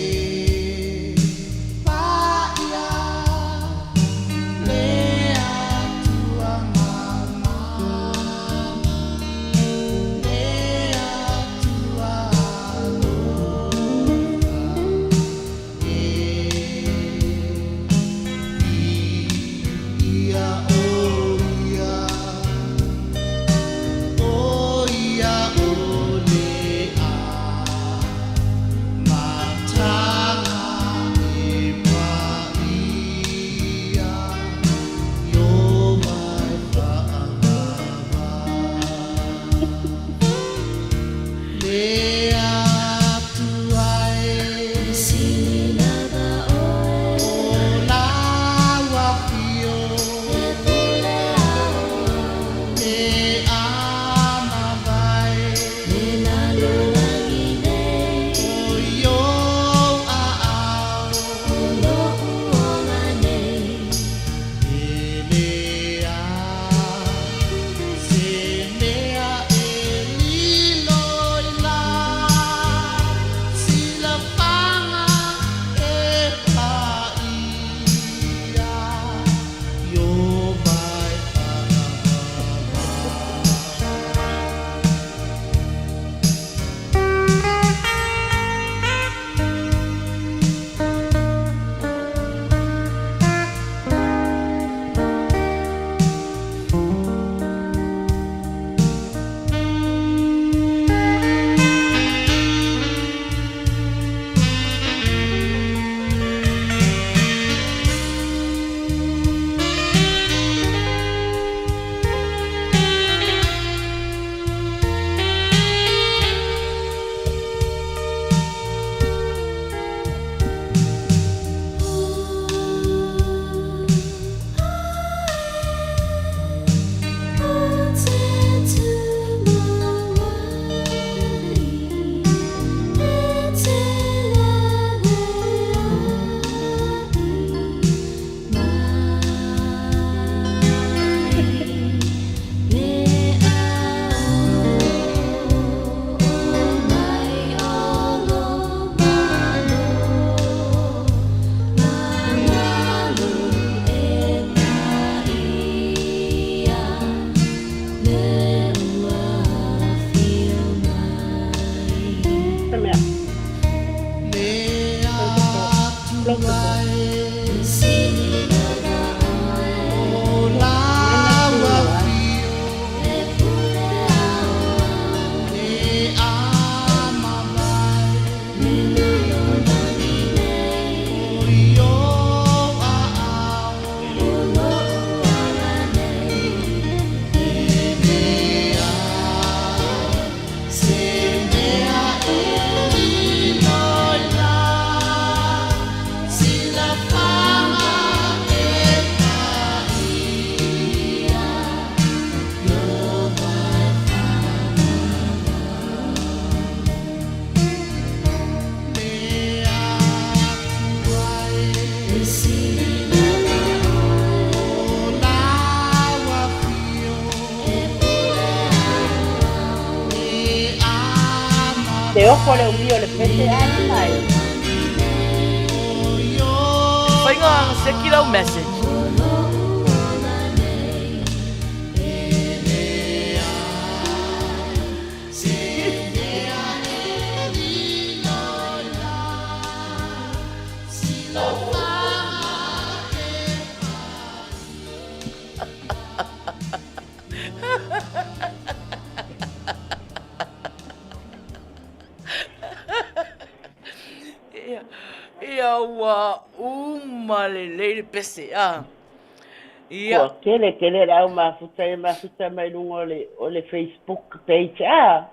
S2: Te ofo le umi o le pese a le mai.
S1: Whainga seki lau message. Ia, ua uma lelei le pese, a.
S2: Ia. Ua tele tele le au mafuta e mafuta mai luga o le, o le Facebook page, a.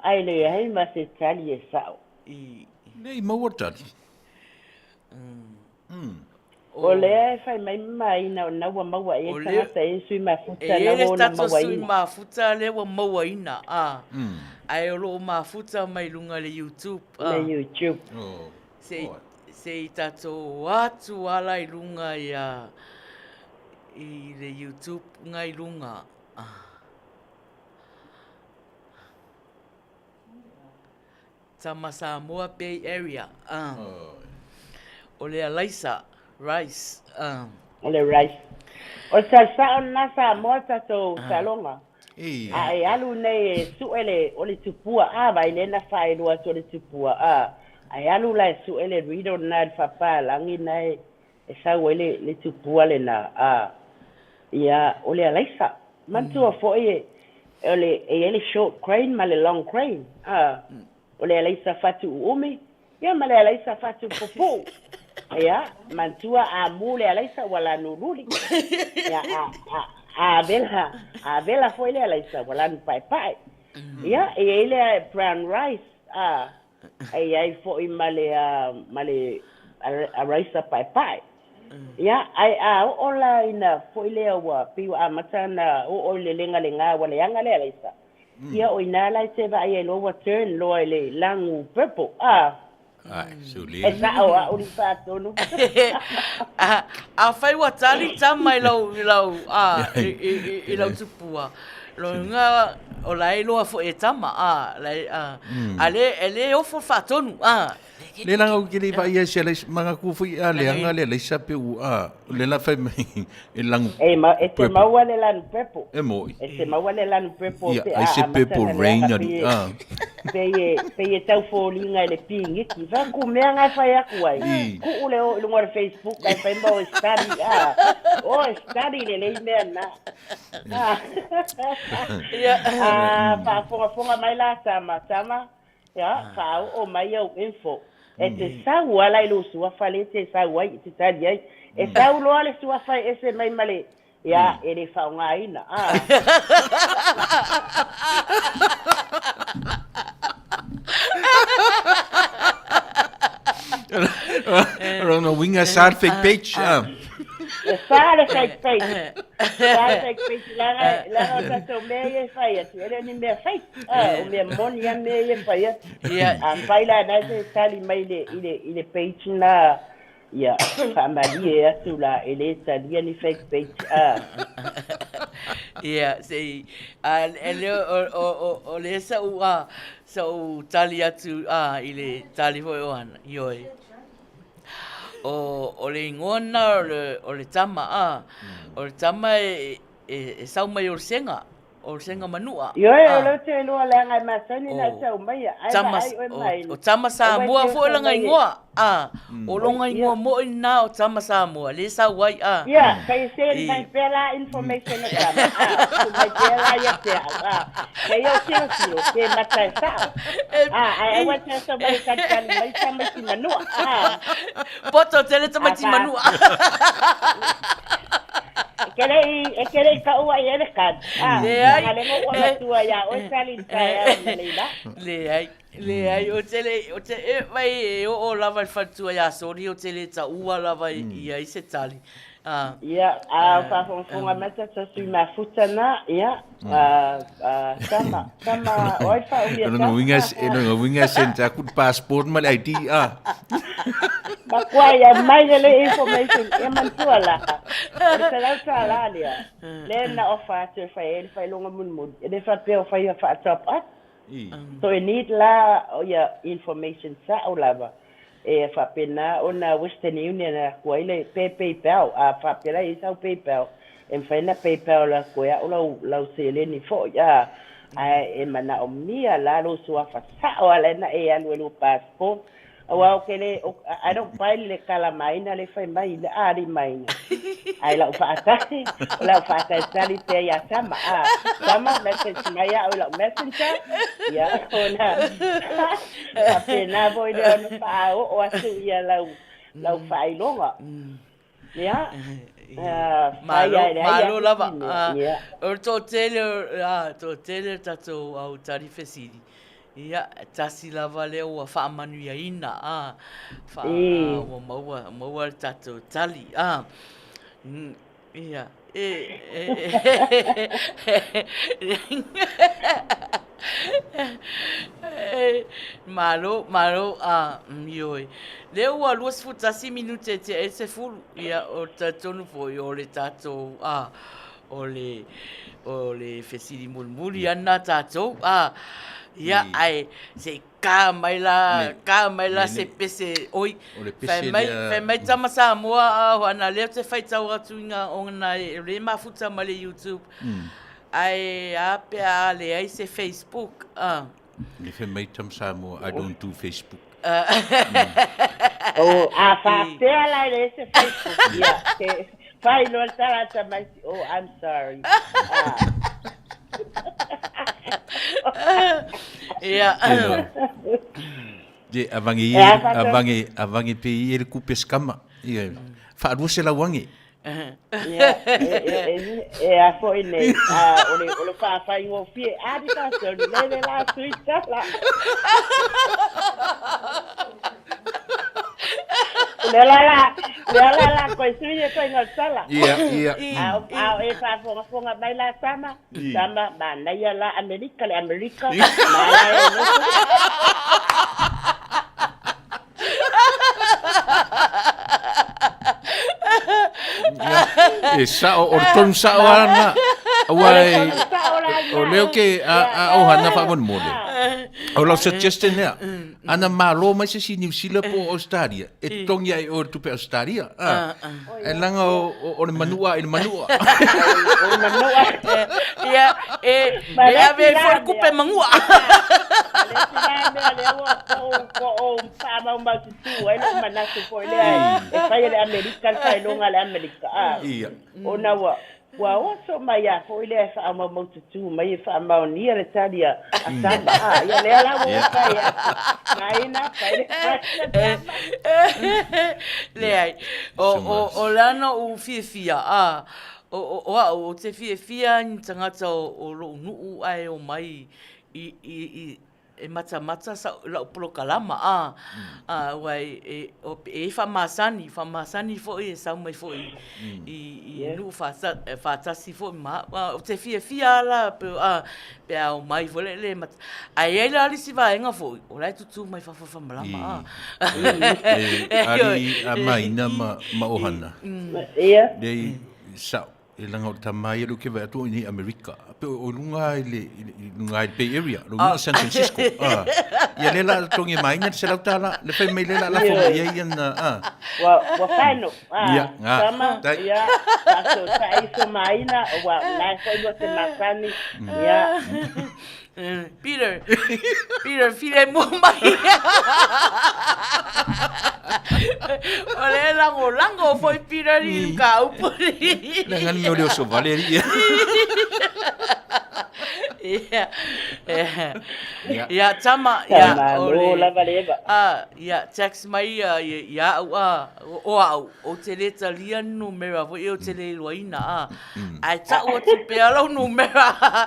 S2: Ae leai ma se tali e sa'o.
S5: Nei maua tali.
S2: O lea e fai mai ma maina o na ua maua e tagata e sui mafuta
S1: na ua ona mauaina. E sui mafuta lea ua mauaina a. Ae o loo mafuta mai luga le YouTube
S2: a. Le YouTube.
S1: Se se i tatou atu ala i luga ia i le YouTube ngai luga. Tama Samoa Bay Area, O le alaisa, rice.
S2: O le rice. O le salsao lena Samoa tatou saloga. A e alu nei e sue le, o le tupua, a vai lea na faailoa atu o le tupua, a, a e alu la e sue le riddle lena i le faapalagi lena e, e sau ai le, le tupua lena, a, ia, o le alaisa. Manatua foi e, o le, e i ai le short crane ma le long crane, a, o le alaisa fatu uumi, ia ma le alaisa fatu pupuu. Ia, manatua a mu le alaisa ua lanu luli. Ia, a, a, a vela, a vela foi le alaisa ua lanu paepae. Ia, e i ai le brown rice, a, E i ai foi ma le, ma le araisa paepae. Ia, ae a oo la ina foi lea ua pei ua amata ona oo i le legalega ua leaga le araisa, ia o ina la e te vaai ai loa ua turn loa i le lagu purple, a.
S5: Ai, suli.
S2: E sao au li faatonu.
S1: Afai ua tali tama i lau, i lau, a, i, i lau tupua, Loga o la e iloa foi e tama, a, la e, a, a le, e le ofo faatonu, a.
S5: Le langa ou te le vaai ai se alaisa, manatua foi a leaga le alaisa pe u, a, le la fai mai e lagu
S2: E, ma, e te maua le lanu purple.
S5: E moi.
S2: E te maua le lanu purple
S5: Ia, pe ai a se amata purple na rain leaga ali, pe, a.
S2: pe e, pe e tau foliga i le pigiki. Fai atu mea nga e fai atu ai. Kuu le o i luga o le Facebook ae fai ma o e study, a. O e study lelei mea na. A faafogafoga mai la tama, tama, ia, faaoo mai au info. E te sau lava la i lou suafa lea e te sau ai, e te tali ai. E sau loa le suafa e ese mai ma le, ia, e le faaaogaina. A.
S5: Lona uiga sa le fake page.
S2: E sa le fake page. Sa le fake page leaga, leaga o tatou mea ia e fai atu, e le o ni mea fake. O mea moni lava mea ia e fai atu. Afai la na e te tali mai i le, i le, i le page na, ia, faamalie atu la, e le talia ni fake page.
S1: Ia, sei, a, e le, o, o, o, o le sa'u, a, sa'u tali atu, a, i le tali foi o ana, ioe. O, o le igoa lena o le, o le tama, a, o le tama e, e, e sau mai o le sega. O le sega manua.
S2: Ioe, o lea ou te iloa leaga e masani ona e tau maia, ae vaai oe mai.
S1: O Tama Samoa foi lona igoa, a. O lona igoa moi lena o Tama Samoa, lea e sau ai, a.
S2: Ia, kai send mai pea la information a Tama, a. Tuu mai pea la ia te au, a. Kei ou tilotilo, ke mata e sao. A, ae aua e te oso mai e talitali mai tamaiti manua, a.
S1: Poto tele tamaiti manua.
S2: E ke leʻi, e ke leʻi kaʻu ai e le kad. Ah,
S1: Leai.
S2: Leaga lea ua avatua iā oe tali i le taeao analeila.
S1: Leai, leai, ou te le, ou te, e, vai e oo lava i le faletua iā Soli, ou te le taua lava i ai se tali. Ah.
S2: Ia, a o faafogafoga mai tatou sui mafuta na, ia, a, tama, tama, o ai faaumia
S5: O lona uiga, e lona uiga e send atu le passport ma le ID, ah.
S2: Makua ia mai le le information ia manatua la. O le $100 lea, lea na offer atu e fai ai le faailoga mulimuli, e le faapea o fai faa-top up. So e need la ia information sa'o lava e faapena ona Western Union atu ai le pe PayPal. A faapea la e i ai sau PayPal, e mafai ona PayPal atu e a'u lau lau seleni foi a, ae e manaomia la lou suafa sa'o ala na e alu ai lou passport. Aua ou te le, I don't buy le kalamaina le fai mai le alimaina. Ae lau faatasi, o lau faatalitali pea ia Tama. Ah, Tama, message mai au i lau messenger. Ia, ona faapena foi lea ona faaoo atu ia lau, lau faailoga. Ia,
S1: fai ai leai Malo lava. O le toatele, toatele o tatou au tali fesili. Ia, tasi lava lea ua faamanuiaina, a, wha, a, ua maua, maua le tatou tali, a. Ia, e, e, e, malo, malo, a, ioe. Lea ua 21 minute e tea ai le 10, ia, o le talitonu foi o le tatou, a, o le, o le fesili mulimuli ana tatou, a, ia, ae se i ka mai la, ka mai la se pese, oi, fai mai, fai mai tama Samoa, a, ana lea ou te faitau atu i ngā ona e, o lea e mafuta mai le YouTube, ae a pe a leai se Facebook, a.
S5: Le fai mai tama Samoa, I don't do Facebook.
S2: Oh, a faapea la e leai se Facebook, ia, te fai loa le tala a tamaiti, oh, I'm sorry. Ah.
S1: Ia.
S5: Ye, avange i, avange, avange pe i e le kupe skama. Ia, whaalua se lauange.
S2: Ia, e, e, e a foi nei, a, o le, o le whaawhaingofie, a di tātou, le le la sui tala. Le la la, le la la, koe sui e koe ngau tala.
S5: Ia, ia.
S2: A, a, e whaafongafonga mai la tama, tama, manaia la Amerika, le Amerika, manaia e
S5: E sao, o le tonu sao ana. Aua e, o leo ke a, a ohana whaamolemole. O lau suggestion lea, ana malo mai se si New Zealand po o Australia, e totogi ai oe le tupe Australia. Ah. E langa o, o, o le manua i le manua.
S2: O le manua.
S1: Ia, e, e ave ai foi le kupe mangua.
S2: Le isi la mea lea ua po o faamaumau tutū ai lou manatu foi lea e fai e le Amerika le faailoga a le Amerika. Ah.
S5: Ia.
S2: Ona ua Ua oso mai a foi lea e faamaumau tutū mai e faamaonia le tali a Tama. A, ia lea la ua ou fai atu. Maina, fai le fai a Tama.
S1: Leai, o, o, o le ana ou fiafia, a, o, o, o au, ou te fiafia ni tagata o, o lou nuu ae omai i, i, i, e matamata sa, lau polokalama, a, a, ua e, e, o, e i faamasani, faamasani foi e sau mai foi i, i yeah. nuu faatasi foi ma au. A, ou te fiafia lava la, pe, a, pe a omai foi le, le mata. Ae i ai la le isi vaega foi, o la e tutū mai fafo faamalama, a.
S5: E, ali a maina ma, ma ohana.
S2: Ia.
S5: Lei, sao, e langa o le tama ia le ke vai atu o i nei Amerika. pe o luga i le i luga i le Bay Area, lo ah. San Francisco. Ah. Ia le la togi mai na se lau tala, le fai mai le la la fo mai ia na ah.
S2: Wa wa fano. Ah. Ia, nga. Sama, ia, ta so ta iso mai na wa la fo i te masani. Ia.
S1: Peter, Peter, filemu mai. O le lango lango foi Peter i ka upu.
S5: Le ngani o le oso vale ri.
S1: Ia. Ia tama ia
S2: o le lava le eva.
S1: Ah, ia text mai ia ia au a o au o te le talia numera foi o te le iloaina a. Ae tau atu pea lau numera.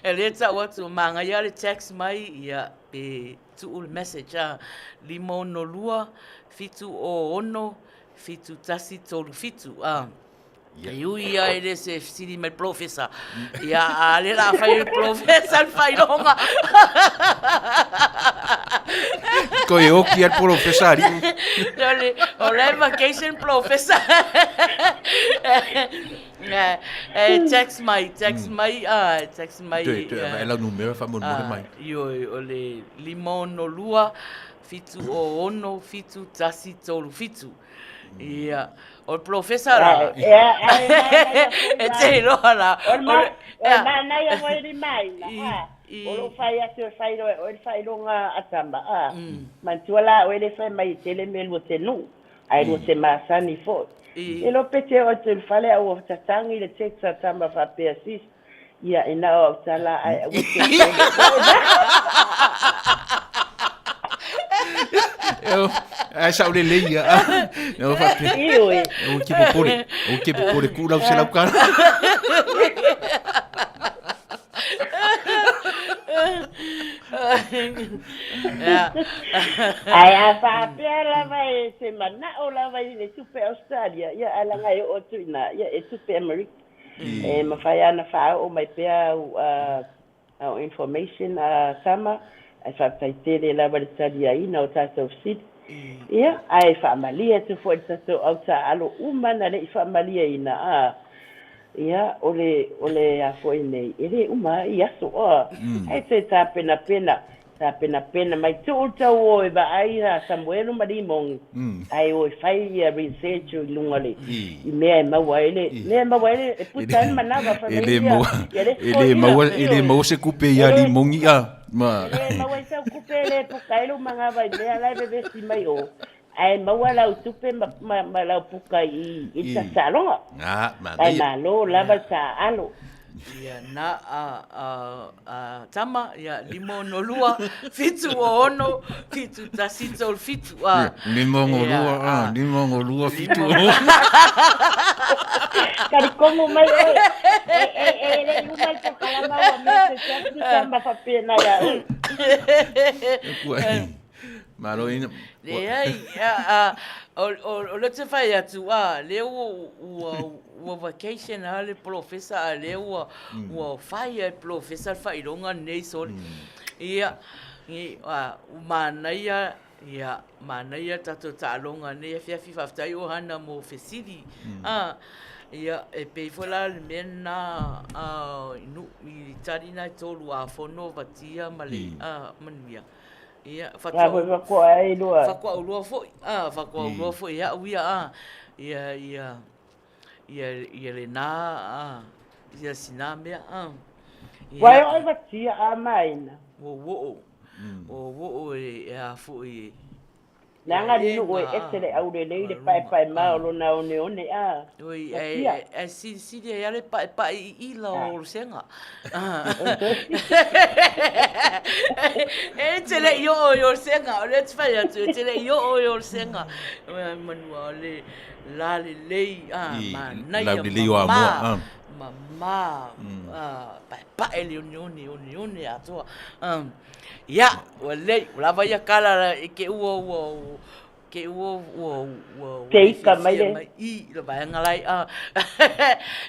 S1: E le tau atu, manaia le text mai, ia, pe tuu le message a. 562 706 7137 a. E ui ia e le se fesili mai polofesa. Ia, a le la fai le polofesa le faailoga.
S5: Koe oki al polofesa ari.
S1: O le, o le vacation polofesa. E text mai, text mai, a, text mai.
S5: Toe, toe, e lau numera whamonemone mai.
S1: Ioi, o le 562 706 7137. Ia, o le polofesa la. E te iloa la.
S2: O le manaia foi le maina, a. O lou fai atu e fai loa e oe le faailoga a tama, a. Manatua la oe le fai mai e tele mea lua te nuu, ae lua te masani foi. E iloa pe te oo atu i le fale a ua tatagi le text a tama faapea, sis, Ia, e na o au tala ae aua te
S5: Ae sa ule lei ia. E o whape.
S2: Ioe.
S5: O ke popore. O ke popore ku lau se lau kara.
S2: Ae a faapea lava e se manao lava i le tupe Australia, ia ae laga e oo atu i ina, ia e tupe Amerika. E mafai lava ona faaoo mai pea au au information a Sama, ae faafetai tele lava i le taliaina o tatou fesili. Ia, ae faamalie atu foi i le tatou au taaalo uma na le i faamalieina, a, ia, o le, o le a foi nei, e le uma ai aso, a, ae toe tapenapena Tapenapena mai tuu le tau o e vaai a Samuelu ma Limogi, ae o e fai ia research i luga le i mea e maua ai le mea e maua ai le e puta ai le manava fai mai ia ia le
S5: E le maua e le maua se kupe ia Limogi a
S2: ma e le maua ai sau kupe e le puka ai lou manava i mea la e vevesi mai o ae maua lau tupe ma ma, ma lau puka i i le taaloga.
S5: Ah,
S2: Ae malo lava le taaalo.
S1: Ia, na a, a, a tama, ia, 562, 76, 71, 37, a.
S5: 562, a, 562, 76.
S2: Kalikomu mai oe. E, e, e le i uma le polokalama ua message atu tama faapena ia oe.
S5: Malo ina.
S1: Leai, a, o, o, o le te whai atu, a, lea ua, ua, ua vacation a le polofesa, a lea ua, mm. ua whai e polofesa le whaironga nei soli. Mm. Ia, i, a, manaia, ia, manaia tatou taaloga nei, afiafi faafetai o hana mo fesili. Mm. A, ia, e pei foi la le mea na, a, nu, i tali nai tolu a fono vatia ma le, mm. a, manuia. Ia,
S2: Wha foi whakoa ai lua.
S1: Whakoa ulua foi, a, whakoa ulua foi ia au ia, a, ia, ia, ia, ia le nā, a, ia sinā mea, a.
S2: Ia. Wai oi watia a maina.
S1: Ua woo, ua woo e, e a foi e.
S2: Leaga le nuu e ese le aulelei le paepae ma o lona oneone a.
S1: Oi, e, e silisili ai le paepae i ila o Olosega. E te le i oo i Olosega, o lea te whai atu, e te le i oo i Olosega. Manua o le la lelei, a, manaia, mamā, mamā, paepae le oneone, oneone atoa. Ia, ua lelei, ua lava ia kala i ke ua ua ke ua ua ua
S2: Te ika mai le.
S1: I le vaega lai a.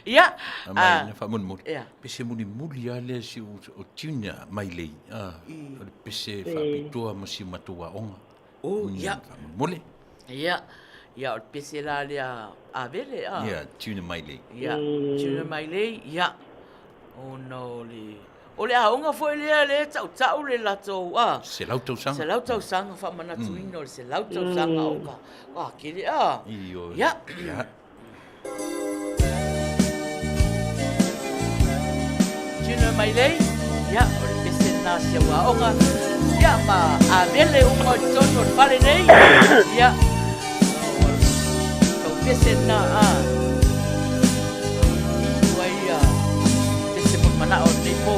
S1: Ia.
S5: A mai na faamolemole. Ia. Pese mulimuli lava lea si o o Junior Mailei a o le pese faapitoa mo si o matou aoga.
S1: Oh, ia.
S5: Faamolemole.
S1: Ia. Ia o le pese la lea a Vele a.
S5: Ia, Junior Mailei.
S1: Ia, Junior Mailei, ia. Ona o le o le aoga foi lea lea e tautau le latou a.
S5: 100 tausaga.
S1: 100 tausaga faamanatuina o le 100 tausaga o ka a kele a.
S5: Ioe.
S1: Ia.
S5: Ia.
S1: Tino mai lei, ia, o le pese lena si au aoga, ia, ma Avele uma i totonu o le fale nei, ia, o tau pese lena, a, ua ia, pese mo le manao o lenei po.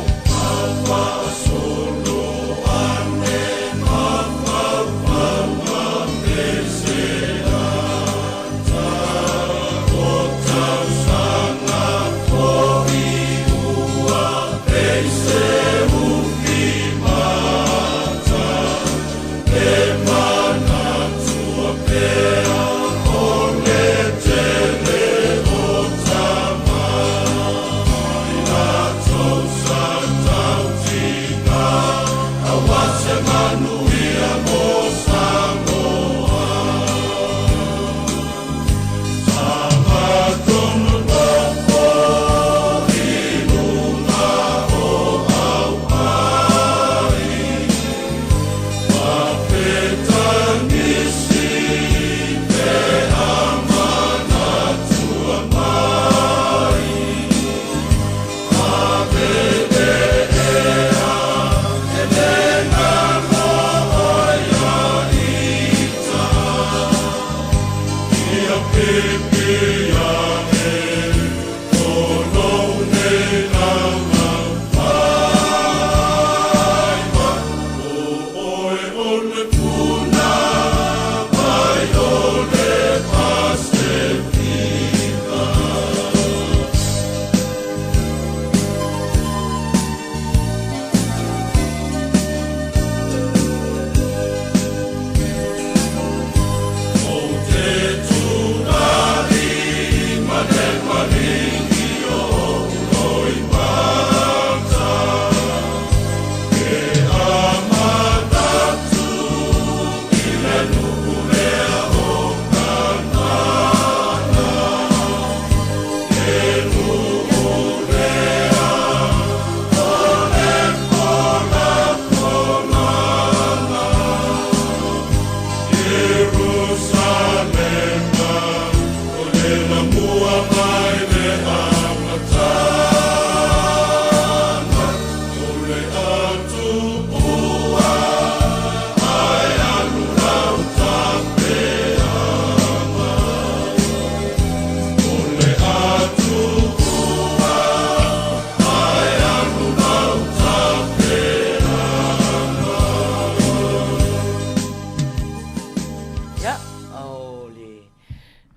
S1: Ia, o le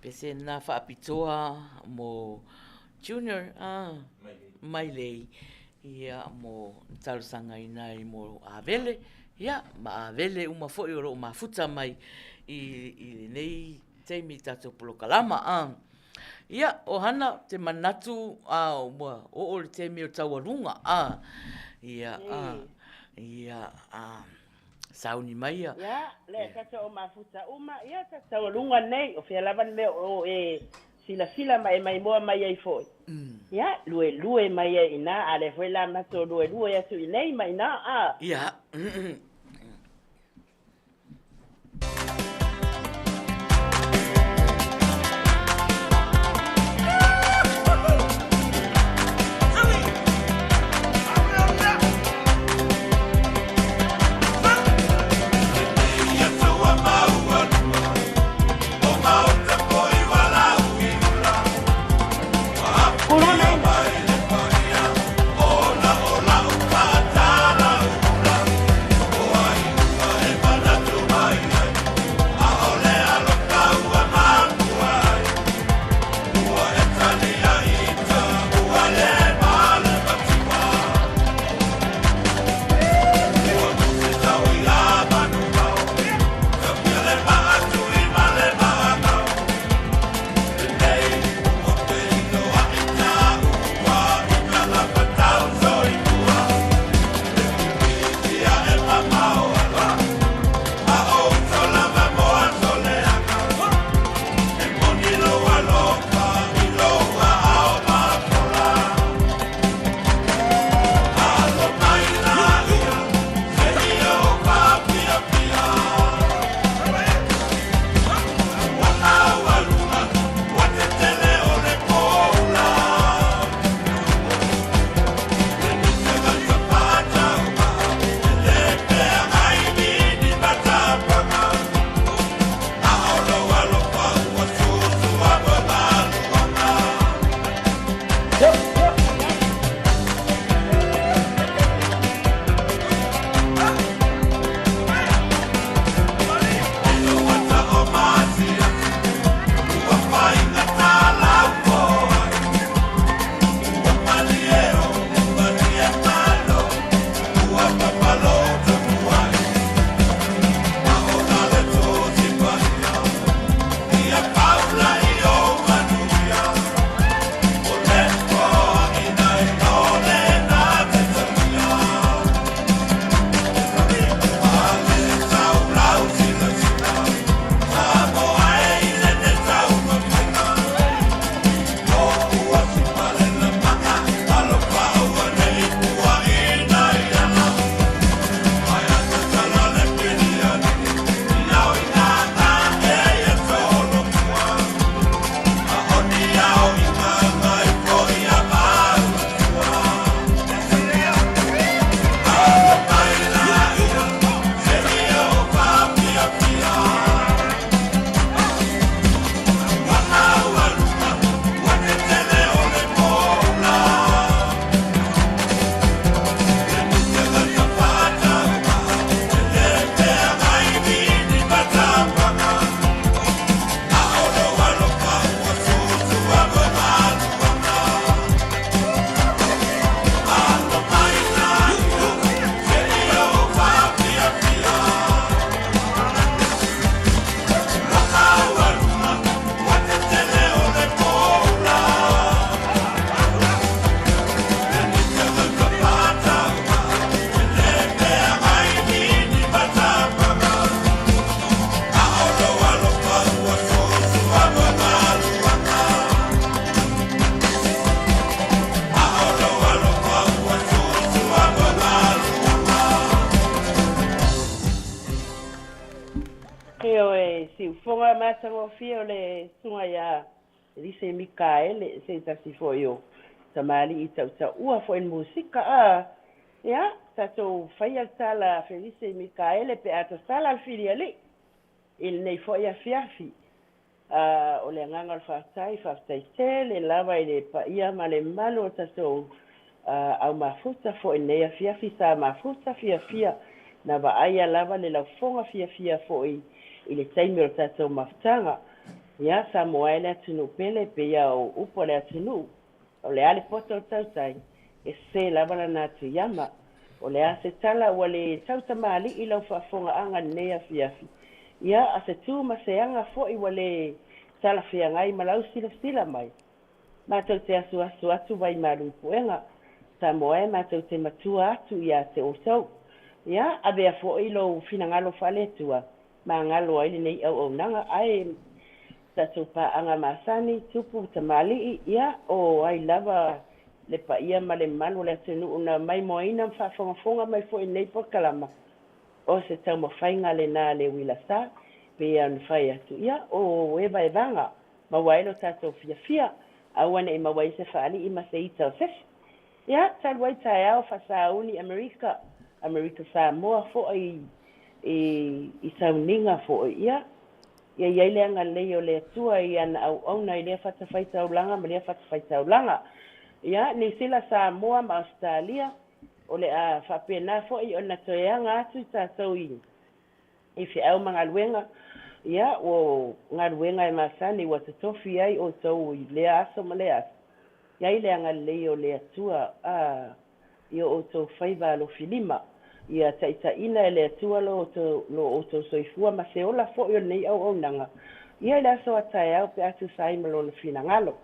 S1: pese lena faapitoa mo Junior a Mailei, ia, mo le talosagaina ai mo Avele, ia, ma Avele uma foi o lo o mafuta mai i lenei taimi i tatou polokalama. A, ia, o Hana, te manatu, a, ua oo le taimi o taualuga, a, ia, a, ia, a. Sauni mai ia.
S2: Ia, lea tatou o mafuta uma, ia tatou taualuga nei, o fea lava le mea o e silasila ma e maimoa mai ai foi. Ia, luelue mai ai i ina, a lea foi la matou luelue atu i inei ma ina, a.
S1: Ia.
S2: Siufoga matagofie o le Susuga ia Elise Mikaele, se tasi foi o tamalii tautaua foi i le musika a. Ia, tatou faia le tala a Felise Mikaele pe a tatala le filialii i lenei foi afiafi. A o le agaga o le faafetai, faafetai tele lava i le paia ma le mamalu o tatou au mafuta foi i lenei afiafi sa mafuta fiafia na vaaia lava le laufoga fiafia foi i le taimi o le tatou mafutaga. Ia, Samoa e le atunuu pele, pei a o upu a le atunuu, O le a le poto o le tautai, e sese lava lana atu iama. O le a se tala ua le tau tamalii lau faafofogaaga i lenei afiafi? Ia, a se tu ma se aga foi ua le talafeagai ma lau silasila mai. Matou te asuasu atu vai malu i puega. Samoa e matou te matua atu ia te outou. Ia, avea foi lou finagalo faale-Atua magalo ai lenei auaunaga, ae tatou paaga masani, tupu, tamalii, ia, o ai lava le paia ma le mamalu o le atunuu na maimoaina ma faafogafoga mai foi i lenei polokalama, o se taumafaiga lena a le uila sa, pei ona fai atu, ia, o evaevaga, maua ai lo tatou fiafia, aua ne i maua ai se faalii ma se ita o se isi. Ia, talu ai taeao faasauni Amerika, Amerika Samoa foi i, i sauniga foi, ia, ia i ai le agalelei o le Atua i ana auauna i lea fatafaitaulaga ma lea fatafaitaulaga. Ia, Niu Sila, Samoa ma Ausetalia, o le a faapena foi ona toe aga atu i tatou i, i feau ma galuega, ia, o galuega e masani ua totofi ai outou i lea aso ma lea aso. I ai le agalelei o le Atua, a, i o outou faiva alofilima, ia taitaiina e le Atua lo lo outou soifua ma se ola foi o lenei auaunaga, ia i le aso a taeao pe a tusa ai ma Lona finagalo.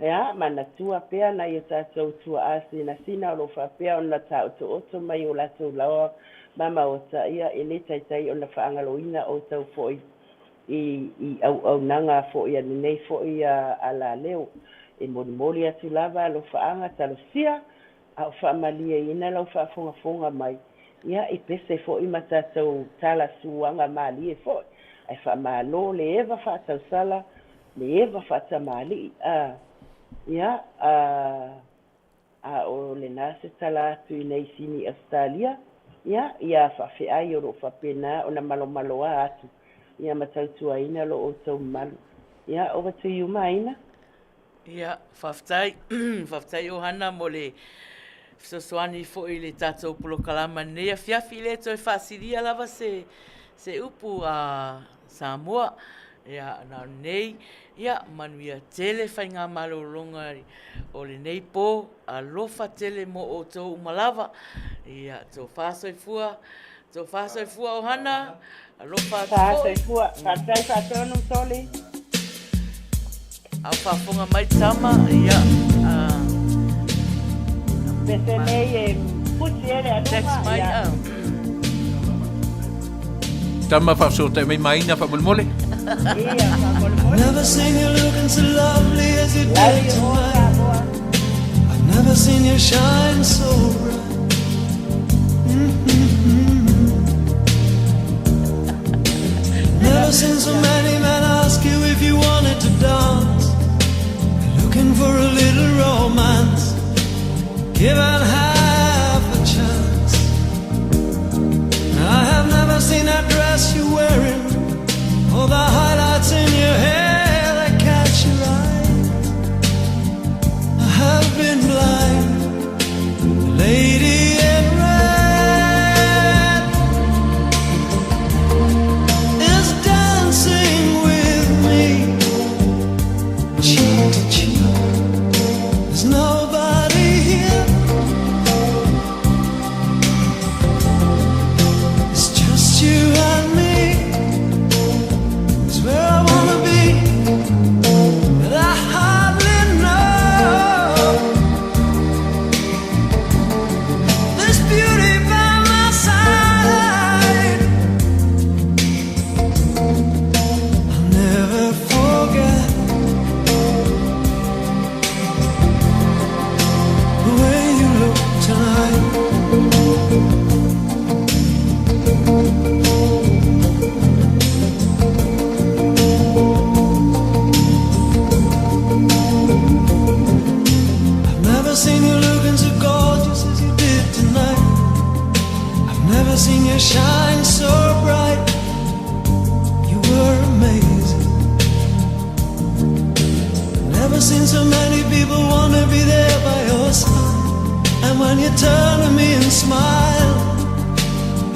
S2: Ea, manatua pea nai o tatou tuaa sinasina o lo o faapea ona taotooto mai o latou laoa ma maota, ia, e le taitai ona faagaloina outou foi i i auaunaga foi a lenei foi alaleo. E molimoli atu lava alofaaga talosia a o faamalieina lau faafogafoga mai, ia, i pese foi ma tatou tala suaga malie foi, ae faamalo le eva faatausala, le eva faatamalii, a, ia, a. A o lena se tala atu i nei sini Ausetalia, ia, ia faafeai o lo o faapena ona malomaloa atu, ia ma tautuaina lo outou mamalu. Ia, over to you Maina.
S1: Ia, faafetai, faafetai Ohana mo le fesoasoani foi i le tatou polokalama i lenei afiafi. E le toe faasilia lava se, se upu a Samoa. Ia, na o lenei, ia, manuia tele faigamalologa o lenei po, alofa tele mo outou uma lava. Ia, tofa soifua, tofa soifua Ohana, alofa atu
S2: foi. Soifua, faafetai faatonu Soli.
S1: A o faafofoga mai tama, ia,
S2: Pese nei e puti e le aluma.
S1: Text mai,
S2: ia.
S5: Tama faafesootai mai Maina faamolemole.
S2: Ia, faamolemole.
S4: Never seen you looking so lovely as you
S2: Love
S4: did
S2: you all,
S4: tonight.
S2: Samoa.
S4: I've never seen you shine so bright. Never seen so many men ask you if you wanted to dance. Looking for a little romance, given half a chance. I have never seen that dress you're wearing, or the highlights in your hair that catch your eye. I have been blind, the lady in red is dancing with.
S14: You shine so bright, you were amazing. Never seen so many people wanna be there by your side. And when you turn to me and smile,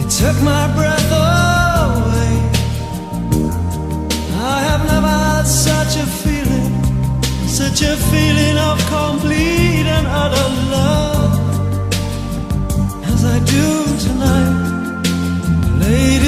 S14: it took my breath away. I have never had such a feeling, such a feeling of complete and utter love as I do tonight. Lady.